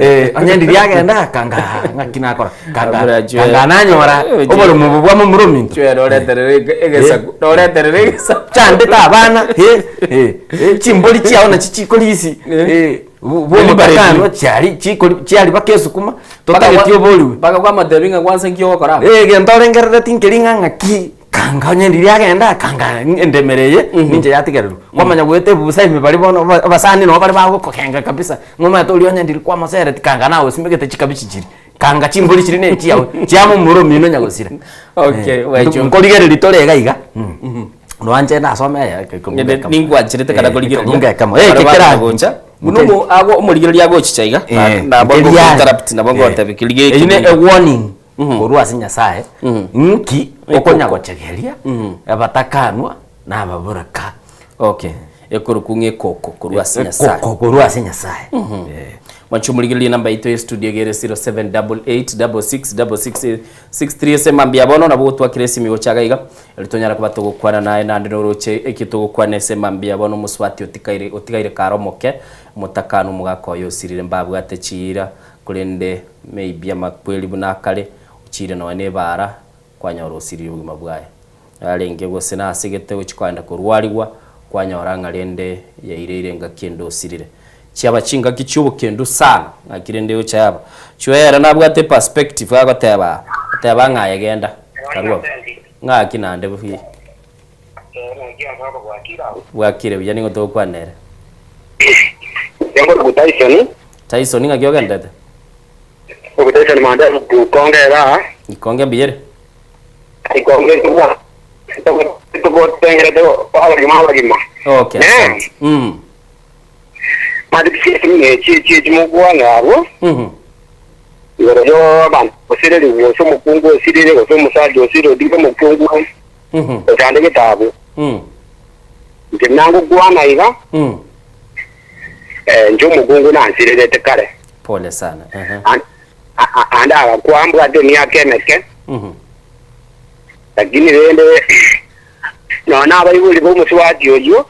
eh, onye ndiria agenda akanga ng'aki nakora kanga Abura chwe. kanga nanyora oboremo obo bwa momura ominto. Chwe noreterere egesaku noreterere egesaku. Chandete abana eh, eh, eh, chimbori chiao nachi chikorisi eh, bu- bw'omotakano chiari chikori chiari baka esukuma totageti oboriwe. Mpaka kwamotebia ng'a kwanza nki ogokora aba. Eh, egento orengerereti nkeri ng'a ng'aki kanga onye riria agenda kanga endemero eye ninche yatigererwa. Kwamanya goeta ebusa ime baria bono aba- abasani nabo bare bagokogenga kabisa, ng'a omanyete oria onye ndiri kwamosereti kanga naye osimegete chikabichi chiria. Kanga chimbori chiria ne chiao, chiamomura omino nyagosira. Okay, bwaicho. Nkorigereria tore iga iga. Noanche nasome aya Ngende ningwancherete kana korigereria. Ngekamo. Eh, Bare kekera. bagocha. Buna omo ago omorigereria agochicha iga. Eh, Nabo nkeriare. ngointerrupt nabo ngotebia kerigereria Eyio ne ekio. a warning korwa ase Nyasaye nki okonya gochegeria abatakanwa na ababoraka. Okay. Ekorokwa ng'a ekoko korwa ase Nyasaye. Ekoko korwa ase Nyasaye. Mwanche omorigereria enamba yaito ya studio egere 0788666663 ase mambia bono nabo gotwakera esimi gocha iga iga eri tonyara koba togokwana naye naende noroche eki togokwana ase mambia bono omosubati otikaire otigaire kare omoke omotakanu omogaka oye osirire mbabwate chiira korende maybe amakweri buna akare ochire nonya na ebara kwanyora osirire obogima bwaye. Arenge gose nasegete gochia kogenda korwarigwa, kwanyora ng'a rende yaireire engaki ende osirire. Chiaba chingaki chi'obokendu sana, ng'aki rende egocha yaba. Chwera nabwate eperspective agoteba aa, oteba ng'a aye genda, karue abwo. Ng'aki naende buya. Bwakire buya nigo togokwana ere. Nkorokwa Tyson. Tyson ng'aki ogenderete? Nkorokwa Tyson Mandela Ikonge igaa. Ikonge mbuya ere? Ikonge togotengerete abagima abagima. Okay, asante. Mande chichi chimokwana abwo. Igoro yo abanto gosireri gose omokungu osirire gose omosacha osirire otige omokungu ochande getabu. Inche nangokwana iga inche omokungu nansirerete kare. Pole sana. Ehe. Ande agakwa mbwate emiaka emeke. Lakini rende nonya na abaibori b'omosubati oyio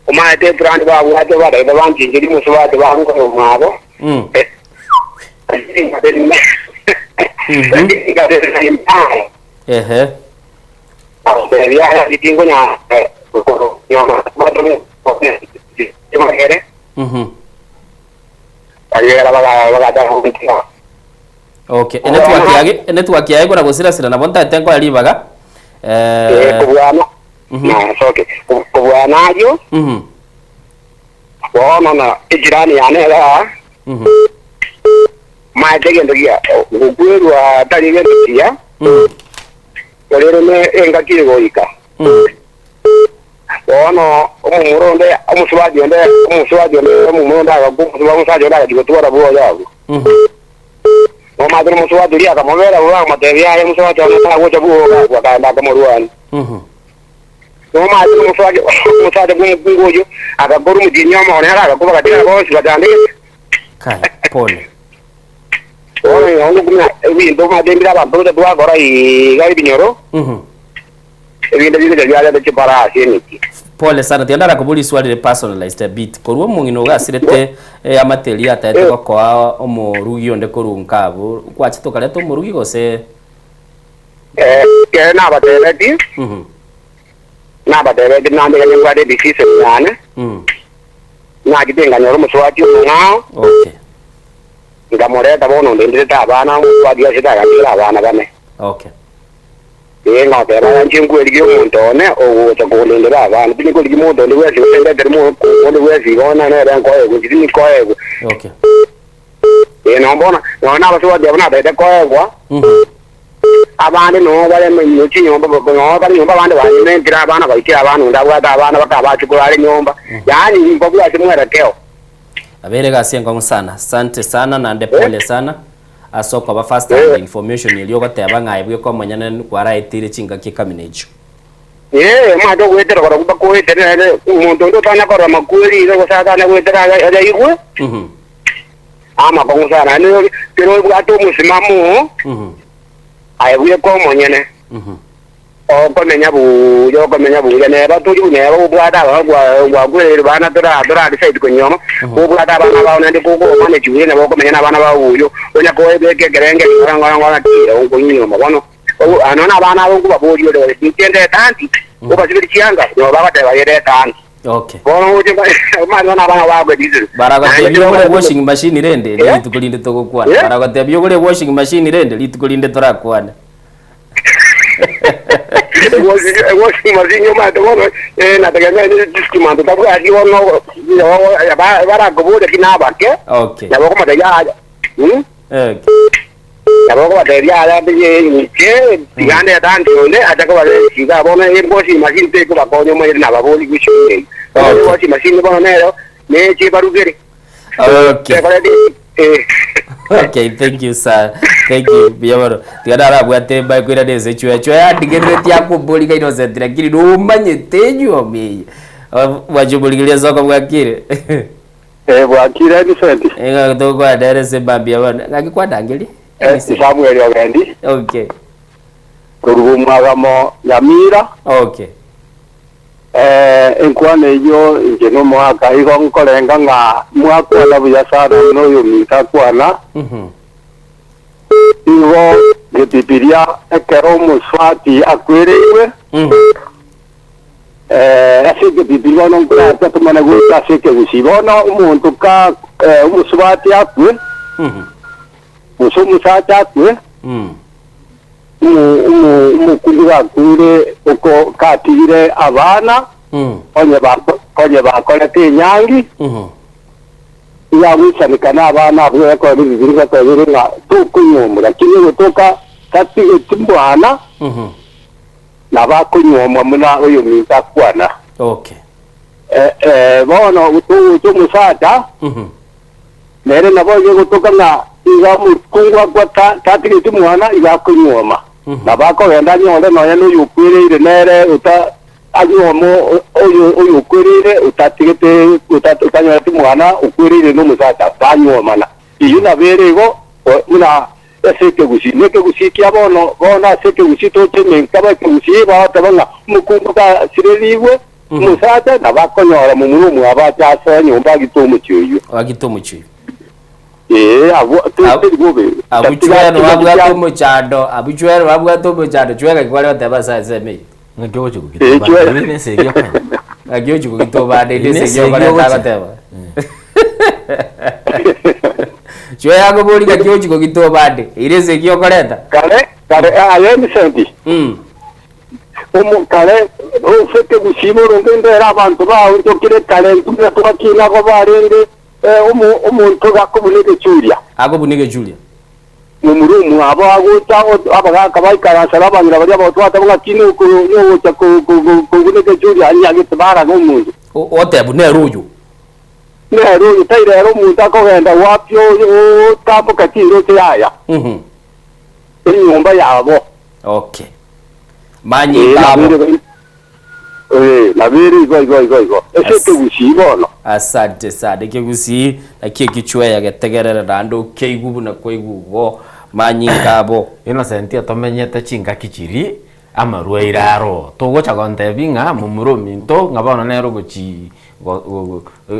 omanyete eplan babwate barabe banchincherie omosubati bankore omwabo. Ehe. Okay, enetwork yage enetwork yaye kona gosirasira nabo ntaete nkoe ribaga. Eh, Kobwana nasoke kobwana ayio bono na ejirani yane igaa maete egento gia gokwerwa tari egento kiya korende ne engaki egoika bono omomura onde omosubati onde omosubati onde omomura onde agakwa omosuba omosacha onde agachia gotwara bwoye abwo. Omanyete omosubati oria akamobera bobe akamotebia aye omosubati one tagocha bwoye abwo akaenda akamorwania. Nomanyete omosacha omosacha bwa omokungu oyio agakora omotienyi omogono ere agakwa bagatiga bonsi bachandegete. Kai, pole. Bono igo ngokumia ebinto omanyete mbire abanto gocha twakora iga ebinyoro, ebinde bigocha biareta chipara ase emechie. Pole sana, tiga ndarakoborie iswali rire personalized a bit. Korwa omong'ina ogo asirete eamate eria yataete gokoa omorugi onde korwa nka abwo, kwachete okareta omorugi gose? Ekero nabatebetie, nabatebetie naende ekero nimbwate edecision yane, nachete nkanyora omosubati omong'ao, Okay. nkamoreta bono ondenderete abana, omosubati asete agantigera abana bane. Okay. Ee, ngoteba ng'a inche nkwerigia omonto one ogocha kondendera abana, tindi korigia monto onde bwensi gose ndetere onde bwensi igo onye nere nkoegwa, inche tindi koegwa. Okay. Ee, nabo bono, nonya na abasubati abwo natagete koegwa, abande noo bare ime chinyomba, noo bare nyomba abande banyementire abana baikire abana onde abwate abana bakabache korara enyomba, yaani mbabwate mwerekeo. Abeire egasi enkong'u sana. Asante sana naende pole sana ase okoba first hand information eria ogoteba ng'a aye bweka omonyene kwaraeteire chingaki ekamina echio. Ee, omanyete ogoetera korokwo mpaka oetere naende omonto onde otanya korora makweri iga gose atanya goetera aye ayaigwe, amakong'u sana. Naende kero obwate omosimamo, aye bweka omonyene. Okomenya buya, okomenya buya, neba tori neba obwate abana gwa gwakwereire bana tora tora decide konyuoma, obwate abana bao naende kokomana chibuya nabo okomenya na abana bao buya, onya koebeka ekerenge ng'ora ng'ora ng'ora ki okonyuoma bono. Nonya na abana abo nkobaboria ore ore inche ndete anti, obasiberi chianga, nabo bagoteba aye reta anti. Okay. Bono oche omanye bono abana bakwedisire. Baragotebia ogore washing machine rende, rituko rinde togokwana. Baragotebia ogore washing machine rende, rituko rinde torakwane. Washing machine omanyete bono nategemea chistima totabwati bono barakoboria ki nabake Okay. nabo okomotebia aya Okay. nabo okobatebia aya inche tiga ndete anto onde acha kobaresiga iga bono washing machine tekobakonya omanyete nababori gochia eyio. Bono washing machine bono nero neche barugere. Okay. Okay, thank you sir. Thank you. Buya mono. Tiga narabwate mbae koirana ase chwea. Chwea yandigerereti akombori iga innocent lakini nomanyete enyuomo eye. Mwanche omorigereria ase oko bwakire. Eh, bwakire Vincent. Ng'a togokwana nere ase mambia bono. Ng'aki kwandangeria? Eh, Samuel Ogendi. Okay. Korwa omwagamo Nyamira. Okay. Ee, enkwana eyio inche nomoaka, igo nkorenga ng'a mwakwana buya sana buna oyominto akwana. Igo ngebibilia ekero omosubati akwereirwe, eh, ase egebibilia bono nkoracha tomanye goika ase ekegusii. Bono omonto ka eh, omosubati akwe, gose omosacha akwe, Omokungu gakuure oko katigire abana, onye onye bakorete enyangi, iga agoisaneka nabana abwo ekero Bibiri gotebire ng'a tokonyuomwa, lakini ogotoka tatigeti mwana, nabo akonyuomwa buna oyominto akwana. Okay. Bono togocha omosacha, Nere nabo oye gotoka ng'a iga omokungu akwa tatigeti mwana, iga akonyuoma. Nabo akogenda anyore nonya noyokwereire nere ota anyuome oyo oyokwereire otatigete otanyoreti mwana okwereire nomosacha, banyuomana. Eyio nabo ere igo buna ase ekegusii. Nekegusii kia bono bono ase ekegusii toche emenkaba ekegusii bagoteba ng'a omokungu gasirerigwe Omosacha nabo akonyora momura omwabo ache asoe nyomba agite omochie oyio. Agite omochie oyio. Ee, abwo teri bobe. Abwo chwero babwate omochando, abwo chwero babwate omochando, chwega ki kware goteba ase ensemo eyio? Ng'aki ogochia kogita obande, ere nese eria okogenda. Ng'aki ogochia kogita obande, ere Ere nese nese eria eria okoreta ogochia. agoteba. Chwea akobori ng'aki ogochia kogita obande, ere ese eria okoreta. Kare, kare, aye Vincent. Omokare ase ekegusii boronge ndere abanto baonchokire kare ntumia togakina igo barenge omonto iga akobuna egechuria. Akobuna egechuria. Momura omwabo agocha abagaka baikaransa na abang'ina baria abagotu bateba ng'a ki nogocha kobuna egechuria anyagete baraga omonto. Otebu nere oyo. Nere oyo tai rero omonto akogenda gwapia otamboka chindoche yaya. Enyomba yabo. Okay. Manyinga abo. Eh, nabere igo igo igo igo. Ase ekegusii bono. Asante sana. Ekegusii nakio ekichweya getegerere naende okeigwe buna kwaigwa igo. Manyinga abo. Innocent otomenyete chingaki chiria amarwaire aro togocha gontebia ng'a momura ominto ng'a bono nere ogochi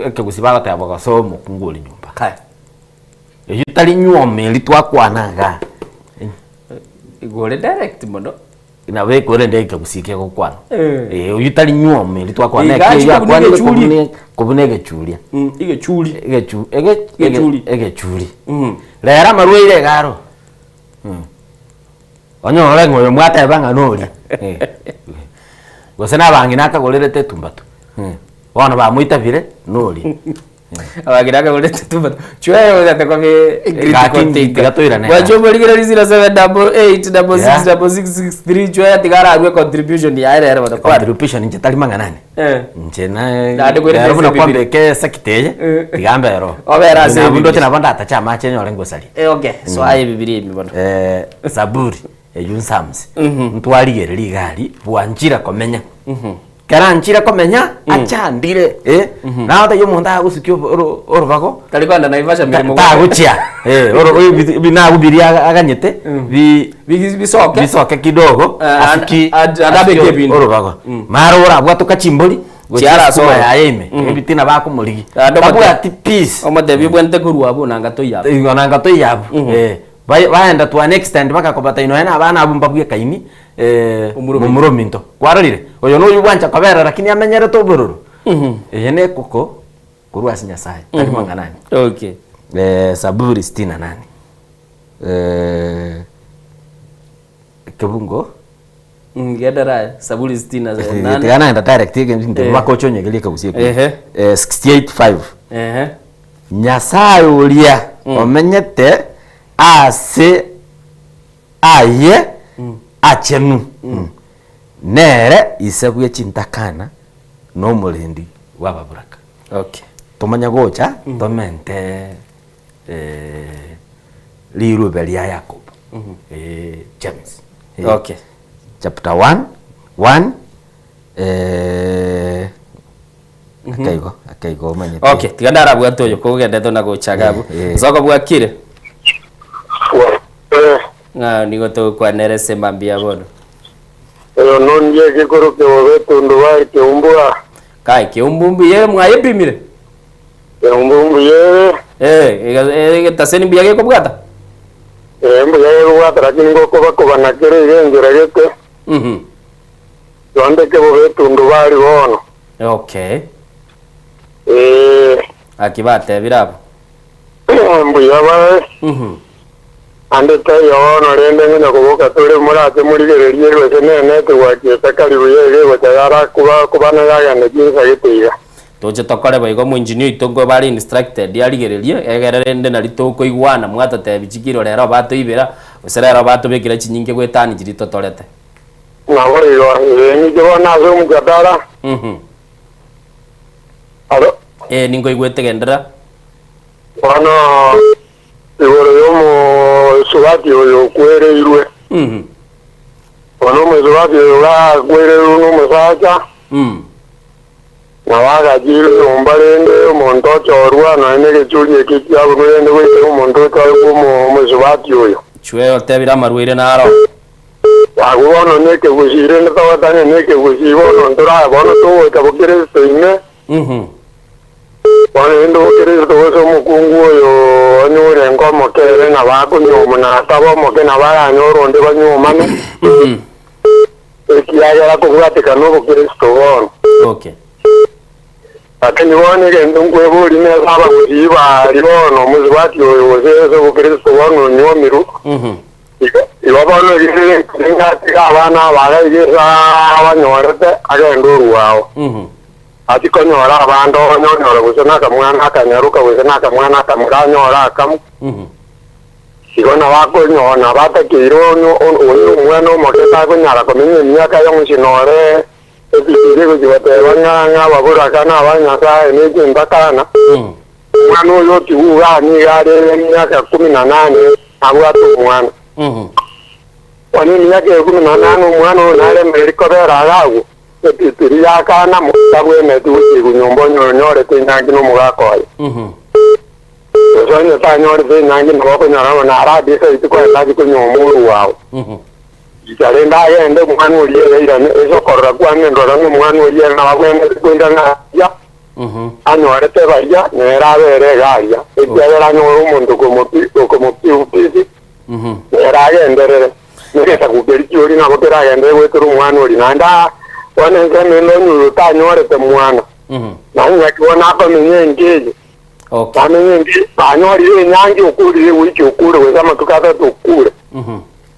ekegusii bagoteba gosoa omokungu oria nyomba. Eyio tari nywomo eria twakwana igaa. Igo ore direct mono. Nabo ekorende ekegusii kegokwana. Eh. Eh, oyio tari nywomo eria twakwana Iga ekio achia oyio kobuna akwanire egechuri. kobuna kobuna egechuria. Egechuri. Egechu ege Egechuri. egechuri. Rero amarwaire iga aro. Onyore ng'a oyo mwateba ng'a noria. Eh. Gose na abang'ina akagorerete etumbatu. Eh. Bono bamoitabire, noria. Abang'ina akagorerete etumbatu. Chweyo ogate kobe Gaki tiga toirane. Gwacha omorigereria 0788 66 66 63 chweya tiga ararue contribution yaye rero bono. Contribution inche tari mang'ana ane. Eh. Inche na Naende kwere rero buna ase Biblia. kwambeka esakiti eye, tiga mbe ero. Obere ase Nabo Biblia. ndoche nabo ndatache amache nyore ngosaria. Eh, okay. So aye Biblia ime bono. Eh, Zaburi eywo Psalms. Ntwarigereria iga aria, bwanchire komenya. Kera anchire komenya, achandire, eh, nagotebi omonto agosukia obo- oro- orobago, Tari kogenda Naivasha mirimo tagochia, eh, oro- oro- ebi- ebi nabwo biria aga- aganyete, bi- bisoke bisoke kidogo, asuki and- and abeke asuki ebinto. orobago. Mara orabwatoka chimbori, gochia Chiara esukuma asoro. yaye ime, ebitina bakomorigia. Naende omote- Tabwati peace. Omotebi obwenerete korwa abwo nanga toiyabwo. Igo nanga toiyabwo. Eh, Bai- baenda to an extent bakakobata inwe na abana abwo mbabwekaini eh, momura ominto. Kwarorire? Oyo noyo bwancha kobera lakini amenyerete obororo. Eye ne ekoko korwa ase Nyasaye, tari mang'ana ane. Okay. Eh, Saburi sitini na nane. Eh, ekebungo Gendera aye, Saburi sitini na nane. tiga naenda direct egento Eh. mpaka oche ekagusia ekwe. Ehe. Eh, 68:5 Ehe. Nyasaye oria omenyete aase aye achenu, nere ise bwe chintakana na omorendi bw'ababuraka. Okay. Tomanye gocha tomente eh, rirube ria Yakobo eh, James Eh, Okay. chapter 1 1 eh, Akaigo, akaigo omanyete. Okay, tiga ndarabwate oyo kogendete na gochaga abwo. Eh, eh. Soko bwakire. Ng'a nigo togokwanera ase mambia bono. Oyo nondie gekoro kebobe tundubari keumbua. Kai keumbu mbuya mwayepimire. Keumbu mbuya. Eh, egetaseni mbuya gekobwata. Eh mbuya gekobwata lakini ngokobakoba nakere iga enchera gete. Mhm. Twande kebobe tundubari bono. Okay. Eh Aki batebire abwo. mbuya bae. Mhm. Ande taiyo bono rende ng'ina koboka tore morase morigererie gose nene tegwakiete karibu ya iga egocha yara kuba kubana yagenda chinsa gete iga. Toche tokore boigo omoengineer oito nko bare instructed arigererie egere rende nari tokoigwana mwatotebi chikiro rero batoibera gose rero batobekera chinyinge goetani chiria totorete. Nabo igo, ee, ninche bono ase omojadala. Mhm. Alo? Ee, ninkoigwete genderera. Bono igoro y'omosubati oyo okwereirwe. Mhm. Bono omosubati oyo gakwereirwe nomosacha, Mm. nabo agachire nyomba rende omonto ochorwa nonya na egechuri eke kiabunwa rende goikera omonto ochore bwa omosubati oyo. Chwe otebire amarwaire naro. Agwo bono nekegusii rende togotania nekegusii bono ntorae bono togocha bokeresito ime. Mhm. Bono rende obokeresito gose omokungu oyo onye orenge omoke ere nabo akonyuomwa na ataba omoke nabo aranyore onde banyuomane. Ekiagera kobwatekana obokeresito bono. Okay. Lakini bono egento nkweboria nese abagusii baria bono omosubati oyo gose ase obokeresito bono onyuomirwe. Mhm. Igo bono riria ringatiga abana aba iga ase abanyorete agende orwao. Ati konyora abande onye onyore gose nakamwana akanyaroka gose nakamwana akamura anyore akamo. Igo nabo akonyora nabo atakeire onye onye omwana omoke takonyara komenya emiaka yonsi nore ebibiria egochi goteba ng'a ng'a ababoraka na aba Nyasaye ne chintakana. Omwana oyo otigwe iga nigo are emiaka kumi na nane, abwate omwana. Bono emiaka ekumi na nane omwana oyo naremereri kobera iga agwo, etitiri yakana mo, tabwenereti gochigwa nyomba onye onyorete enyangi nomogaka oye. Gose onye tanyorete enyangi nabo okonyora ng'a narabisa rituko ere tachia konywa omorwo ao. Richa rende agende omwana oria ere airane, ase okorora kwane ndore ng'a omwana oria ere nabo abwenerete koirana aria, anyorete baria, nere abere iga aria, ekiagera anyore omonto okomopi-upisi, nere agenderere. Negesaku keria ki'oria nabo keragenderere goetera omwana oria. Naende aa, bono ensemo ende onye oyo otanyorete mwana, na ing'aki bono akomenya enka eye? Bamenye enka eye, banyorire enyangi okurire ewiki okure, gose amatuko atato okure.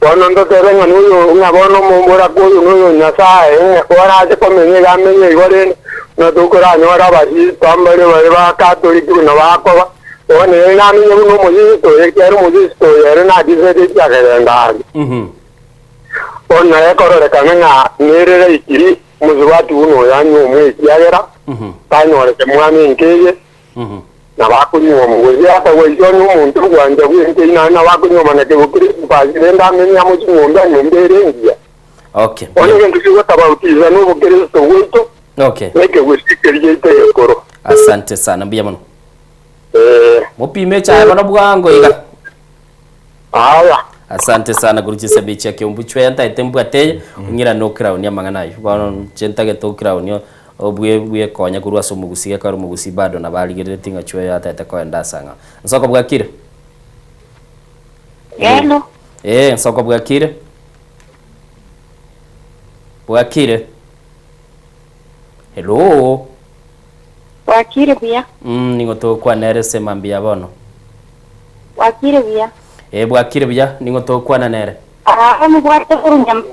Bono ntotebe ng'a noyo, ng'a bono omomboraka oyo noyo Nyasae, ng'a orache komenya iga amenye igo rende, buna tokoranyore abasista mbare bare ba Katoliki buna bakoba, bono ere namenye buna omosista oyo, ekiagera omosista oyo ere nakisete ekiagerenda aria. Bono naye ekororekana ng'a nere raikiri omosubati buna oyo anyuomwe ekiagera tanyorete mwana enka eye, Nabo akonyuoma, gose akagwa inse onye omonto ogwancha bw'enka naende nabo akonyuoma na kegokire chibasi, rende amenye amo ching'ombe enyomba ere engiya. Okay. Bono egento kigotabautisa nobokeresito bwaito Okay. na ekegusii keria giaito egekoro. Asante sana mbuya mono. Eh. Mopime echae bono bwango iga. Aya. Asante sana korwa chisemi chia Kiumbu chweya ntaete mbwate eye ong'irane okiraunie amang'ana ayio bono inche ntagete okiraunie obwe bwekonya korwa ase omogusii gekogera omogusii bado nabo arigerereti ng'a chweya ataete koenda ase ang'ao. Nsoko bwakire? Hello. Ee nsoko bwakire? Bwakire? Hello? Bwakire buya. Mm, nigo togokwana ere ase mambia bono. Bwakire buya. Ee, bwakire buya, nigo togokwana nere. Aa, mobwate korwa nyam,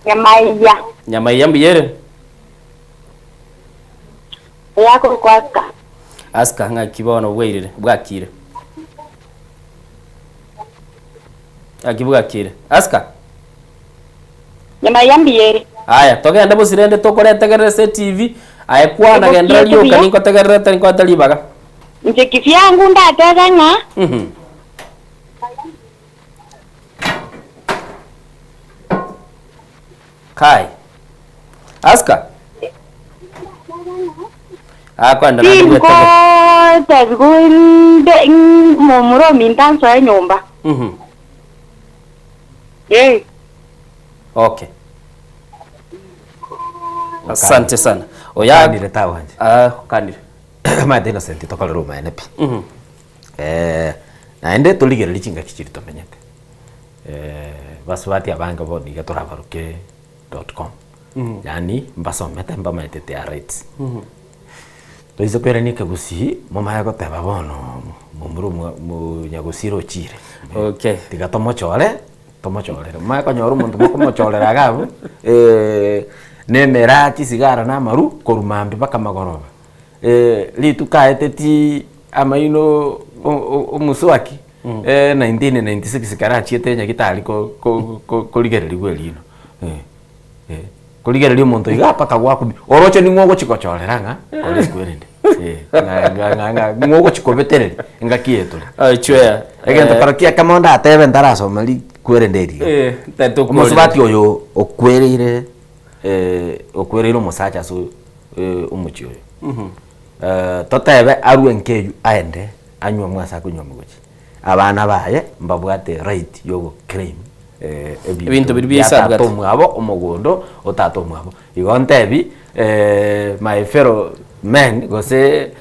Nyamaiya. Nyamaiya mbuya ere? Eya korokwa Aska. Aska, ng'aki bono bwairire, bwakire? Ng'aki bwakire? Aska? Nyamaiya mbuya ere. Aya, togende bosirende tokoretegerera ase etivi, aye kwana genderera Ebokiete rioka buya. ninkotegererete ninkoete ribaga. Inche kivyangu ndatebe ng'a. Kai. Aska. Akwenda naende bwetege. Tingotebiwa inde momura ominto ansoe nyomba. Eh. Okay. Asante sana. Oya. Okanire tawanje. Ah, okanire. Omanyete Innocent tokorere omaene pi. Eh, naende torigererie chingaki chiria tomenyete. Eh, basubati abange bono iga torabaroke dot com. Yaani mbasomete mbamaete their rights. Toise koirania ekegusii, momanye goteba bono momura omwa monyagusii ochire. Okay. Tiga tomochore, tomochorere. Momanye konyora omonto mokomochorera iga abwo, na emiraa, chisigara na amaru, korwa mambia mpaka magoroba. Rituko aetetie amaino omoswaki, 1996 ekero achiete nyagetari ko- ko- ko- korigereriwa erino. Korigereria omonto iga mpaka gwakumia, oroche ning'o ogochia gochorera ng'a kore isiko erinde ng'a ng'a ng'a ng'a ning'o ogochia kobetereria engaki eye tore. Aye chwea. Egento Eh. kero kiekemo ndatebe ntarasoma rikwerende eri iga. Eh, tari tokorire. Omosubati oyo okwereire okwereire omosacha ase omochie oyo. Totebe arwe nka eywo aende anywe omwase akonywa omogochi. Abana baye mbabwate right yogo claim Ebinto biria bia bia tata abwate. omwabo omogondo o tata omwabo. Igo ntebi my fellow men gose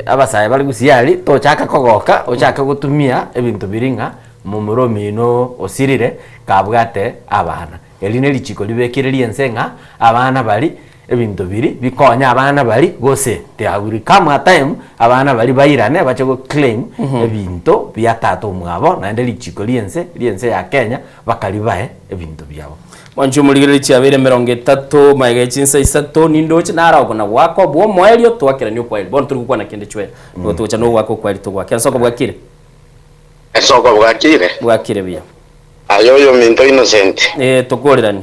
abasae bare gusii aria tochaka kogoka ochake gotumia ebinto biria ng'a momura omino osirire kabwate abana. Eri ne richiko ribekire ri'ense ng'a abana baria ebinto biria bikonye abana baria gose there will come a time abana baria bairane bache go claim ebinto bia tata omwabo naende richiko ri'ense ri'ense ya Kenya bakaribae ebinto biabo. Mwanche omorigereria chiabeire emerongo etato magega ye chinsa isato nindoche naro na goaka obwo omoerio twakerania okwaeri bono tori gokwana kende chwera nigo togocha nogoaka okwaeri togoakera nsoko bwakire Nsoko bwakire? Bwakire buya. Aye oyominto Innocent. Ee, tokoreranie.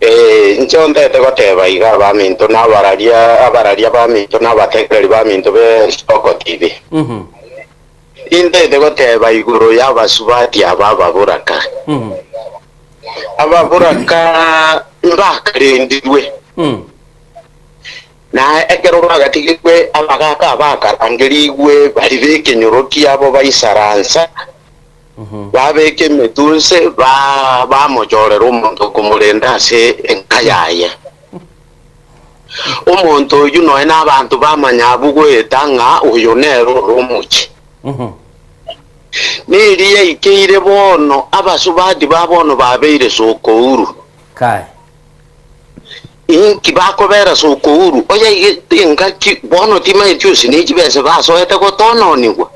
Ee, inche ontete goteba iga abaminto na abararia, abararia baminto na abategereri baminto be Nsoko TV. Intete goteba igoro y'abasubati aba ababoraka. Ababoraka mbakarendirwe. Na ekero bagatigirwe abagaaka abakarangerigwe baria b'ekenyoro kiabo baisaransa, babeka emetwe inse, bamochorera omonto okomorenda ase enka yaye. Omonto oyio nonya nabanto bamanya abwo goeta ng'a oyo nere ore omochie. Neri yaikeire bono abasubati ba bono babeire sokouru. Kai. Inki bakobera ase okouru? Oyaigete engaki bono timaeti ose ne chibesa basoete gotononigwa.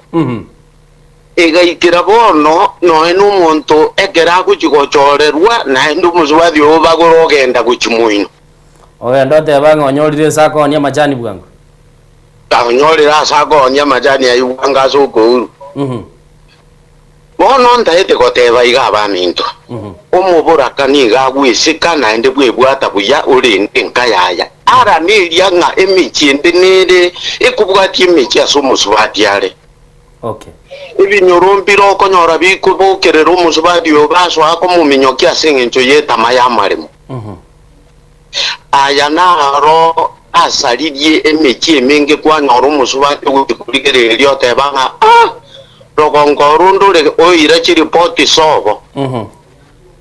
Egaikera bono nonya nomonto ekero agochia gochorerwa, naende omosubati obo bagore ogenda gochia moino. Ogenda oteba ng'a onyorire ase akoonia amachani bwango. Onyorire ase akoonia amachani ayio bwango ase okourwa. Bono ntaete goteba iga abaminto, omoboraka nigo agweseka naende bwebwata buya orende enka yaya. Ara neria ng'a emechie ende nere ekobwatia emechie ase omosubati are. Okay. Ebinyoro mbire okonyora bikobokerera omosubati oyo basoa komominyokia ase engencho y'etama y'amaremo. Aya naro asaririe emechie emenge kwanyora omosubati ogochia korigereria oteba ng'a ah! Rogongo oro ndore oira chiripoti sobo.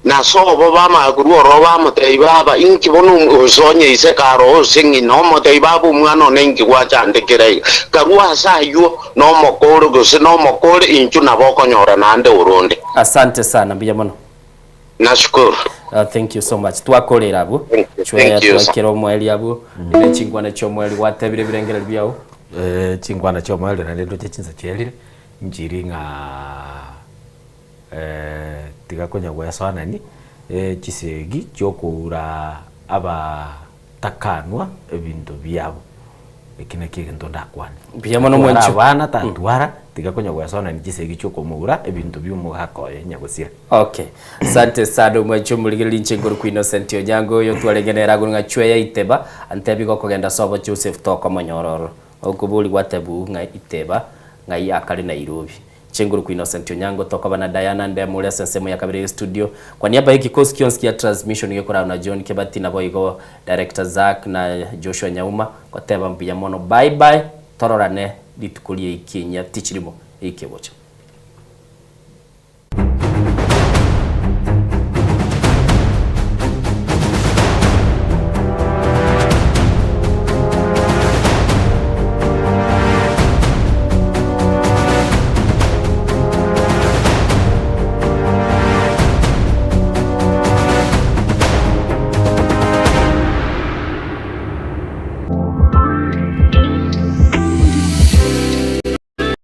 Na sobo bamanya korwa ororo bamotebia, Baba, inki bono gose onye ise kare oo gose ng'ina, omotebie, Baba, omwana one inki gwachandekera iga? Karue ase ayio nomokore gose nomokore, inchuo nabo okonyora naende oronde. Asante sana, mbuya mono. Nashukuru. Thank you so much. Twakorera abwo. Chweya Thank you, sir. twaikera omoerio abwo. Ine chinkwana chi'omoerio gwatebire ebirengererio biao. Chinkwana chi'omoerio naende ndoche chinsa chiarire, nchiri ng'a tiga konya gwesoanani chisegi chiokoura abatakanwa ebinto biabo. Eki nakio egento ndakwane. Mbuya mono Tatwara mwancho. abana tatwara, tiga konya gwesoanani chisegi chiokomoura ebinto bia omogaka oye nyagosira. Okay. Asante sana omwancho omorigereria inche nkorokwa Innocent Onyango oyo twarenge nere agwo ng'a chweya iteba antebi gokogenda sobo Joseph tokomonyora ororo. Okobori gwatebu ng'a iteba ng'ai akare Nairobi. Inche nkorokwa Innocent Onyango tokoba na Diana Ndemo ore ase ensemo ya kabere ye studio. Kwa niaba y'ekikosi kionsi kia transmission gekorarwa na John Kebati naboigo Director Zack na Joshua Nyauma goteba mbuya mono bye bye tororane rituko rie ikinyia tichirimo eikegocha.